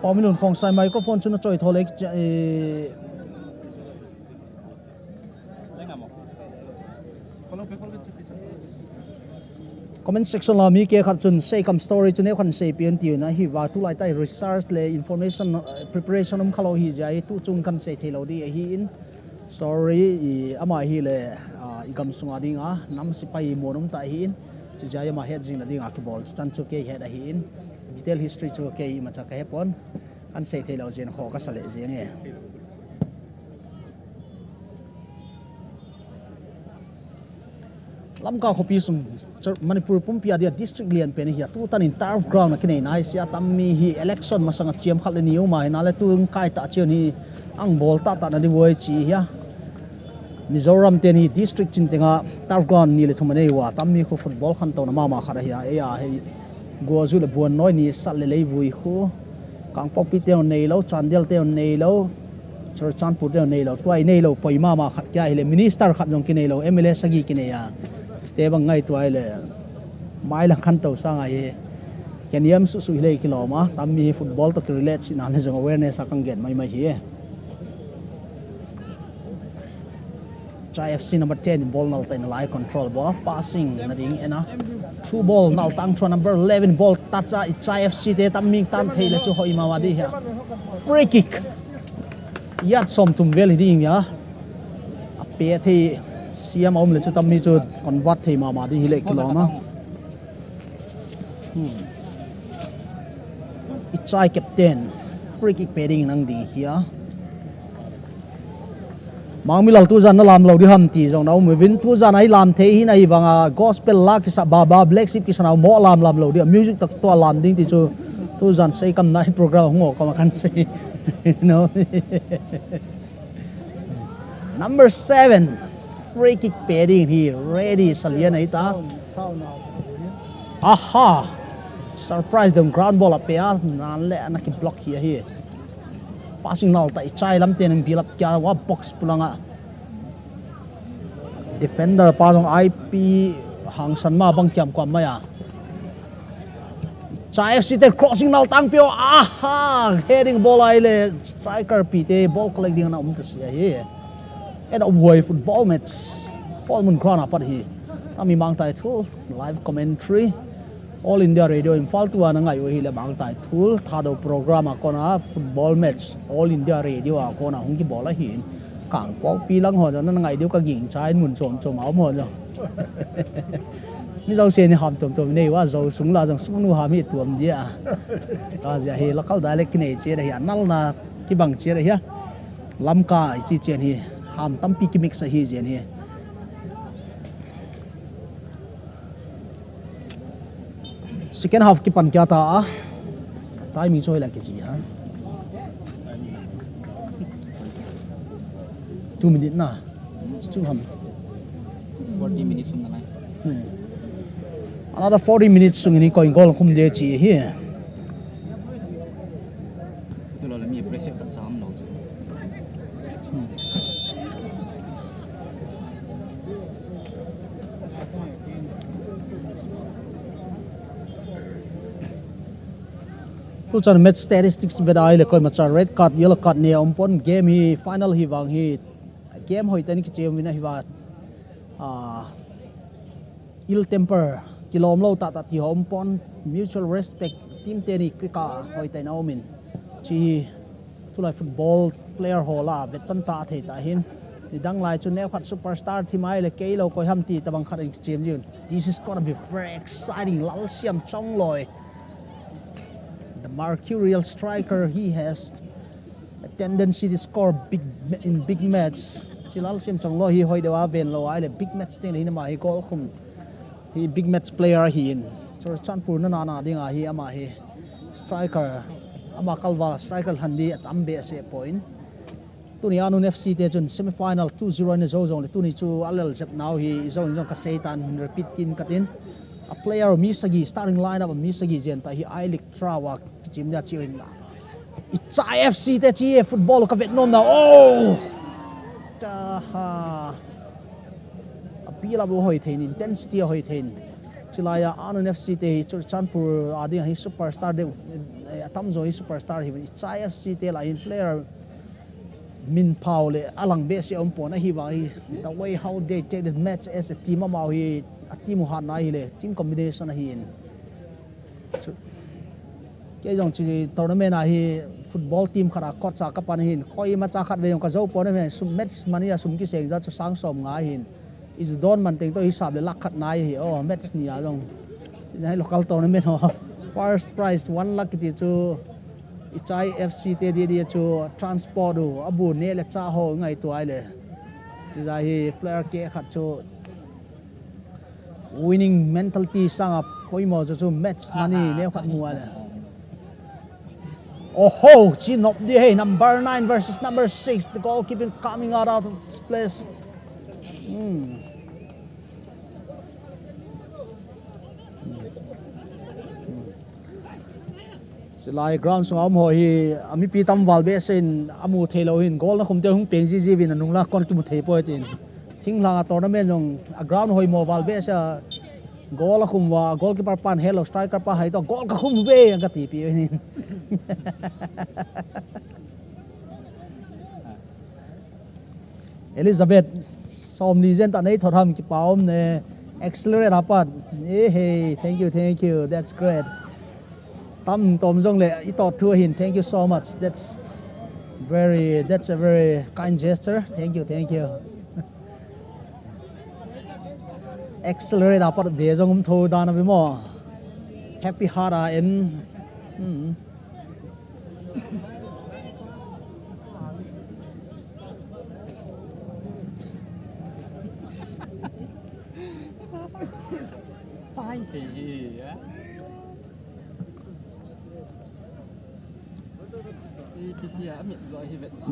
Paominun Khongsai microphone chu na choi tho le, eh, comment section la mi khat chun seikam story chu neo khat seipeh in tiu na hi va, tulai tai research le information, eh, preparation um khalou hi jeh a hi tu chung kahin sei thei lou ding ahi in. Sorry, i, ama hi le, ah, i gam sunga dinga nam sepai mun um ta ahi in. Chu jeh a ama het jing na dinga kibol chan chu kei het ahi in. Detail history chu kei imacha ka he pon. Kahin sei thei lou jeh in kho ka sa le jeng e. Lamka khopi sung, Manipur pumpi a dia district lian pen hi a, tutan in turf ground a kinei na hi sia, tam mi hi election masanga chiam khat le ni um a hi na le tu kai ta chiu ni ang bol ta ta na di voi chi hi a. Mizoram ten hi district chin tenga turf ground ni le thum a nei uva, tam mi khu football khan to na mama khat a hi a, ei a hi Guazu le Buannoi ni sat le Leivui khu. Kangpokpi te nei lou, Chandel te nei lou, Churachandpur te nei lou, tua i nei lou poi mama khat kia hi le, minister khat jong kinei lou, M L A sagi kinei a. Te bang ngai tua hi le, mai lang khan to sang a hi. Keniam susu hi le kilom a, tam mi football to ki relate si na le jong awareness a kang gen mai mai hi. Chai F C number ten in ball nal ta in a lai control ball, passing na ding ena. Through ball nal tang through number eleven ball touch a, i Chai F C te tam mi tan thei le chu hoi mama di hi a. Free kick. Yard som thum vel hi ding a. A pe thei siam a um le chu tam mi chu convert thei mama di hi le kilom a. Hmm. I Chai captain, free kick pe ding nang di hi a. Mangmilal tujan na lam lou di ham ti jong na um uvin, tujan a i lam thei hi na hi vanga gospel la kisa ba ba, black sheep kisa na mo lam lam lou di, music tak to lam ding ti chu tujan seikam na hi program hung o kama kan sei. No. Number seven, free kick pe ding hi ready, Salian ahi ta. Aha! Surprise dem, ground ball a pe a, nan le na ki block hi ahi. Passing nal ta i Chai lam ten build up kia uva box pulanga. Defender pa jong I P hangsan ma bang kiam kuam mai a. Chai F C ten crossing nal tang pio. Aha! Heading ball a hi le striker pi te ball collect ding na um ta si ahi. Ena um huai football match. Holmun ground a pat hi. Ami mang tai thu live commentary. All India Radio Imphal tua na ngai u hi le mang tai thu Thadou program a kona football match All India Radio a kona hung kibol ahi in. Kangpokpi lang ho jong na ngai diu ka ging chai mun chom chom a um ho jong. Mi jong se ni ham tom tom nei uva, jo sung la jong sung nu ham hi tuam dia. Ka jia hi local dialect kinei che da hi a, nal na kibang che da hi a. Lamka i chi chen hi ham tampi ki mix ahi jen hi. Second half kipan kia ta a. Timing soi la kichi ha. Two minute na. Chu ham. Forty minutes sung na lai. Hmm. Another forty minutes sung ni koi goal khum de chi hi. Tu lo le mi pressure khat cha ham lo chu. Tuchan match statistics veda ahile koimacha red card, yellow card nei aumpon, game hi final hi vang hi game hoitah in kichem uvin ahi vang. Ah, ill temper, kilom lou tahtah ti ho aumpon, mutual respect, team teni kikah hoitah in aumin. Chi hi tulai football player ho lah a vetton tah thei tah ahin. Nidang lai chu neokhat superstar thim ahile kei lou koi ham ti tobang khat in kichem jiuvin. This is gonna be very exciting. Lalsiam Chongloi, the mercurial striker, he has a tendency to score big ma-, in big match. Chi Lalsiam Chongloi hi hoi deuh a ven lou ahile big match teng le hin ama hi goal khum hi big match player ahin. Churachandpur nana na dinga hi ama hi striker, ama kalval striker lhan di atam behseh poi. Tuni Anun F C te chun semi final two zero in ajou jongle tuni chu alel jep nau hi ijou in jong kasei tan, repeat kit in katin. A player mi sagi, starting lineup mi sagi jen tah hi I-League through a kichim dia chi in. Ichai F C te chi football ka vet nom na. Oh! Taha. A build up ahoi thei in, intensity ahoi thei in. Chilai a Anun F C te hi Churachandpur a ding hi superstar de, eh, atam jo hi superstar hi. Ichai F C te lah hin player min phau le alang behseh aumpon ahi vang hi, the way how they take the match as a team, amau hi a team u hatna ahile team combination ahin. Chu, kei jong chi tournament a hi football team khat a coach a kapan ahin, koimacha khat vei jong kajou pon ahin, sum, match mani a sum kiseng ja chu sang som nga ahin. Ijou don man teng toh hisap le lakh khat nai hi, oh, match ni a jong. Chi jong hi local tournament ho. First prize one lakh kiti chu Ichai F C te dia dia chu transport u, abu neh le chah ho ngaito ahile. Chi jong hi player keh khat chu winning mentality sanga poimo chu chu match mani neokhat mu ahile. Oho, chi nop di hei, number nine versus number six. The goalkeeping coming out, out of this place. Hmm. Chilai ground sunga um ho hi, a mipi tam val behseh in amu thei lou hin, goal na khum te hung peng jiji uvin anung lah a kon kimu thei poi tin. Thinglhang a tournament jong a ground hoimo val behseh a, goal akhum uva, goalkeeper pan helou, striker pa hai toh, "Goal kakhum uve," anga tipi uvin. Elizabeth, somni jen tah nei thot ham, kipa um e. Accelerate apat. Hey, hey, thank you, thank you. That's great. Tam tom jongle i thot thu ahin, thank you so much. That's very, that's a very kind gesture. Thank you, thank you. Accelerate apat ve jong um tho dan ahi mo. Happy heart a en. Hmm.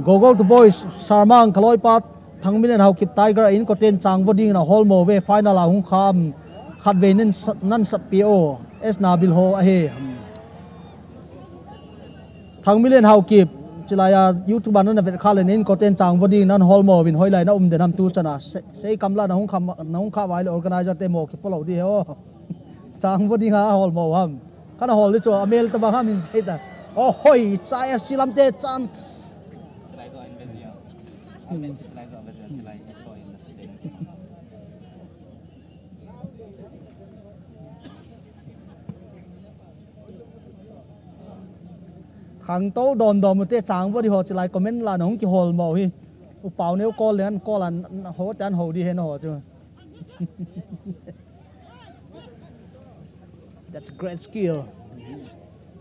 Gogol to boys, Sarmang, kaloipa, Thangmilen Haokip Tiger, in koten changvo dingin ahol mo ve, final a hung kham, khatvei nen sa-, nan sap pi o, S Nabil ho ahi. Thangmilen Haokip, chilai a YouTube a nana vet kha le nin koten changvo ding nan hol mo vin hoilai na um den ham tu chana. Se-, sei kam la na hung kham, na hung kha vai le organizer te mo kipolo di he o. Changvo ding a hol mo ham. Kana hol di chu a mel ta bang ham in sei ta. Oh hoi, Chai F C lam te chance. Khangtou don don mu te changvo di ho chilai comment la na hung kihol mo hi. U Pau Neu call le an call an ho te an ho di he na ho chu. That's great skill.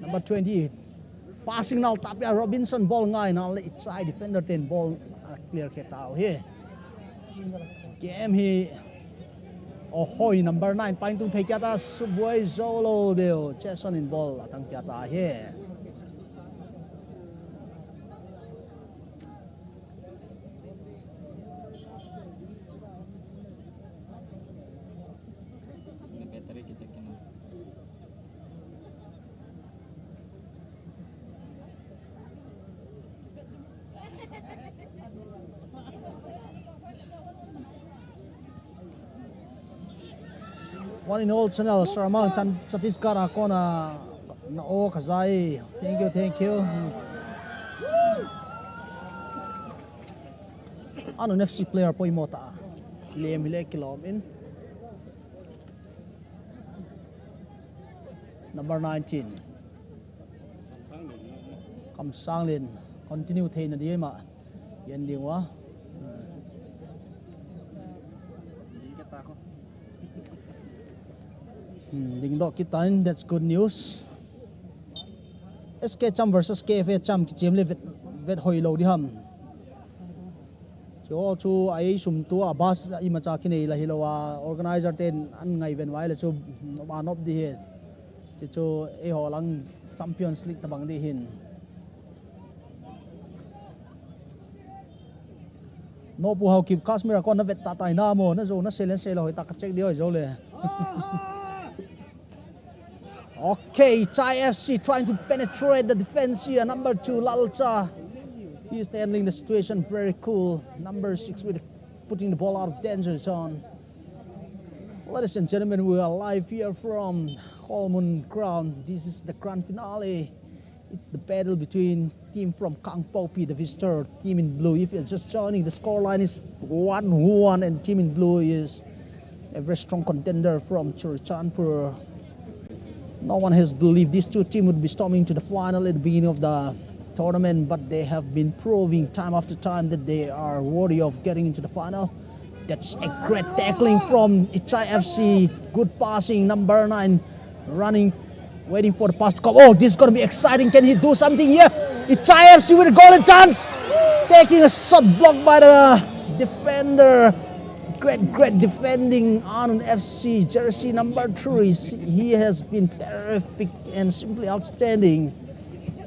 Number twenty. Passing nal tapia Robinson ball ngai nal le Ichai defender ten ball, ah, clear khe tau hi. Game hi. Oh hoi, number nine, pain tung phei kia ta, subuai zo lo deu. Jason in ball atang kia ta hi. One in all channel, Saramang Chan-, Chhattisgarh a kona Na o ka zai. Thank you, thank you. Anun F C player poimo ta. Lem hile kilom in. Number nineteen. Kamsanglin continue theina dia ma. Yan ding wa. Hmm, ding doh kitan, that's good news. S K Cham versus K F A Cham kichem le vet, vet hoi lo di ham. Chu chu a ei sum tu a bus imacha kinei la hilou a organizer ten an ngaiven vai le chu nop a nop di hi. Chu chu eiho lang Champions League tabang di hin. No pu hau kip Kashmir a kon na vet ta tai na mo na zo na selen selo hoi ta ka check di hoi zo le. Okay, Chai F C trying to penetrate the defense here. Number two, Lalcha. He's handling the situation very cool. Number six with putting the ball out of danger zone. Ladies and gentlemen, we are live here from Kholmun Ground. This is the grand finale. It's the battle between team from Kangpokpi, the visitor, team in blue. If you're just joining, the scoreline is one one, and the team in blue is a very strong contender from Churachandpur. No one has believed these two teams would be storming to the final at the beginning of the tournament, but they have been proving time after time that they are worthy of getting into the final. That's a great tackling from Ichai F C. Good passing, number nine running, waiting for the pass to come. Oh, this is gonna be exciting. Can he do something here? Ichai F C with a golden chance. Taking a shot blocked by the defender. Great, great defending on F C jersey number three. He has been terrific and simply outstanding.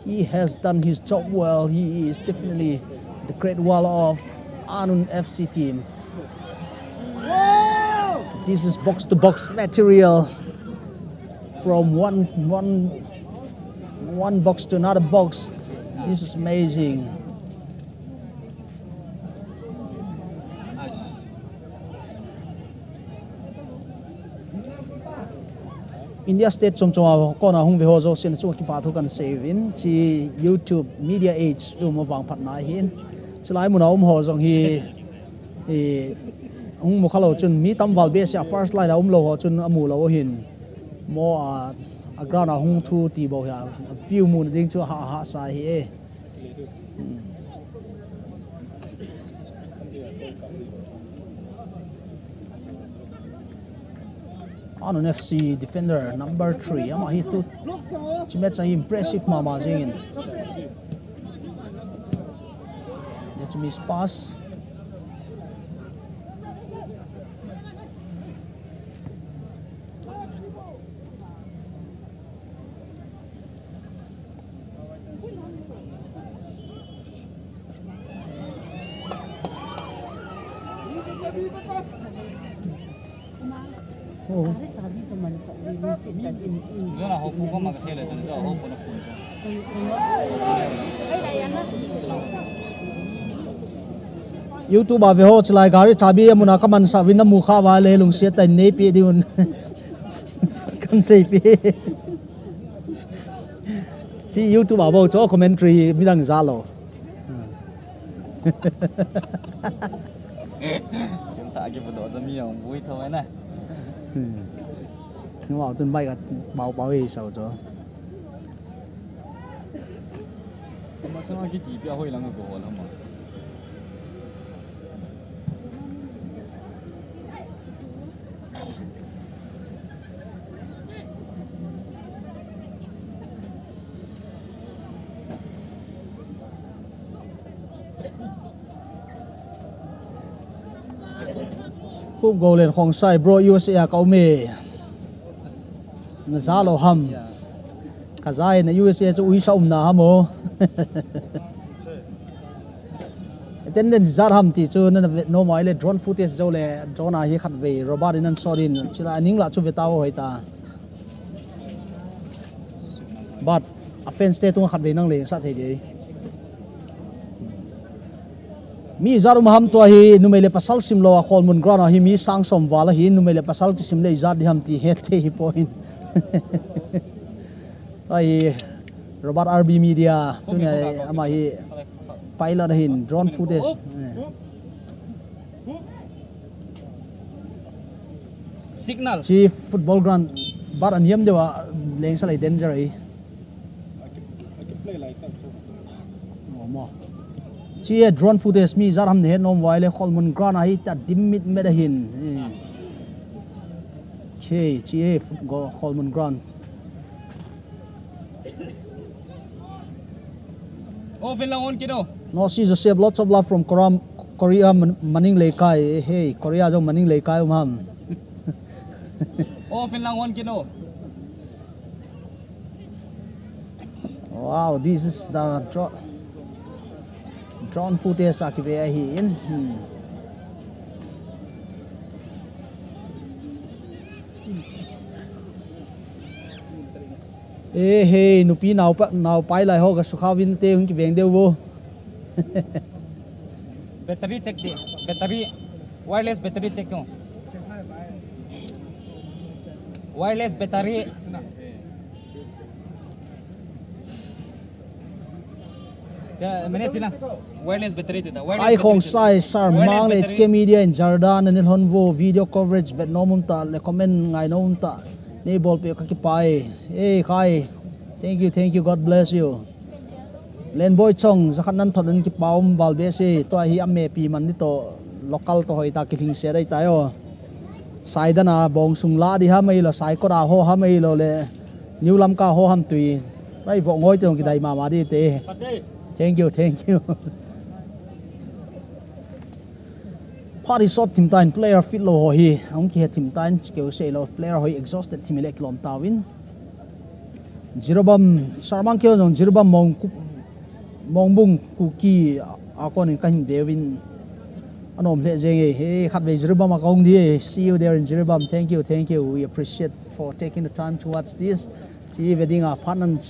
He has done his job well. He is definitely the great wall of Anun F C team. This is box to box material from one, one, one box to another box. This is amazing. India state chom chom a kona hung ve ho jouse na chunga kipa thu kan sei uvin, chi YouTube media age um avang phat na hin. Chilai muna um ho jong hi, hi hung mu kha lou chun mi tam val behseh a first line a um lou ho chun amu lou hin. Mo a, a ground a hung thu ti bou hi a, a view muna ding chu ha, ha sa hi e. Anun F C defender number three, ama hi tu, chi match a hi impressive mama jingin. That's a miss pass. YouTube a ve ho chilai gari chabi amuna kaman sa vin namu kha va le lungsiat tah in neipe diu. Kan seipi. Chi YouTube a bou chu commentary midang ja lou. Sim ta ki bu do za mi ang bui tho na. Nua chun bai ka bau bau e sau chu. Masang ki ti pia hoi lang ko hol hama. Khup Golen Khongsai, bro, U S A a ka um e. Na ja lou ham. Ka ja e, na U S A chu uisa umna ham o. Attendance jat ham ti chu na, na vet nom a le drone footage jou le drone a hi khatvei Robert in an sot in chila ning la chu ve ta hoi ta. But a fans te tunga khatvei nang le sa thei dei. Mi jat um ham tua hi numei le pasal sim lou a Kholmun ground a hi mi sang som val a hi numei le pasal kisim le ijat di ham ti het thei hi poi. Ai, Robert R B Media, tuni ama hi pilot ahin, drone footage. Eh. Signal. Chi football ground, bat aniam deuh a, lengsa lei danger ahi. Oh, mo. Chi e drone footage mi ijat ham nahet nom uva ahile Kholmun ground ahi ta dim mit met ahin. Eh. Okay, chi e foot-, go-, Kholmun ground. Off in lang on kit o. No, see Joseph, lots of love from Korea, Korea Man-, Maning Leikai. Eh, hey, Korea jong Maning Leikai um ham. Off in lang on kit o. Wow, this is the dro-, drone footage a kive ahin. Hmm. Eh, hey, nupi nao pa, nao pai lai ho ka sukha vin te hung kiveng deu vo. Battery check di, battery, wireless battery check tu. Wireless battery. Cha, mene sina. Wireless battery ti ta. Wireless Khai battery Khong ti ta. Sai, Sir, wireless mang le battery. H K Media in Jordan, ani lhon vo, video coverage vet nom um ta, le comment ngai nom um ta. Nei bol pe ka kipa e. Eh, Khai. Thank you, thank you. God bless you. Lenboi Chong, jakhat nan thot un kipa um val behseh, tua hi a mepi man ni to, local to hoi ta kilhing se dai ta yo. Saidan a bong sung la di ham ahilou, Saikot a ho ham ahilou le, New Lamka ho ham tui. Rai vo ngoi te ong kidai mama di te. Thank you, thank you. Phat hi sot thim tan player fit lou ho hi, ahung kihe thim tan, chikeu sei lou, player ho hi exhausted thim le kilom tauvin. Jiribam, Sarmang keu jong Jiribam Mong Ku-, Mongbung Kuki a kon in kahin veuvin. Anom le jeng e, he khat vei Jiribam a kong di e, see you there in Jiribam, thank you, thank you, we appreciate for taking the time to watch this. Chi ve ding a phat nan,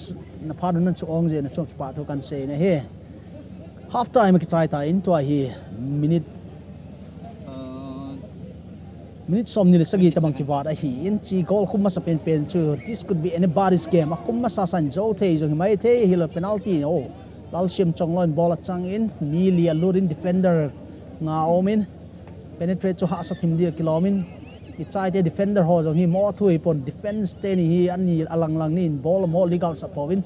na phat nan chu ong je na chu kipa thu kan sei na he. Half time kichai ta in tua hi minute, uh, minute som ni le sagi tabang kivat ahi in chi goal khum masa pen pen chu this could be anybody's game. A khum masa san jo thei jo hi mai thei hi lo penalty o. Lalsiam Chongloi in ball a chang in mi li a lut in defender nga om in penetrate chu hahsa thim di a kilom in kichai te defender ho jong hi mo thu hi pon defense te ni hi an ni a lang lang ni in ball mo legal sa po in.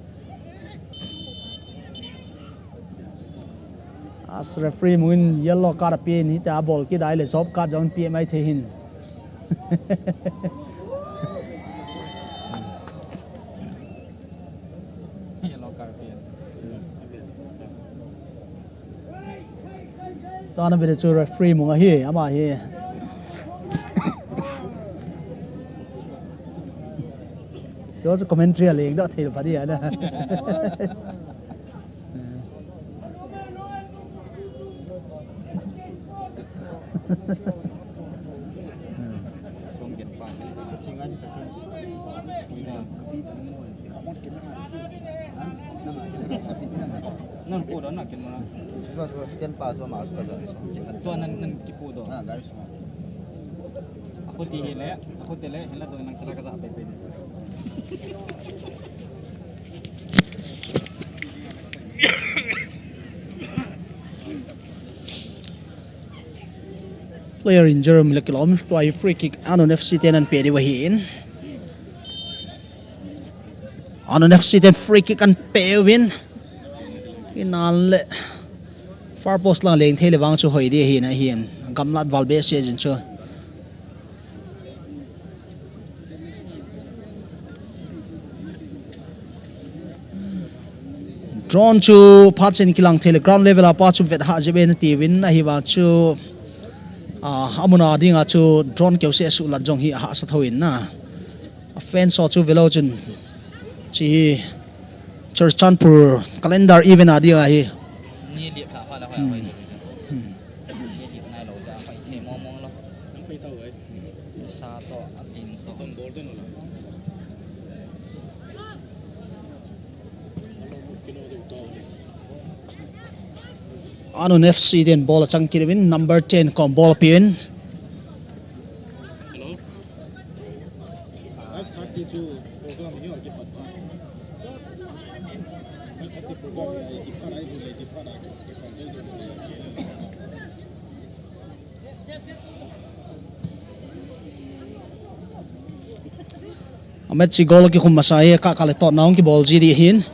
As referee mungin yellow card a pe in hita bol kidai le job card jong pe mai thei hin. Yellow card pe. Tana vele chu referee mung ahi, ama hi. Chu chu commentary a leng da thei lo pha di ana. Nan pu do na kin na. Second pa so ma so ka jari so. So nan nan ki pu do. Na gari so. Ako ti hi le, ako ti le, hela do nang chala ka sa pe pe. Player injury mi le kilom, tua hi free kick, Anon F C ten an pe di vahin. Anon F C ten free kick an pe uvin. Inan le far post lang leng thei le vang chu hoi di ahi na hin. Gamlat val behseh jin chu. Drone chu phat chen kilang thei le ground level a pa chu vet ha jep e na ti uvin ahi vang chu, ah, amun a ding a chu drone keu se suh lat jong hi a hahsa tho in na. A fans ho chu velo chun chi hi Churachandpur calendar event a ding ahi. Ni li pha pha la hoi hoi. Hmm. Ni li nai lo ja hoi thei mong mong lo. Sa to a ting to. Anon F C ten ball a chang kit uvin, number ten kom ball a pe uvin. Hello. Five thirty chu program hi a kipat pha. A match hi goal kikhum masa hi, kah kah le totna hung kibol ji ding ahin.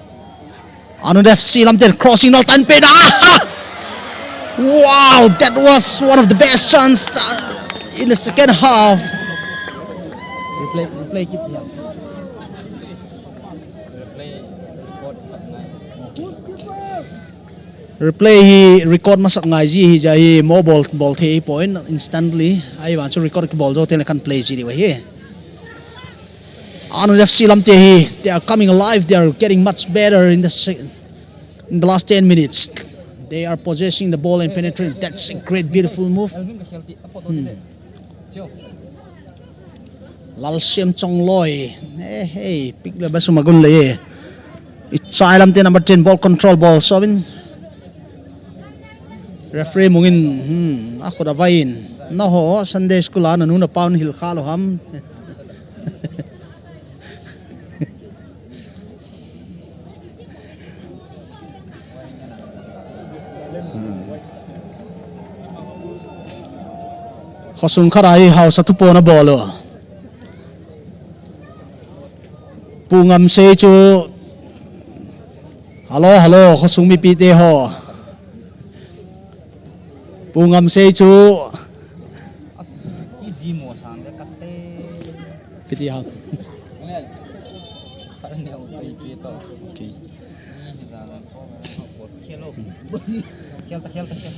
Anode F C lamten crossing nal tan pe na. Wow, that was one of the best chance, uh, in the second half. Replay, replay kit hiam? Replay record masat ngai ji ahi, jeh a hi mo bol, bol thei poi instantly. Ahivang chu record kibol jou teng le kan play ji diu ahi. Anode F C lamte hi, they are coming alive, they are getting much better in the se-, in the last ten minutes. They are possessing the ball and penetrating. That's a great, beautiful move. Hmm. Lalsiam Chongloi. Eh, hey, pick le ba suma gun le ye. Ichai lamte number ten ball control ball. So in referee mungin, hmm, a khut a vaiin. Na ho, Sunday school a na nu na paun hil kha lo ham. Khosung khat a hi hausa thupon a bol u. Pu Ngamsei chu, hello, hello, khosung mipite ho. Pu Ngamsei chu. As, ki ji mo sang de kate. Piti ham. Sa ne o tai pi to. Okay. Ni hi za na ko. Khel o. Khel ta, khel ta, khel.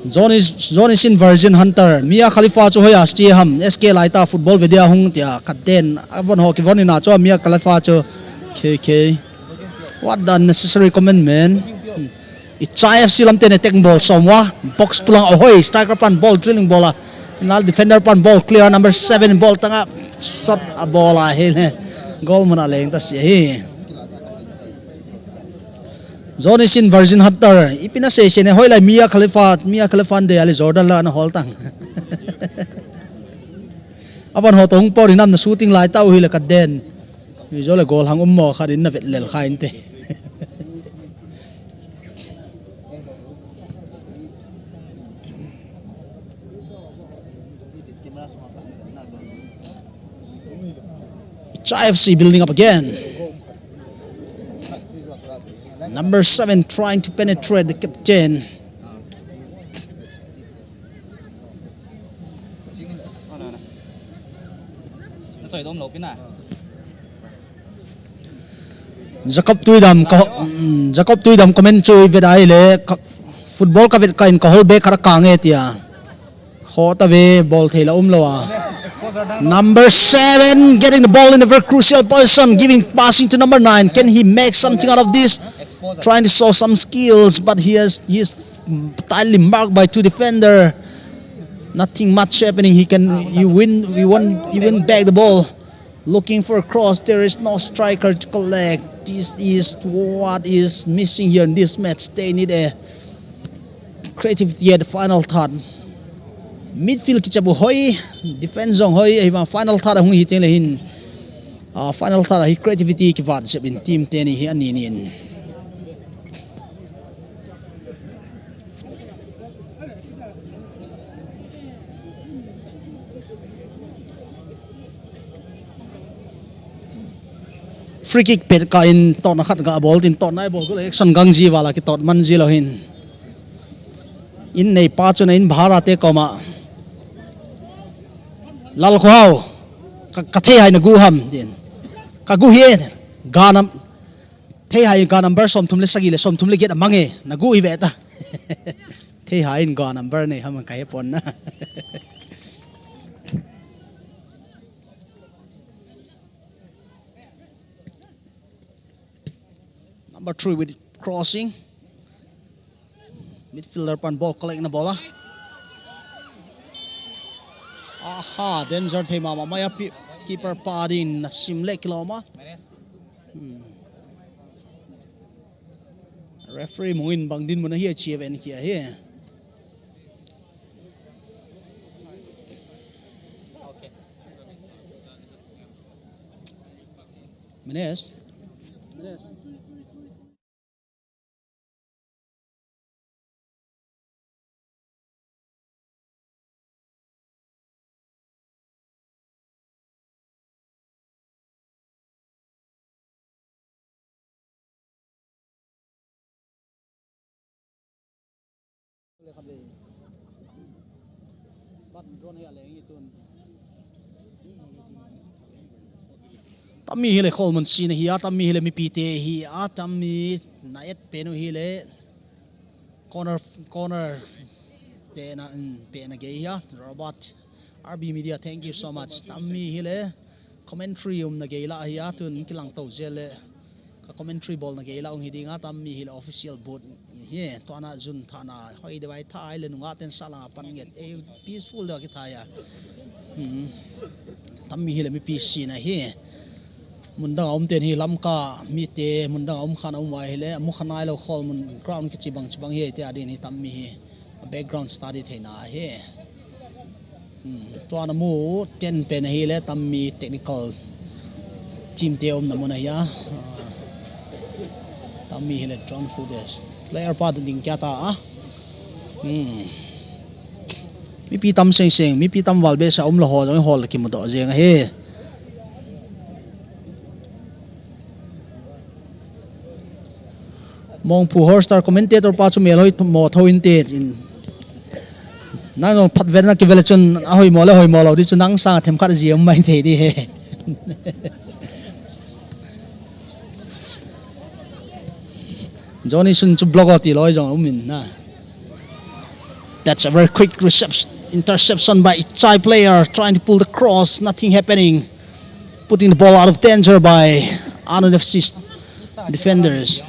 Johnny, Johnny Sins Virgin Hunter, Mia Khalifa chu hoiya sti ham, S K lai ta football ve dia hung tia, khat den, a von ho kivon in a chu Mia Khalifa chu, K K. What the unnecessary comment, man? Ichai F C lamten attack bol som uva, box pulang a hoi, striker pan ball drilling bol a, inal defender pan ball clear, number seven ball tanga, shot a bol a, hele. Goal mun a leng ta si hi. Johnny Sins Virgin Hunter, ipi na sei sei ne, hoilai Mia Khalifa, Mia Khalifa de ali Jordan la na hol tang. Aban ho tong por inam na shooting lai tau hi le ka den. Hi jo le goal hang um mo khat in na vet lel kha inte. Chai F C building up again. Number seven trying to penetrate the captain. Jacob Tuidam ka, mm, Jacob Tuidam comment chu i vet a ahile ka, football ka vet ka in ka hol be khat a ka nge tia. Khota ve bol thei la um lo a. Number seven getting the ball in a very crucial position, giving passing to number nine. Can he make something out of this? Trying to show some skills, but he has, he is tightly marked by two defender. Nothing much happening. He can, he win, he won, he win back the ball. Looking for a cross, there is no striker to collect. This is what is missing here in this match. They need a creativity at the final third. Midfield kichabu hoi, defense jong hoi, ahivang final third ahung hi teng le hin. Ah, final third ahi creativity kivat jep in team teni hi ani ni in. Free kick pet ka in totna khat ga bol tin totna bol gol action gang ji vala kitot man ji lo hin. In nei pa chu na in bhara te koma. Lal Khohau. Ka, ka thei hai na gu ham din. Ka gu hi e. Ga nam. Thei hai ga number som thum le sagi le som thum le get amang e. Na gu hi ve ta. Thei hai in ga number nei ham ka he pon na. Number three with crossing. Midfielder pan ball collect na ball a. Aha, danger thei mama mai a pi-, keeper pa din na sim le kiloma. Hmm. Referee mungin bang din mun a hi a chi ven kia hi. Menes. Menes. Tammi hile kholmun sina hi a, tammi hile mipite hi a, tammi na et penu hile corner, corner te na, mm, pe na gei hi a, Robert. R B Media, thank you so much. Tammi hile commentary umna gei la hi a, tun kilang to jel le ka commentary bolna gei la ung hi dinga, tammi hile official booth hi, tuana jun thana hoi de vai thai le nunga ten sala pan nget e peaceful de ki thai a. Hmm. Tammi hile mipi sina hi. Mundang a um ten hi Lamka mite, mundang a um khan a um vai hile, mu khan ai lo kholmun ground kichi bang chi bang hi te adin hi tammi hi. Background study theina ahi. Hmm, tuana mu ten pen ahile tammi technical team te umna mun ahi a. Ah, tammi hile drone footage. Player pa ding kya ta a. Hmm. Mipi tam seng seng, mipi tam val behseh a um lou ho jong hol kimu doh jeng ahi. Mongphu Horstar commentator pa chu mel hoi mo tho in te in. Nang jong phat ven na kivel chun a hoi mo le hoi mo lou di chu nang sang themkhat ji um mai thei di he. Johnny Sun chu blog ti loi jong um in na. That's a very quick reception, interception by Ichai player trying to pull the cross, nothing happening. Putting the ball out of danger by Anun F C's defenders.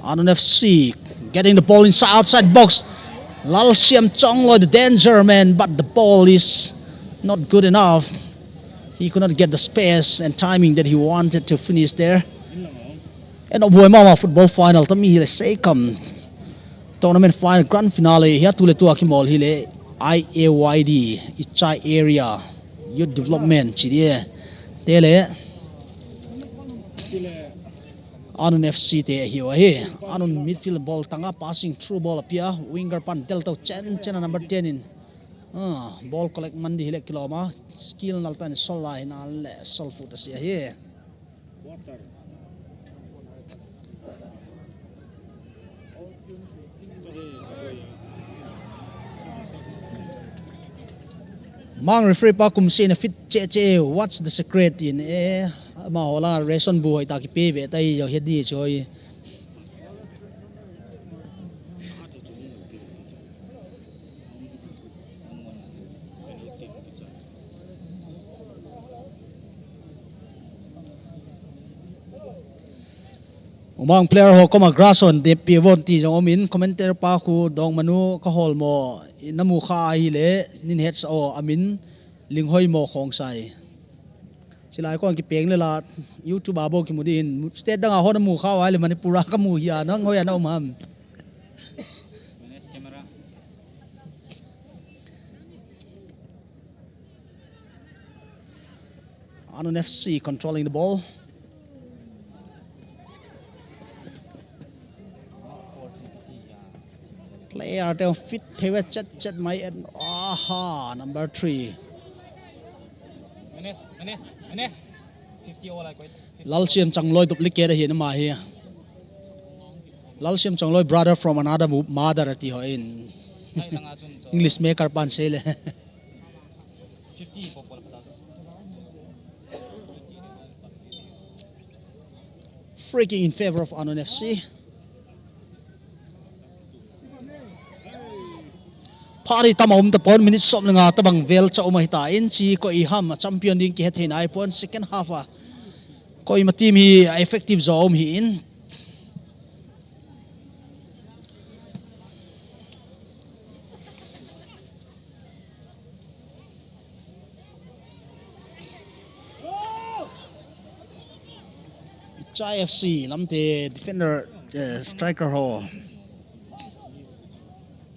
Anun F C getting the ball inside, outside box. Lalsiam Chongloi, the danger man, but the ball is not good enough. He could not get the space and timing that he wanted to finish there. And Obuai Mama football final, tammi hile Seikam tournament final, grand finale hi a, tu le tu a kimol hile I A Y D, Ichai area youth development chi di e. Te le Anun F C te ahi u ahi. Anun midfield ball tanga passing through ball apia, winger pan del to chen chen a number ten in. Ah, ball collect man di hile kilom a, skill nal tan sol lai nan le sol fu ta si ahi. Mang referee pa kum se na fit che che, what's the secret in e, ama hola ration bu hoi ta ki pe ve ta hi jo he di choi. Umang player ho koma grass hon de pi von ti jong um in, commentator pa khu dong manu ka hol mo, na mu kha ahile nin het sa o amin Linghoi mo Khongsai. Silai kon kipeng le la YouTube a bo kimu din. State dang a hon mu kha vai le Manipur a ka mu hi a nang hoi a na um ham. Anun F C controlling the ball. Player te fit thei ve chet chet mai en. Aha, number three. Menes, Menes, Menes. Fifty over like. Lalsiam Changloi duplicate ahi na ma hi. Lalsiam Changloi brother from another mo-, mother ati ho in. English maker pan sei le. Fifty po po. Free kick in favor of Anun F C. Phat hi tam a um tapon, minute som le nga tabang vel cha um ahi ta in, chi koi ham a champion ding kihe thei nai pon second half a. Koima team hi a effective jo um hi in. Ichai F C lamte defender, eh, striker ho.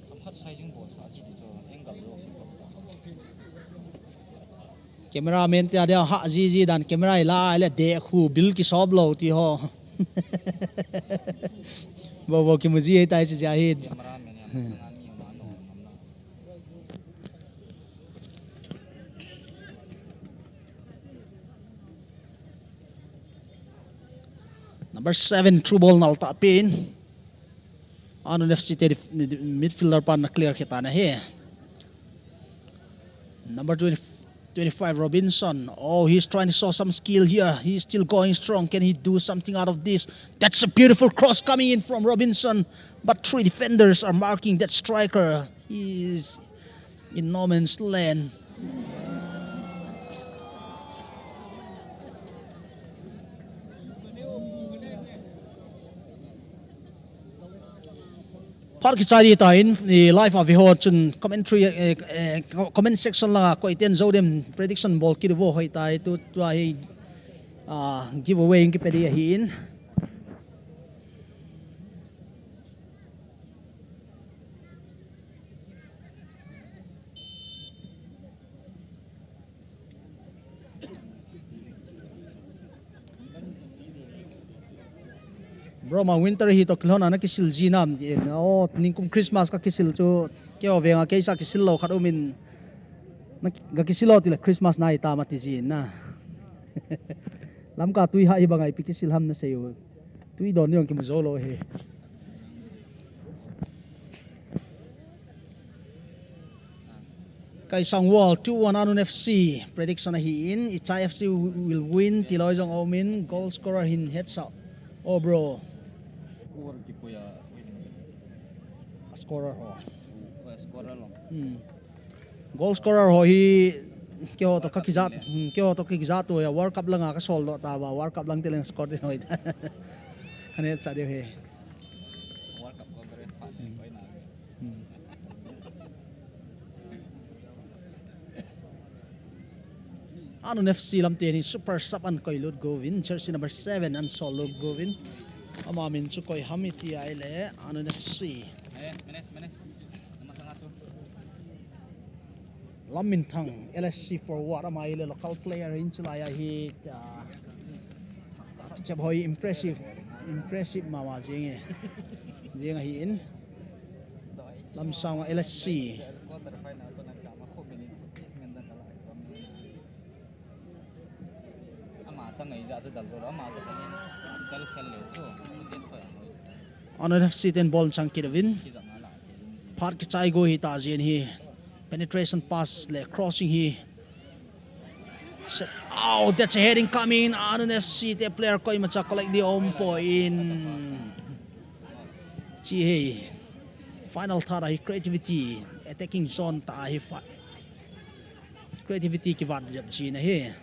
Themkhat sizing bol sa si ti chu angle lo si to. Cameraman te adia ha jiji dan camera ila le de khu bil ki sop lo ti ho. Bo bo ki muji tai chi ja hi. Number seven, through ball nal ta pin. Anun F C te midfielder pan na clear kheta na he. Number twenty, twenty-five, Robinson. Oh, he's trying to show some skill here. He's still going strong. Can he do something out of this? That's a beautiful cross coming in from Robinson. But three defenders are marking that striker. He is in no man's land. Phat kichai di ta in, i live a ve ho chun commentary, eh, eh, comment section la koiten zo dem prediction bol kit vo hoi tai tu, tu a hi, ah, giveaway in kipe di ahi in. Bro, ma winter hi to kilhon a na kisil ji nam ti. O, ningkum Christmas ka kisil chu. Keo venga keisa kisil lo khat umin. Na ki-, ga kisil lo tile Christmas na hi ta ma ti ji na. Lamka tui ha hi bangai pi kisil ham na sei u. Tui don ni ong kimu zo lo he. Kaisang World two one Anun F C. Prediction ahi in, Ichai F C will win, ti loi jong omin, goal scorer hin heads up. Oh, bro. Score ki puya. Scorer ho. Oh, scorer lo. Hmm. Goal scorer ho hi, keiho to ka kijat, hmm, keiho to ka kijat to ya, World Cup langa ka sol doh ta ba, World Cup lang te leng score te hoi ta. Ka heads up deu he. World Cup ko bres pa ne koi na. Hmm. Anun F C lam teni super sub an koi lut govin, jersey number seven an sol lut govin. Ama min chu koi ham iti ai le, Anun F C. Lam min thang, L S C forward ama ile local player in chulai ahi, ah, Chep hoi impressive, impressive mama jing e. Jing ahi in. Lamsang a L S C. Anun F C ten ball chang kit uvin. Phat kichai go hi ta jin hi. Penetration pass le crossing hi. Set. Oh, that's a heading coming. Anun F C te player koimacha collect di om poi in. Chi hei. Final third a hi creativity. Attacking zone ta hi fa-, creativity kivat jep chi na hi.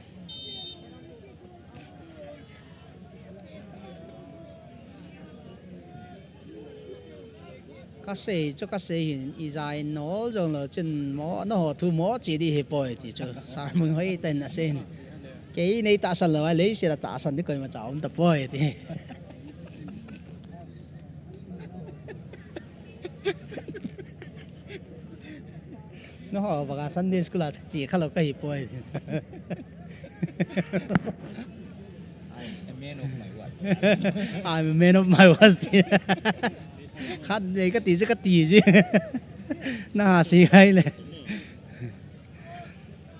Ka sei chu ka sei hin, ija in nol jong lou chun mo, na ho thu mo chi di hi poi ti chu. Sermon hoi ten a sei hin. Kei nei tahsan lou a, leiset a tahsan di koimacha um ta poi ti. Na ho, baka Sunday school a chi kha lou ka hi poi. I'm a man of my words. I'm a man of my words. Khat nei ka ti ji, ka ti ji. Na ha si hai le.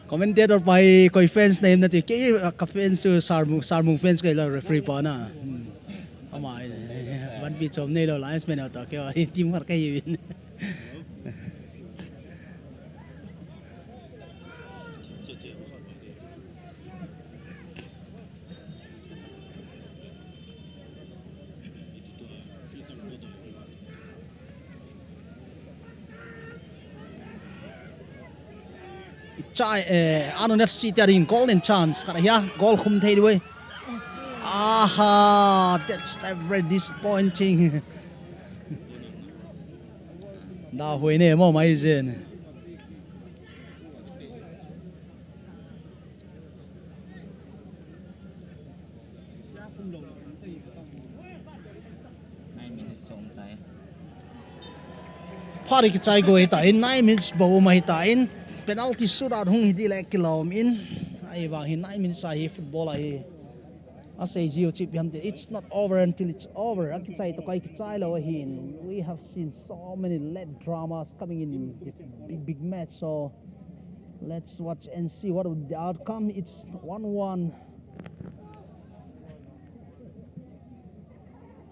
Commentator pa hi koi fans na him na ti. Kei ka fans chu Sarmung, Sarmung fans kei la referee pa na. Hmm. Ama hi. Van pi chom nei lou linesman ta kei team khat ka hi vin. Chai, eh, Anun F C te a ding golden chance. Khat ahi a, goal khum thei diu ahi. Aha, that's very disappointing. Da hoi ne mo mai jen. Nine minutes song tai. Phat kichai go hi ta in, nine minutes bou um ahi ta in, penalty shootout hung hi di le kilom in. Ahivang hi nine minutes ahi football ahi. Asei jiu chu ipi ham itile, it's not over until it's over. Akichai toh kai kichai lou ahin. We have seen so many late dramas coming in the big, big match. So let's watch and see what will be the outcome. It's one one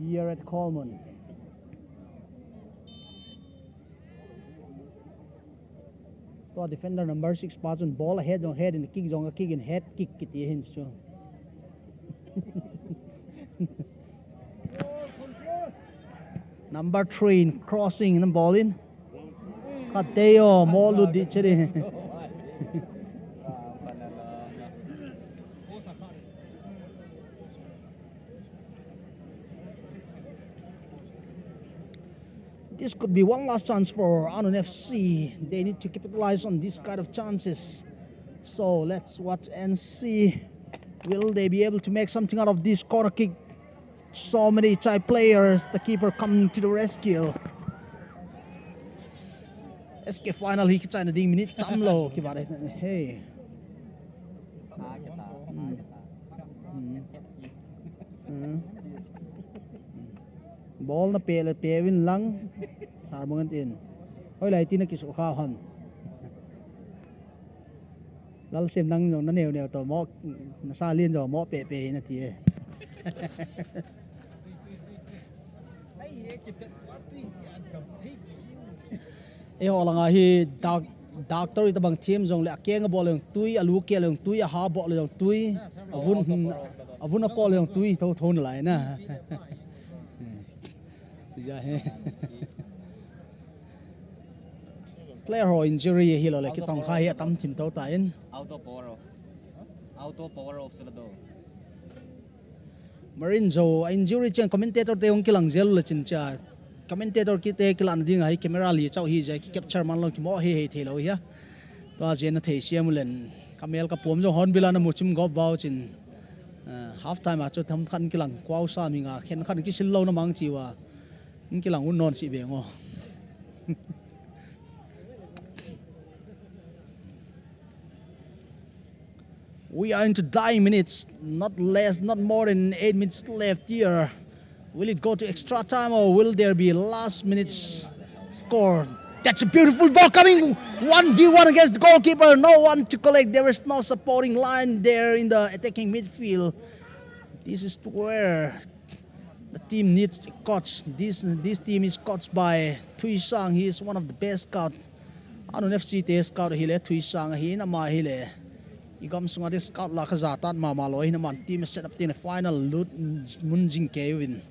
here at Coleman. Tua defender number six pa chun ball ahead jong head in, kick jong a kick in, head kick kiti hin chu. Number three in crossing in ball in. Khat teo mo lut di cheri. This could be one last chance for Anun F C. They need to capitalize on this kind of chances. So let's watch and see. Will they be able to make something out of this corner kick? So many Chai players, the keeper coming to the rescue. S K final hi kichaina ding minute tamlou kivat e. Hey. Hmm. Hmm. Hmm. Ball na pe le pe vin lang. Sarbung an tin. Hoilai tina kisu kha ham. Lalsem nang jong na neo neo toh mo, na sa lien jong mo pe pe na ti e. Eiho langa hi doc-, doctor itabang them jongle akeng abol le jong tui, alu kel le jong tui, aha bol le jong tui, avun, avun akol le jong tui, tho tho nalai na. Tija he. Player ho injury hilou le kitong kha hi atam thim to ta in. Auto power off. Auto power off sila do. Marine Joe a injury chen commentator te hung kilang jel le chin cha. Commentator kite kilan ding ahi camera li chau hi ja ki capture man lou kimo he he thei lou hi a. Tua jen na thei siam ulen. Kamel kapom jong hon bila na mu chim gop vau chin. Ah, half time a chu tham khan kilang kwau sa mi nga khen khan kisil lou na mang chi wa. Kilang un non si ve ngo. We are into dying minutes, not less, not more than eight minutes left here. Will it go to extra time or will there be last minute score? That's a beautiful ball coming. One v one against the goalkeeper. No one to collect. There is no supporting line there in the attacking midfield. This is where the team needs a coach. This, this team is coached by Thui Sang. He is one of the best scout. Anun F C te scout ahile Thui Sang ahin, ama ahile. I gam sunga te scout la kha ja tat mama lou ahin, aman team set up te na final lut mun jing kei uvin.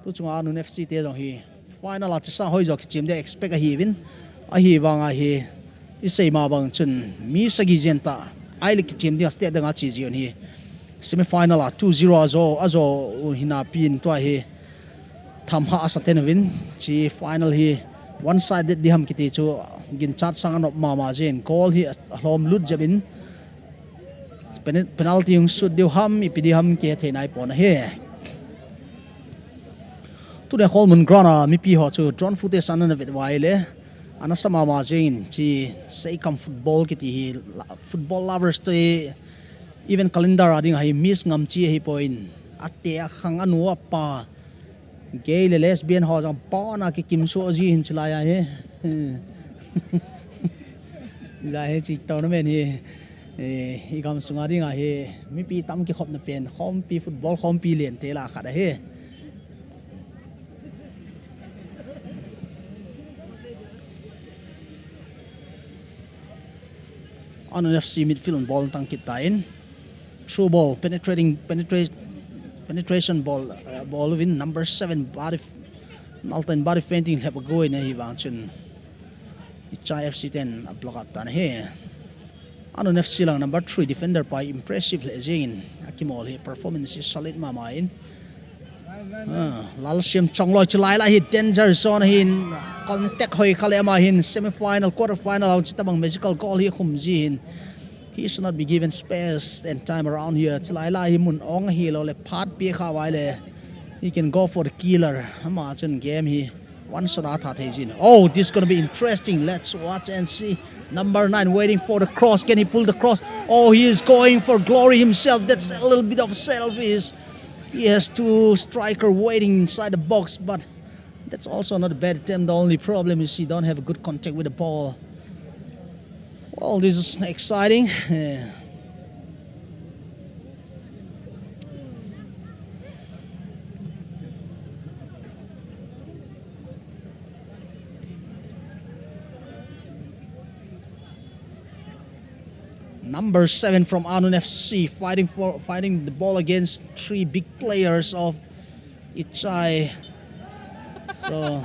Tu chunga Anun F C te jong hi final a Thui Sang hoi jo kichem de expect ahiuvin. Ahivang ahi. I sei ma bang chun mi sagi jen ta. Ai le kichem dia state dang a chi jiu hi. Semi final a two zero a jo, a jo u hina pin tua hi. Tham ha asa ten uvin. Chi final hi one sided di ham kiti chu ginchat sang anop mama jen. Goal hi a, alhom lut jep in. Pene-, penalty hung shoot diu ham, ipi di ham kihethei nai pon ahi. Tuni a Kholmun ground a mipi ho chu drone footage ana vet uva ahile. Ana sa mama jeng in chi Seikam football kiti hi la-, football lovers toh hi event calendar a ding ahi miss ngam chi ahipoi. Ate akhang anu apa gay le lesbian ho jong pona kikim so ji hin chilai ahi. Ja hi chi tournament hi, eh, i gam sunga ding ahi mipi tam kikhopna pen khompi football khompi len te la khat ahi. Anun F C midfield ball tang kit ta in. Through ball, penetrating, penetra-, penetration ball, uh, ball uvin number seven, body f-, Naltan body feinting lhep a go in ahivang chun. Ichai F C ten a block up tan ahi. Anun F C lang number three defender pa impressive le jeng in. Akimol hi performance hi solid mama in. Ah, Lalsiam Chongloi chu lai lai hi danger zone hin contact hoi kha le ama hin semi final, quarter final a chu tabang magical goal hi khum ji hin. He should not be given space and time around here. Chu lai lai hi mun ong hilou le phat pi kha vai le. He can go for the killer. Ama chun game hi One shot attack is in. Oh, this is gonna be interesting. Let's watch and see. Number nine waiting for the cross. Can he pull the cross? Oh, he is going for glory himself. That's a little bit of selfish. He has two striker waiting inside the box, but that's also not a bad attempt. The only problem is he don't have a good contact with the ball. Well, this is exciting. Yeah. Number seven from Anun F C fighting for, fighting the ball against three big players of Ichai. So,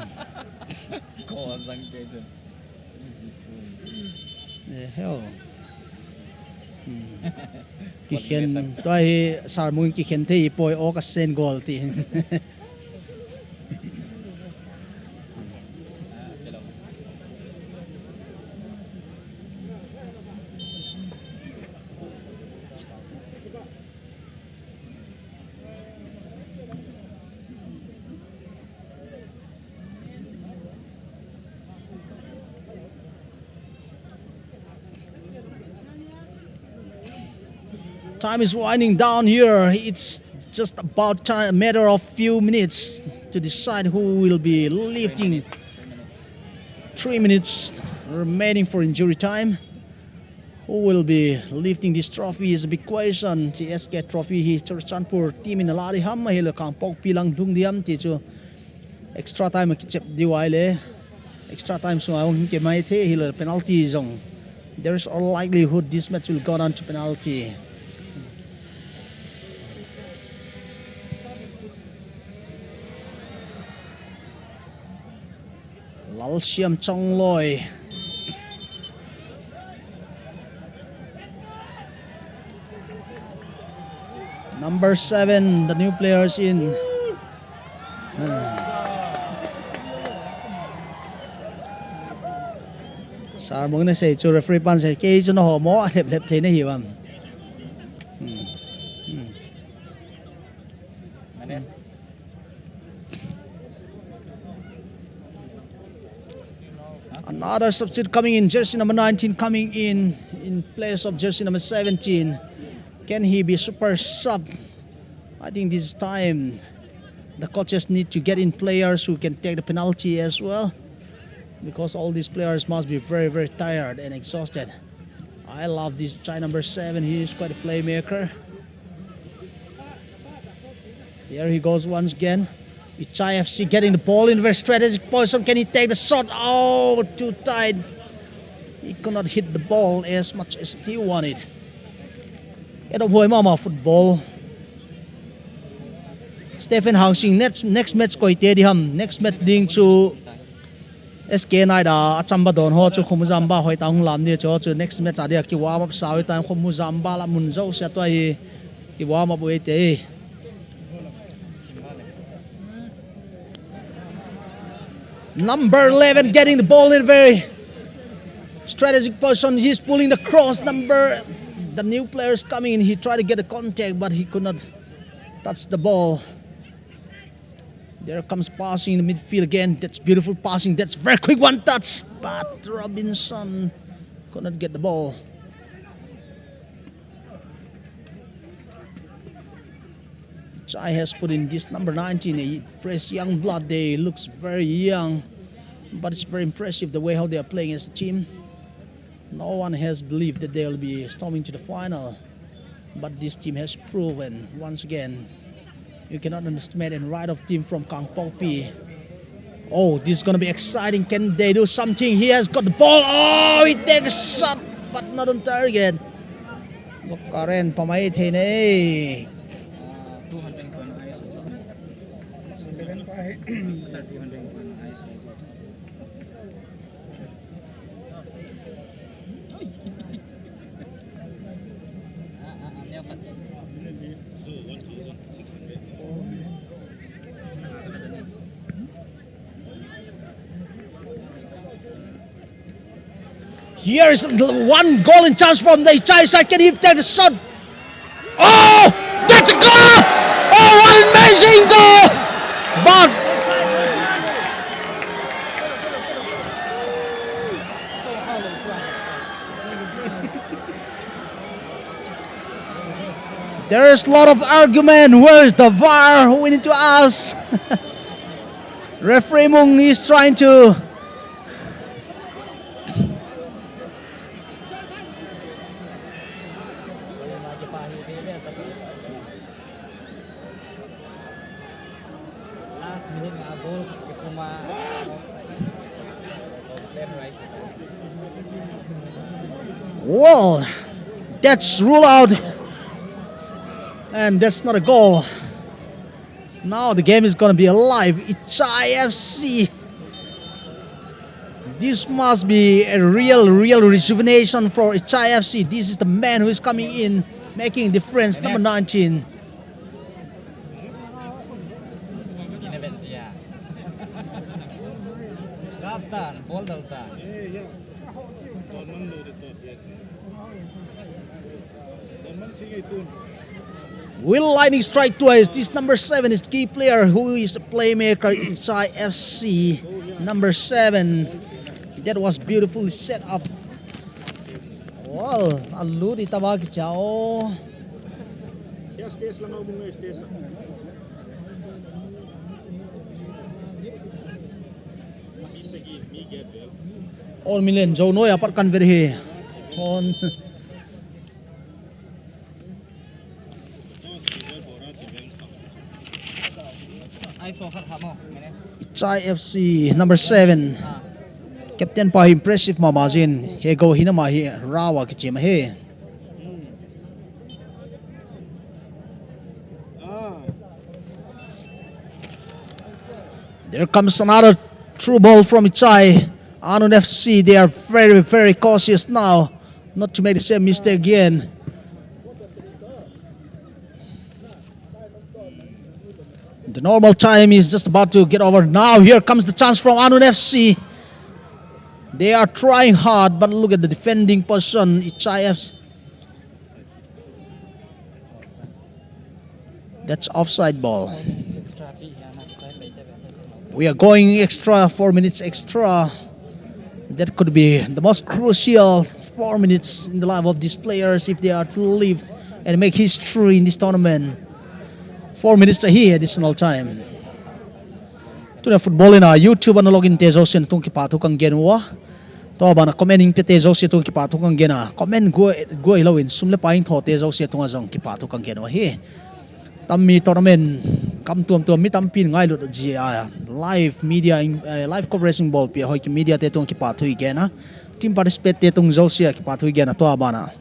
the hell. Hmm. Kikhen, tua hi Sarmung kikhen thei poi, o ka sen goal ti. Time is winding down here. It's just about time, a matter of few minutes to decide who will be lifting. Three minutes remaining for injury time. Who will be lifting this trophy is a big question. The S K trophy hi Churachandpur team in a la di ham, ahilou Kangpokpi lang lhung di ham ti chu extra time a kichep diu ahile. Extra time sunga hung kemai thei ahilou penalty jong. There is a likelihood this match will go down to penalty. Lalsiam Chongloi. Number seven, the new players in. Ah. Sarmung na sei chu referee pan sei kei chu na ho mo, lhep lhep thei na hi vam. Hmm. Hmm. Another substitute coming in, jersey number nineteen coming in, in place of jersey number seventeen. Can he be super sub? I think this time the coaches need to get in players who can take the penalty as well, because all these players must be very, very tired and exhausted. I love this Ichai number seven. He is quite a playmaker. Here he goes once again. Ichai F C getting the ball in very strategic position. Can he take the shot? Oh, too tight. He could not hit the ball as much as he wanted. Kei dong hoi mama football. Stephen Hangsing, next, next match koi te di ham. Next match ding chu S K nai da, achamba don ho chu Khumujamba hoi ta hung lam di chu, chu next match a dia ki warm up sa hoi ta Khumujamba la mun jo sia tua hi ki warm up hoi te. Number eleven getting the ball in very strategic position. He's pulling the cross. Number, the new players coming in. He tried to get the contact, but he could not touch the ball. There comes passing in the midfield again. That's beautiful passing. That's very quick one touch. But Robinson could not get the ball. Ichai has put in this number nineteen, a fresh young blood. They looks very young, but it's very impressive the way how they are playing as a team. No one has believed that they will be storming to the final, but this team has proven once again. You cannot underestimate and right of team from Kangpokpi. Oh, this is gonna be exciting. Can they do something? He has got the ball. Oh, he takes a shot, but not on target. Karen pamai thei nei. Here is one golden chance from the Ichai side. Can he take the shot? Oh, that's a goal! Oh, what an amazing goal! But There's a lot of argument. Where's the var? We need to ask. Referee Mung is trying to. Last minute a goal kipuma. Well, that's rule out. And that's not a goal. Now the game is gonna be alive. Ichai F C. This must be a real, real rejuvenation for Ichai F C. This is the man who is coming in, making difference. Number nineteen. Will Lightning strike twice? This number seven is key player who is a playmaker inside F C. Number seven. That was beautifully set up. Well, alu di taba kichao. Or milen jo noi apat kan ver he. On. Ichai F C number seven. Captain pa impressive mama jin. He go hina ma hi rawa kichim he. There comes another through ball from Ichai. Anun F C, they are very, very cautious now, not to make the same mistake again. The normal time is just about to get over. Now here comes the chance from Anun F C. They are trying hard, but look at the defending position. Ichai F C. That's offside ball. We are going extra, four minutes extra. That could be the most crucial four minutes in the life of these players if they are to live and make history in this tournament. Four minutes ahi additional time. Tuna football in a YouTube ana login te jouse tung kipathu kang gen uva. Tua bana comment in pe te jouse tung kipathu kang gen a. Comment go go ilo in sum le pai in tho te jouse tung a jong kipathu kang gen uva hi. Tammi tournament kam tuam tuam mi tampi ngailut ji a live media in, eh, live coverage in ball pi hoi ki media te tung kipathu i gen a. Team participate te tung jouse kipathu i gen a tua bana.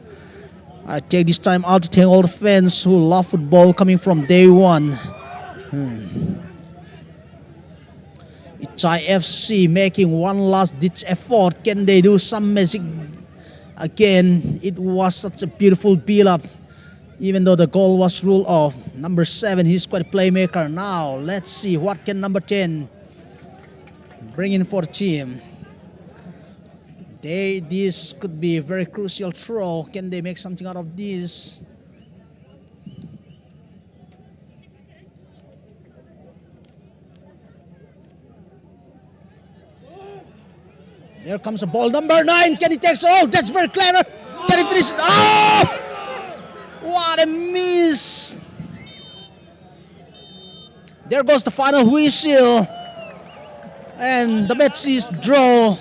I take this time out to thank all the fans who love football coming from day one. Hmm. Ichai F C making one last ditch effort. Can they do some magic again? It was such a beautiful build up. Even though the goal was ruled off. Number seven, he's quite a playmaker. Now, let's see what can number ten bring in for the team. They, this could be a very crucial throw. Can they make something out of this? There comes a ball. Number nine. Can he take? Oh, that's very clever. Can he finish it? Oh! What a miss! There goes the final whistle. And the match is draw.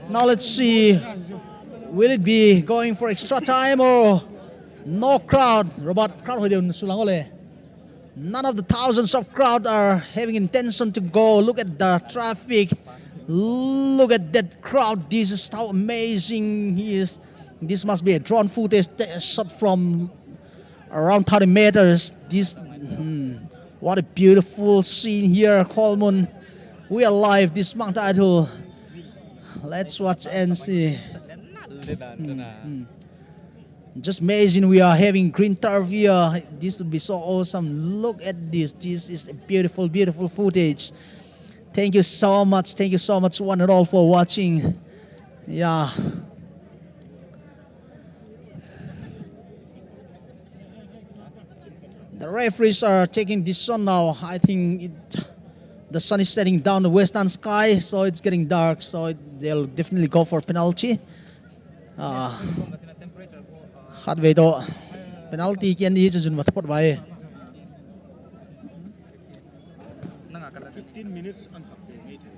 Now let's see. Will it be going for extra time or no crowd? Robert, crowd hoideu sulang ole. None of the thousands of crowd are having intention to go. Look at the traffic. Look at that crowd. This is how amazing he is. This must be a drone footage shot from around thirty meters. This, hmm, what a beautiful scene here, Kolmun. We are live this month title. Let's watch and see. Hmm, hmm. Just imagine we are having green turf here. This would be so awesome. Look at this. This is a beautiful, beautiful footage. Thank you so much. Thank you so much, one and all, for watching. Yeah. The referees are taking this one now. I think it, the sun is setting down the western sky, so it's getting dark. So it, they'll definitely go for penalty. Ah, khatvei toh Penalty kian di chu jun va thapot vai. Fifteen minutes an hap be mai thei.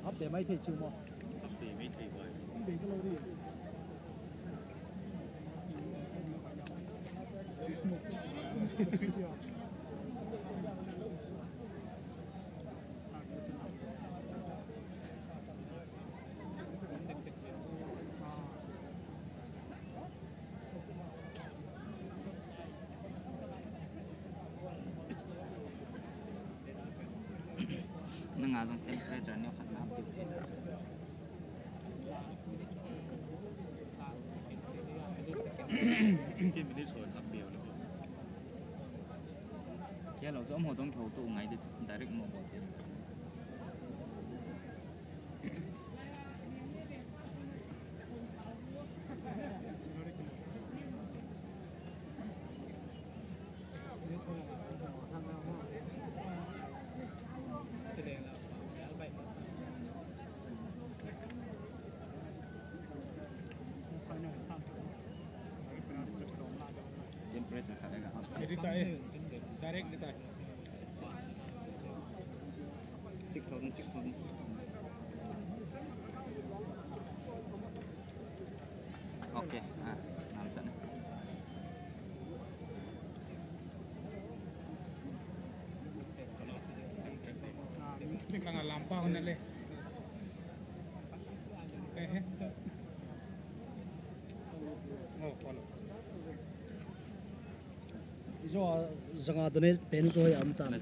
Hap be mai thei chu mo. Hap be mai thei vai. Nanga jong temperature neo khat na up diu thei ta chu. Fifteen minutes ho up diu na. Kei lo chu amaho dong kihou to ngai di chu, direct mo bol thei. Temperature khat le ka up. Direct ni tai. Six thousand, six thousand, six thousand. Okay, ah, nam chan. Kang lampa hon le. Eh, eh. Oh, follow. Ijo a janga donate pen chu hoi am tam.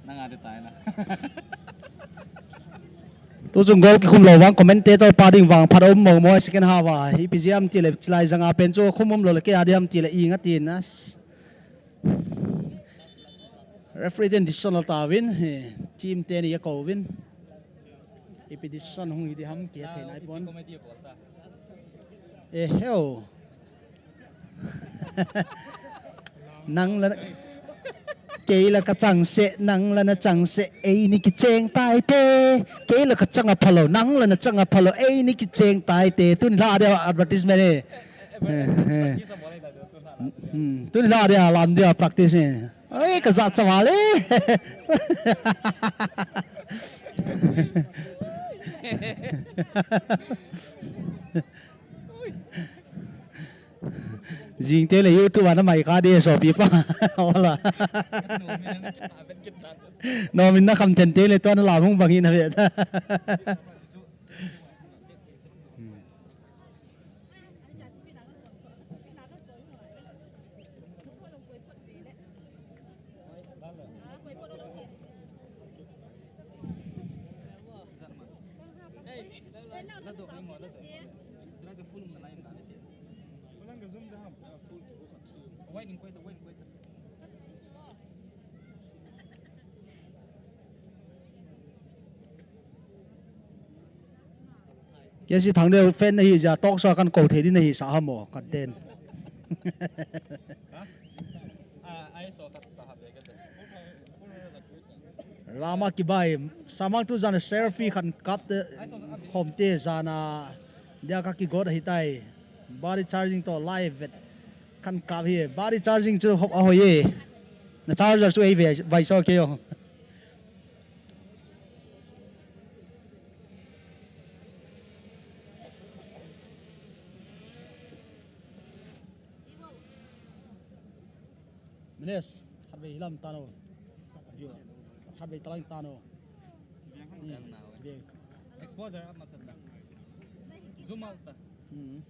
Nanga de tai na. Tu chung goal kikhum lou vang commentator pa ding vang phat um mo mo second half a. Ipi jeh ham tile chilai janga pen chu khum um lou le kei a di ham tile i nga tin na. Referee ten decision la tauvin, eh, team teni akouvin. Ipi decision hung hi di ham kithei nai pon. Eh, heo. Nang la, kei la ka chang se, nang la na chang se, eini kicheng tai te. Kei la ka chang a phalou, nang la na chang a phalou, eini kicheng tai te. Tun la dia advertisement e. Eh, eh. Hmm, tun la dia lam dia practice e. Oi, ka ja cha vale. Jing te le YouTube ana mai ka de sopi pa. Hola. Nomin na kham then te le to na la mung bang hi na ve. Kei si Thangneo fan na hi jeh a talk show a kan kou thei ding na hi sa ham o, kan ten. Rama kibai, samang tu jan selfie kan kap te, khom te jan a, dia ka kigot ahi tai. Body charging to live vet kan kap hi. Body charging chu hop a hoi e. Na charger chu ei ve, vai so ke yo. Mines, khatvei hilam tano. View. Khatvei talang tano. Hmm. View. Exposure up masa ta. Zoom out ta. Hmm.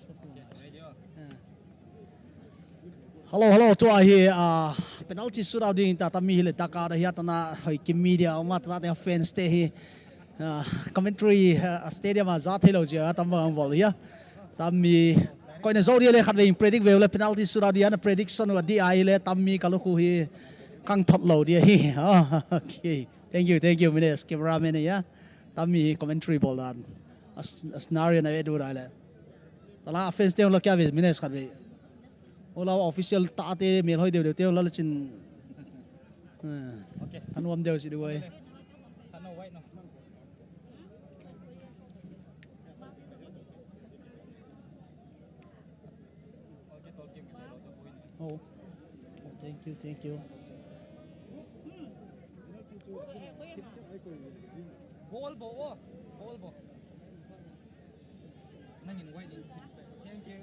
Okay, ready ho. Ah. Hello, hello, tua hi, ah, penalty shootout ding ta, tami hi le taka da hi atana hoi ki media, uma ta te fans te hi, ah, commentary, ah, stadium a ja thei lou jeh a, tam bang bol hi a. Tami, koi na jo dia le khatvei predict veu le penalty shootout dia na prediction va di ai le tami ka lukhu hi kang thot lou dia hi. Ah, okay. Thank you, thank you, Mines, cameraman ya. Tami commentary bol dan. As, as nari na ve du da le. Tala fans te lo kya ve, Mines khatvei. Ola official ta te mel hoi deu deu te ola chin. Eh, okay. Thanom deu si du ai. Thanom wai no. Oh, thank you, thank you. Ball bo, oh, ball bo. Nangin wai ding. Thank you.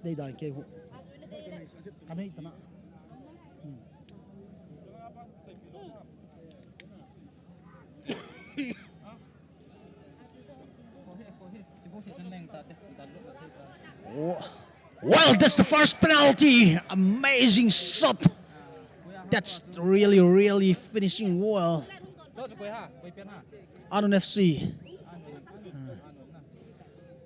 Dei dan kei hu. Ka nei tana. Hmm. Oh. Well, that's the first penalty. Amazing shot. That's really, really finishing well. Anun F C.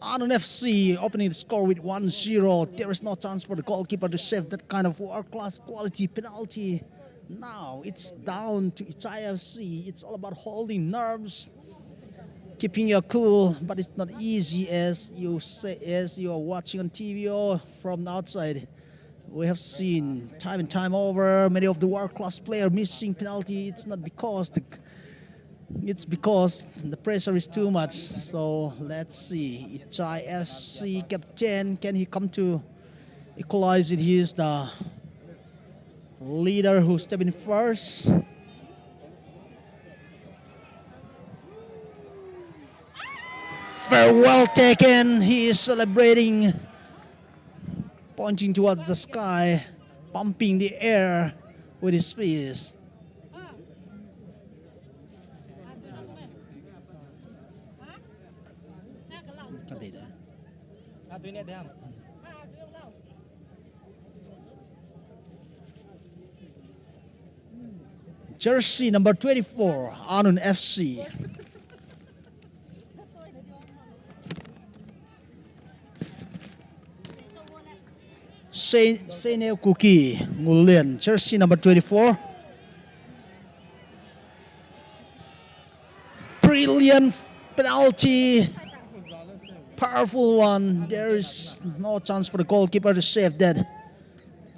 Anun F C opening the score with one zero. There is no chance for the goalkeeper to save that kind of world-class quality penalty. Now it's down to Ichai F C. It's all about holding nerves, keeping your cool, but it's not easy as you say, as you are watching on T V or from the outside. We have seen time and time over many of the world-class players missing penalty. It's not because the it's because the pressure is too much. So let's see. Ichai F C captain, can he come to equalize it? He is the leader who stepped in first. Very well taken. He is celebrating, pointing towards the sky, pumping the air with his fist. Jersey number twenty-four, Anun F C. Sei-, Seineo Kuki, Ngullen, jersey number twenty-four. Brilliant penalty. Powerful one. There is no chance for the goalkeeper to save that.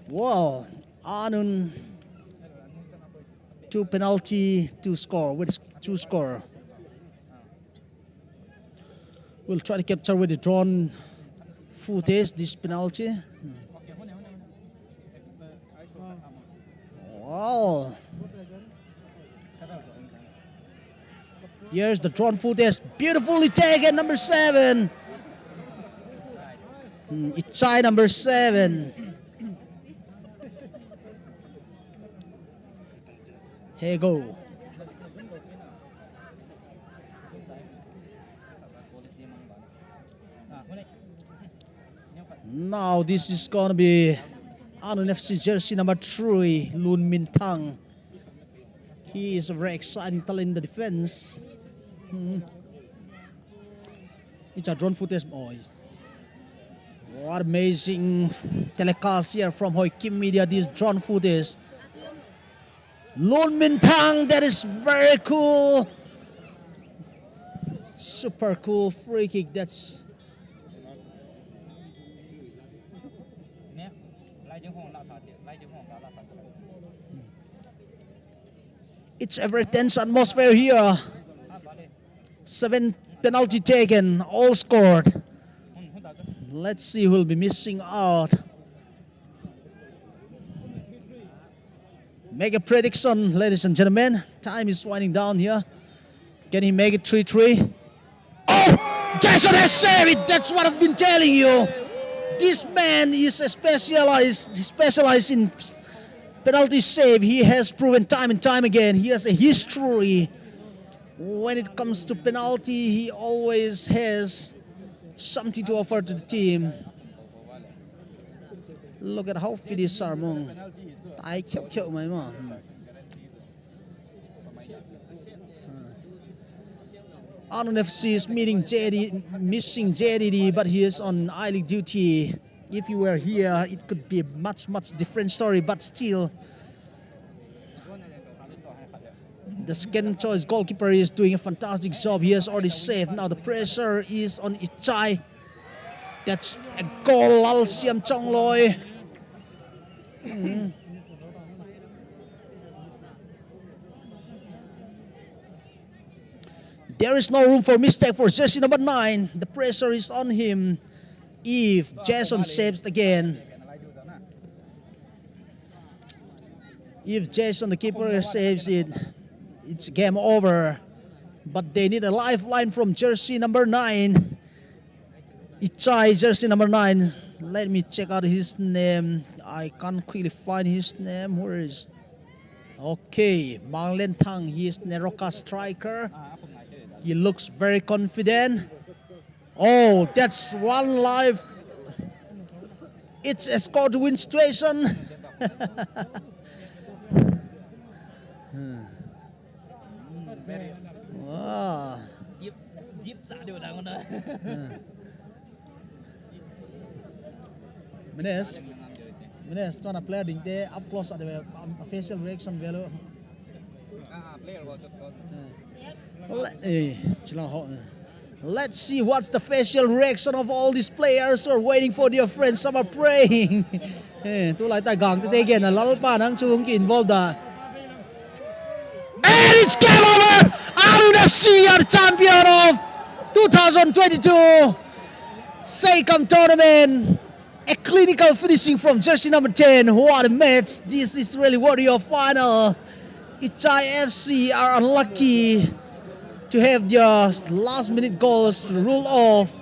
Wow. Anun, two penalty, two score, with two score. We'll try to capture with the drone footage this penalty. Wow. Here's the drone footage. Beautifully taken, number seven. Hmm, Ichai, number seven. Here go. Now this is gonna be Anun F C jersey number three, Lun Min Thang. He is a very exciting talent in the defense. Hmm. It's a drone footage. Oh, what amazing telecast here from Hoi Kim Media, this drone footage. Lun Min Thang, that is very cool. Super cool free kick. That's It's a very tense atmosphere here. Seven penalty taken, all scored. Let's see who will be missing out. Make a prediction, ladies and gentlemen. Time is winding down here. Can he make it three three? Oh, Jason has saved it. That's what I've been telling you. This man is a specialized, specialized in penalty save. He has proven time and time again. He has a history. When it comes to penalty, he always has something to offer to the team. Look at how fit is Sarmung. Tai kyo kyo mai ma. Hmm. Anun F C is meeting J D, missing J D D, but he is on I-League duty. If he were here, it could be a much, much different story, but still, the second choice goalkeeper is doing a fantastic job. He has already saved. Now the pressure is on Ichai. That's a goal, Lalsiam Chongloi. There is no room for mistake for jersey number nine. The pressure is on him. If Jason saves again, if Jason the keeper saves it, it's game over. But they need a lifeline from jersey number nine. Ichai, jersey number nine. Let me check out his name. I can't quickly find his name. Where is? Okay, Manglen Thang. He is NEROCA striker. He looks very confident. Oh, that's one life. It's a score to win situation. Wow. Deep, deep sa dia dah mana. Menes. Menes, tuan a player ding te up close a de, um, facial reaction velo. Ah, player was just called. Le- eh, chila ho. Let's see what's the facial reaction of all these players who are waiting for their friends. Some are praying. Eh, tulai ta gang te te gen a Lalpa nang chung ki involved da. And it's game over! Anun F C are the champion of two thousand twenty-two Seikam tournament. A clinical finishing from jersey number ten. What a match. This is really worthy of final. Ichai F C are unlucky to have their last minute goals ruled off.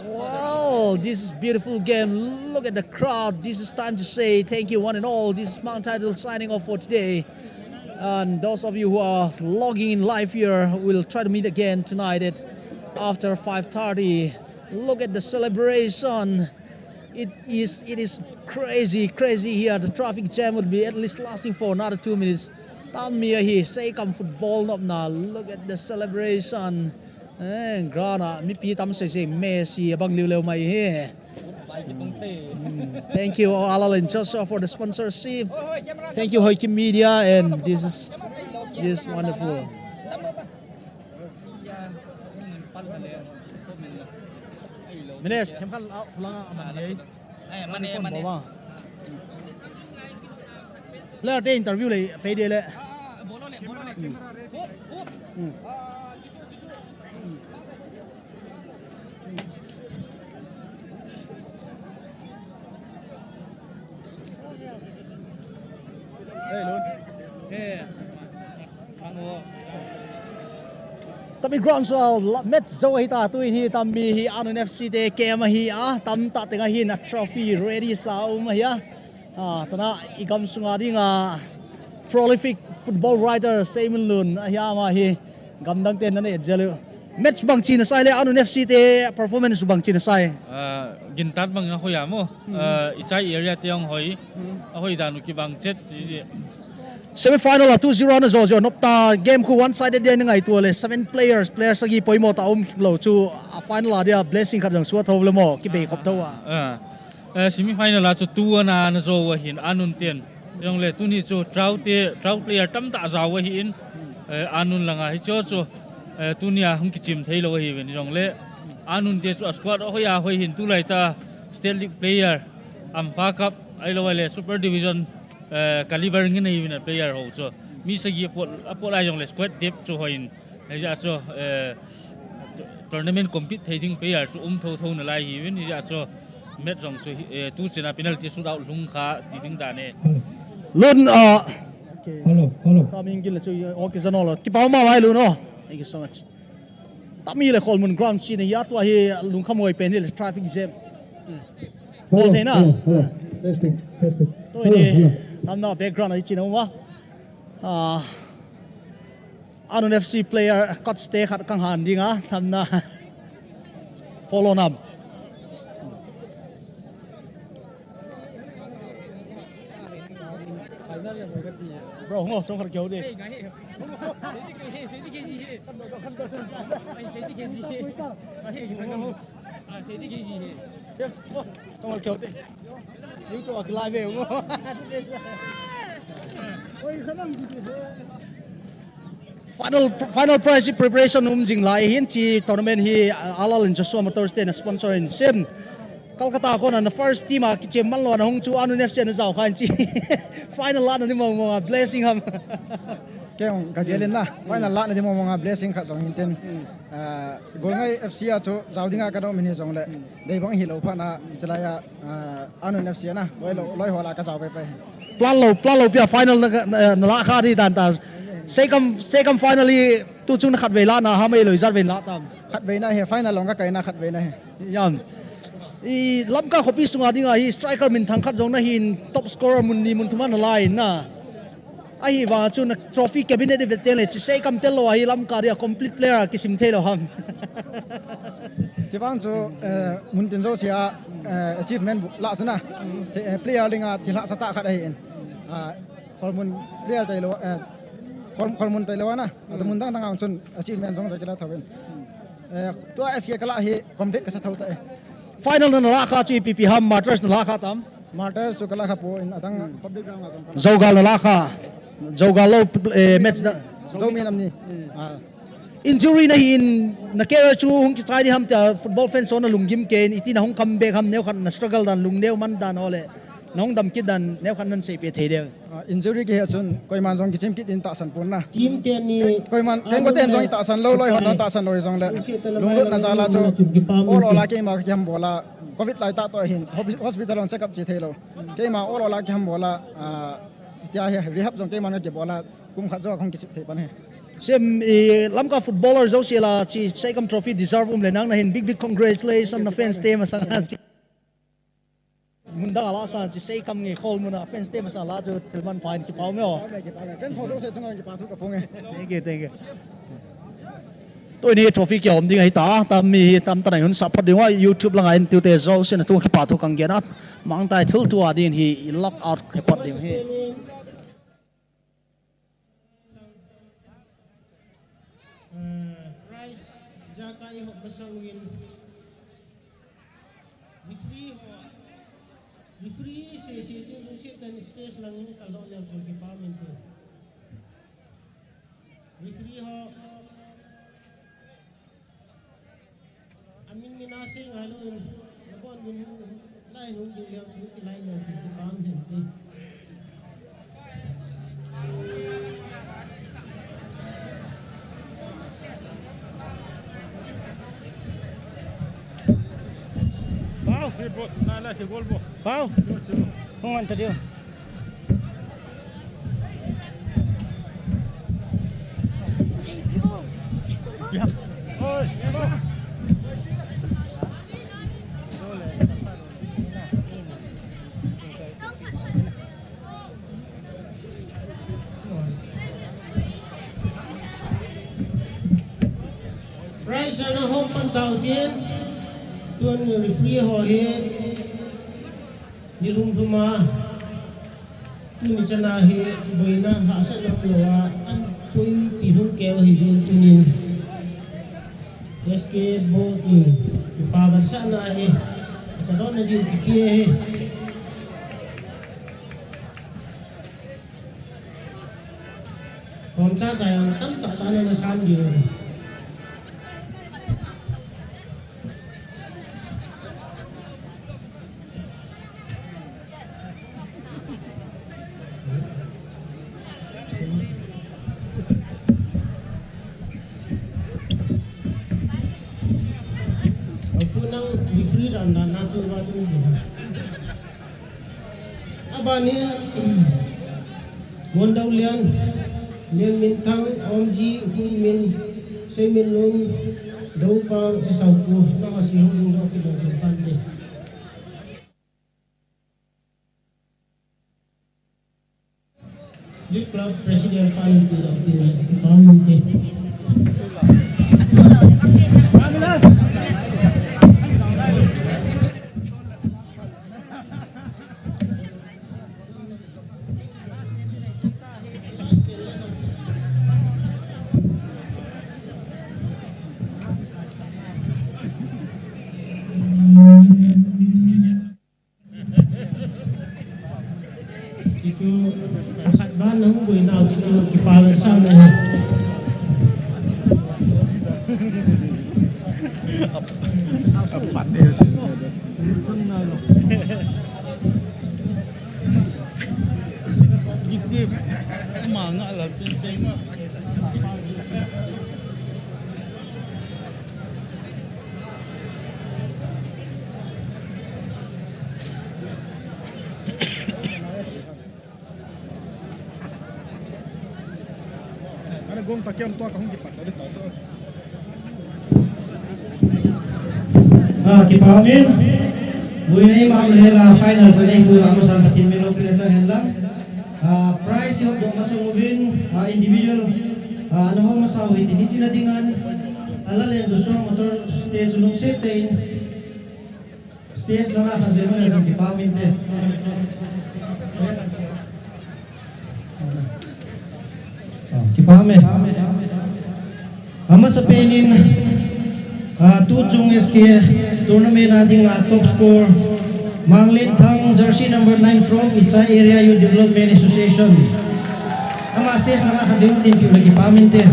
Wow, this is beautiful game. Look at the crowd. This is time to say thank you one and all. This is Mount Title signing off for today. And those of you who are logging in live here, we'll try to meet again tonight at after five thirty. Look at the celebration. It is, it is crazy, crazy here. The traffic jam will be at least lasting for another two minutes. Tam mi ahi, Seikam football nopna. Look at the celebration. Eh, ground a mipi tam sei sei, Messi abang liu liu mai hi. Mm, thank you, Alal and Joshua, for the sponsorship. Thank you, Hoikim Media, and this is, this is wonderful. Menes, themkhat la, khulanga aman ye. Eh, mane, mane. Player te interview le, pe de le. Ah, ah, bolo le, bolo le. Hmm. Camera ready. Hmm. Ah, Tapi ground swell match jo ahi ta, tuin hi tam mi hi Anun F C te camp ahi a, tamtah teng ahin a trophy ready sa um ahi a. Ah, tana i gam sunga dinga prolific football writer Seiminlun ahi a, ama hi gamdang te nana et jel u. Match bangchi nasai le Anun F C te performance bangchi nasai? Ah, gintat bang ahoi a mo. Hmm. Ah, Ichai area te ahoi. Hmm. Ahoi dan u kibang chet. Semi final a two zero na jo jo nop ta, game khu one sided dia na ngaito le, seven players, players sagi poimo ta um lo chu a final a dia blessing khat jong suat tho le mo, kibei khop tho a. Ah. Eh, semi final a chu two one a na jo ahin Anun ten. Jong le tuni chu Trau te, Trau player tamtah jao ahin, eh, Anun langa hi chu chu, eh, tuni a hung kichim thei lo ahi ven jong le. Anun te chu a squad ahoi ahoi hin tulai ta State League player, Ampha Cup, ahilou le Super Division, eh, caliber ngin ahi ven a player ho chu. Mi sagi apot, apot lai jong le squad depth chu hoi in. Hijeh a chu, eh, tournament compete thei ding player chu um tho tho nalai hiuvin, hijeh a chu match jong chu, eh, tu chena penalty shootout lhung kha ti ding dan e. Lun, ah, okay. Hello, hello. Coming gil chu, eh, okay, Zano lo. Kipa ma mai Lun o. Thank you so much. Tami le Kholmun ground scene hi a tua hi lungkham hoi pen hi le traffic jam. Hello, bol thei na. Hello, hello. Testing, testing. Tua hi tamna background a hi chin a um a. Ah, Anun F C player coach te khat kang han ding a, thamna. Follow nam. Bro, ngo, chong khat kyo de. Final, final prize preparation um jing lai hin chi tournament hi, uh, Alal and Joshua Motors te na sponsor in sem. Kolkata kona na first team a kichem man lo na hung chu Anun F C na jao khan chi. Final la na ni mong mong a blessing ham. Kei jong ka gel in na, final lah na ding mong mong a blessing khat jong hin tin. Ah, Golngai F C a chu jao ding a ka dong min hi jong le. Dei bang hi lo pha na, i chalai a, ah, Anun F C a na, loi lo, loi ho lah ka jao pai pai. Plan lo, plan lo pia final na, na, na lah kha di dan ta. Seikam, Seikam final hi tu chung na khat vei lah na, ha mai lo i jat vei lah tam. Khat vei na hi, final long ka kai na khat vei na hi. Yan. I Lamka khopi sunga dinga hi striker minthang khat jong na hin top scorer mun ni mun thum a na la in na. Ahivang chun na trophy cabinet i vet teng le chi Seikam tel lo ahi Lamka dia complete player a kisim thei lo ham. Chivang chu, eh, mun tin jouse a, eh, achievement bu-, lah chu na. Se, eh, player dinga thil hahsa tah khat ahi in. Ah, Kholmun player tailou, eh, Khol-, Kholmun tailou a na. Atu mun dang dang a chun achievement jong jong kila thou in. Eh, tua S K ka lah hi complete ka sa thou ta e. Final na na lah kha chu ipi ipi ham, Martyrs na lah kha tam? Martyrs chu ka lah kha poi, adang public ground a jong ka lah. Jogal na lah kha. Jogal lo, eh, match na. Zomi nam ni. Ah. Injury na hin na career chu hung kichai di ham tia football fans ho na lunggim kei in, iti na hung comeback ham, neo khat na struggle dan, lungneo man dan ho le na hung dam kit dan neo khat nan sei pe thei diu. Ah, injury kihi a chun koiman jong kichim kit in tahsan pon na. Team ten ni. Koiman, kei koten jong i tahsan lou, loi hon jong tahsan lou jong le. Lunglutna jal a chu. Ol ol a keima ka kiham bol a. Covid lai tah toh hin hospi-, hospital hon check up chi thei lou. Keima ol ol a kiham bol a, ah, tia hi rehab jong keiman ka kibol a. Kum khat joh a kahung kisip thei pan hi. Sem, eh, Lamka footballer jouse lah a chi Seikam Trophy deserve um le nang na hin big big congratulations na fans te masang a chi. Mun dang a lah sa chi Seikam nge Kholmun a fans te masang lah chu thil manpha in kipa um e o. Fans ho jouse chunga kipa thu ka phong e. Thank you, thank you. Tuni trophy kihom ding ahi ta, tam mi hi tam tah in hun sap phot ding uva YouTube langa in tute jouse na tu kipa thu kang gen a. Mangtai thil tua din hi i lock out khe phot ding hi. Eh, prize jaka i hop masang in referee ho, referee se se chu lungset tah in stage lang in kal doh leu chun kipa um in tu. Referee ho. Amin min a sei ngai lou in, nabon min hung, line hung ding leu chu, kiline leu chu, kipa um hen ti. Pau. Free ball, na la ke goal ball. Pau. Yo, chu. Hung an ta diu. Prize ana hom pan tau tin, tun referee ho hi nilhum lhum a, tuni chana hi boina hahsatna lou a, an puipi lhung keu hi jin tunin. S K Board in, kipa vetsahna hi, achadon na diu kipe hi. Hom cha cha yang tamtah tah na na san diu. Apu nang referee dan dan na chu ba chu ni ha. Abanin, Mondolian, Lian Min Thang, Omji, Hun Min, Seimin Lun, Dopa, Esau Pu, na si hung ding do ki do pan te. Youth Club President pan ti lo ti ti pan ti. Chuchu, akhat ban na hung boina u chuchu, kipa vetsahna hi. Dik ti, ma Ana gong ta kiam tua ka hung kipat ta di ta chu. Ah, kipa min. Buina imam le la final sa nei bu amasan Pathen min loupina chang hen lang. Ah, prize hop doh masa uvin, ah, individual, ah, ana hom masa u hiti ni china dingan. Ala len Joshua Motor Stage lungset tah in. Stage langa khat vei hon jong kipa min te. Ah, kipa me. Amasa pen in, ah, tuchung S K tournament a dinga top score, Manglen Thang, jersey number nine from Ichai Area Youth Development Association. Ama stage langa khat vei hon dinpiu le kipa min te.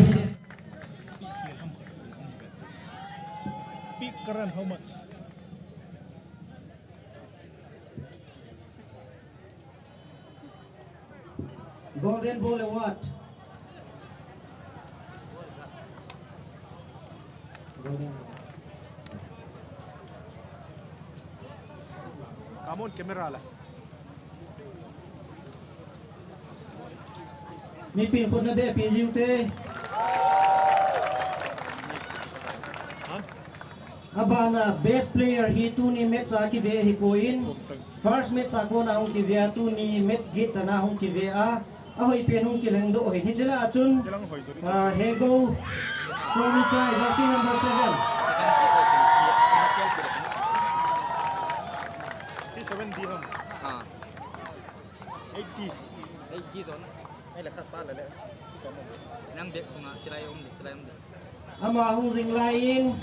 Peak current how much? Golden Ball Award. Come on, camera la. Mipin khut na be pi jiu te. Abana best player hi tuni match a kive hi koin. First match a kona hung kive a, tuni match get chana hung kive a. Ahoi pen hung kilheng doh hi. Hiche lah a chun, ah, Hego from Ichai, jersey number seven. Seven D ham. Ah. Eight D. Eight D zone. Ei le khat pa le le. Nang bek sunga chilai um de, chilai um de. Ama hung jing lai in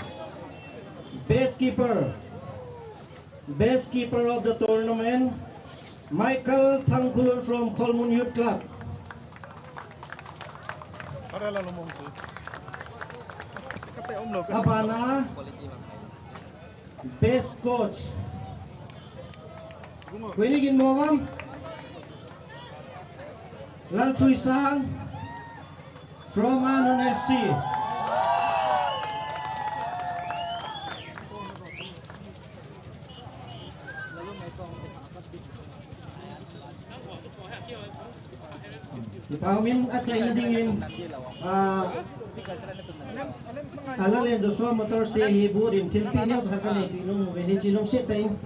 best keeper. Best keeper of the tournament, Michael Thangkhulun from Kholmun Youth Club. Abana, best coach. Koi ni gin mo ham? Lalthuisang from Anun F C. Kipa min achaina dingin, ah, Alalen Joshua Motors te hi bu din thilpeh neocha kanei peh nom uve, hiche lungset tah in.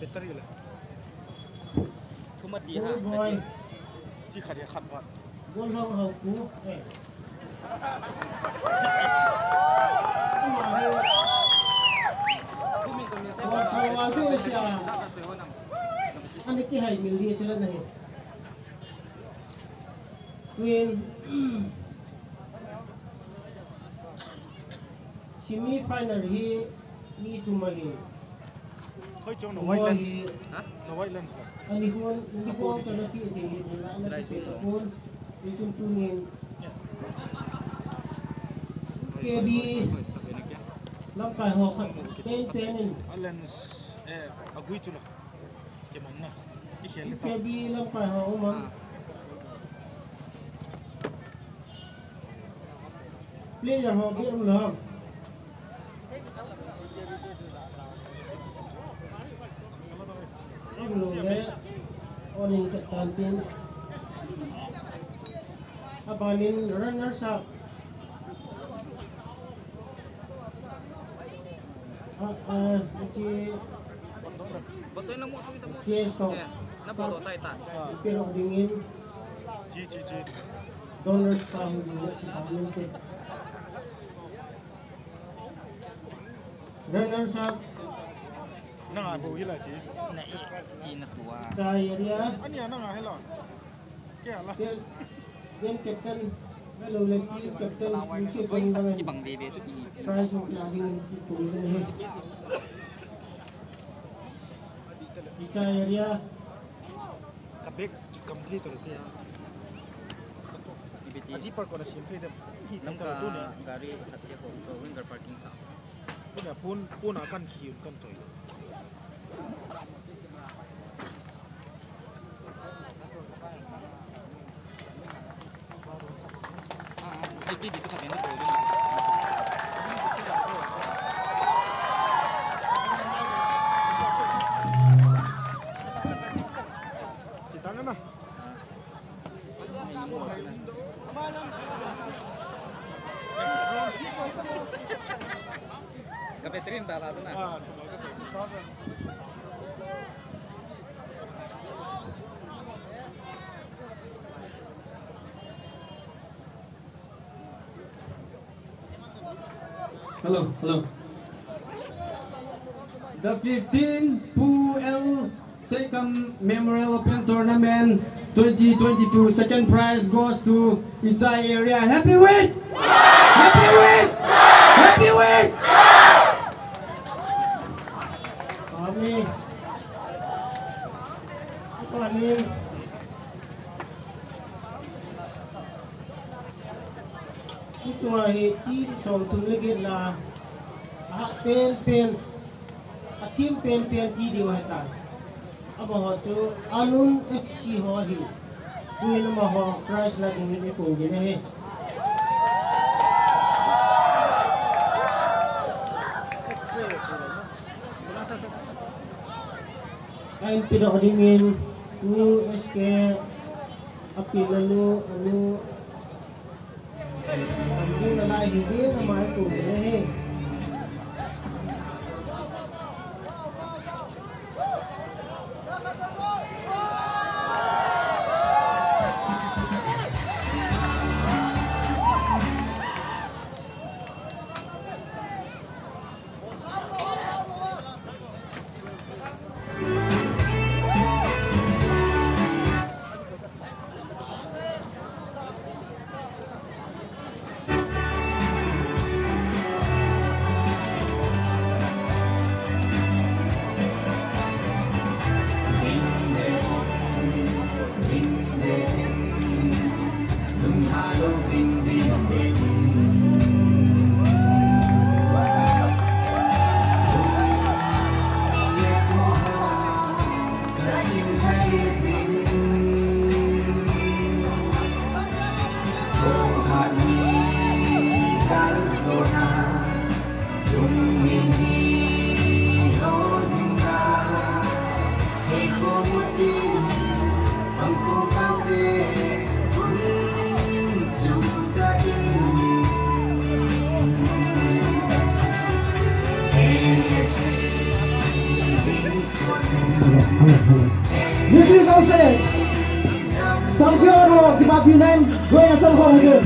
Battery la. Thuma ti ha. Chi khat ya khat vat. Gol hau hau ku. Eh. Ama hai. Gol hau hau ku sia. Ani kihai mil li chila nahi. Tuin semi final hi mi thum ahi. Hoi chong na Whitelands. Ha? Na Whitelands ka. Ani hon, ni hon chong na ti ti hi, ni la na ti ta kon. Ni chun tunin. K B lamkai ho khat pen pen in. Whitelands, eh, agui chula. Kemang na. Kikhel le ta. K B lamkai ho um am. Player ho be um lo. Um lo le. Onin ka tan tin. Abanin runners up. Ah, ah, chi. Boto na mo to kita mo. Yes, to. Eh, na boto chai ta. Pero dingin. Chi, chi, chi. Donors pa hung ding na kita. Runners up. Nanga bou hila chi. Na e, chi na tua. Chai area. Ania nanga hila. Kei ala. Game, game captain. Hello, le team captain. Musi kong bang. Kibang bebe chu ki. Prize of la ding ki kong bang he. Chai area. Ka bag kikam thei talo tia. Ibe ti. Aji par ko na sim thei dem. Hi thei talo tu ne. Gari khat ke ko, ko winger parking sa. Puna pun, puna kan khiun kan choi. Ka battery na dala na. Hello, hello. The fifteen Pu L Seikam Memorial Open Tournament twenty twenty-two second prize goes to Ichai area. Happy win! Happy win! Happy win! Amen. Amen. Hichunga hi team somthum le get la, a pen pen, a team pen pen ti diu ahitai. Amaho chu Anun F C ho ahi. Tuin amaho prize la dingin i kou ding ahi. Ka in pedoh dingin, Pu S K, a pi la nu, a nu, An bu na lai hi jin, amai kou le he. Hello, hello, hello. Hello, hello. Nipi sose. Champion ho, kipapi nine, join asam ho, hello.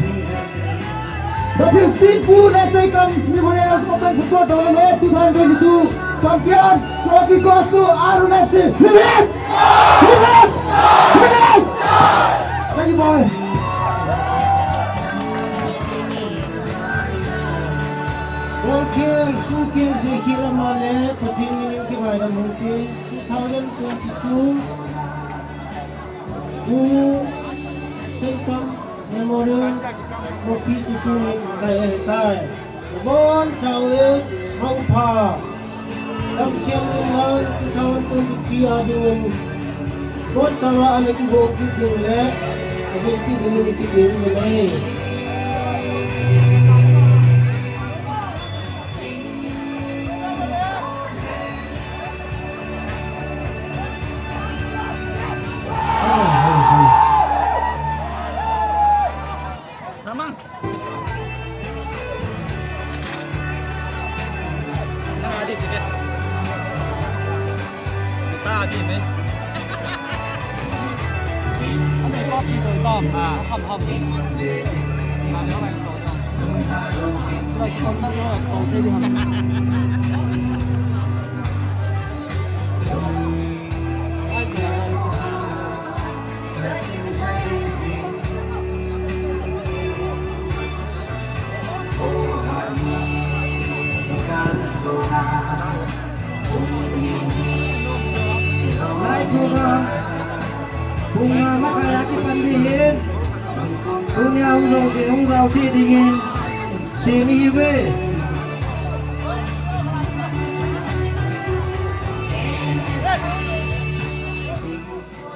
The fifteenth Pu L Seikam Memorial Open Football Tournament two thousand twenty-two champion trophy goes to Arun F C. Hip, hip! Hip, hip! Hip, hip! Thank you, boy. Ball khel, su khel, je khel ama le, Pathen minin kivairam hung tin, two thousand twenty-two Pu Seikam Memorial Trophy chu tunin chai ahitai. Abonchauvin mangpha. Damsel in lang two thousand twenty-three a dingin abonchauva ana kibol kit ding le, abol kit dingin i kipeh u ahi. Samang. Nang adi sikit. Kita adi ni. Adi pa chi doi dom. Ah. Ham ham. Lai chon na doi dom te di ham. Lai program pung nga makhai a kipan ding ahin. Tunia hung jouse hung jao cheh dingin tuni hi ve.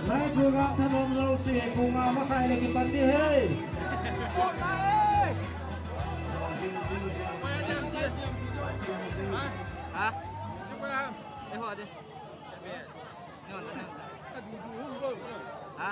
Lai program thanom jouse pung nga makhai le kipan ding ahi. Ha? Eh, ho de. Ha?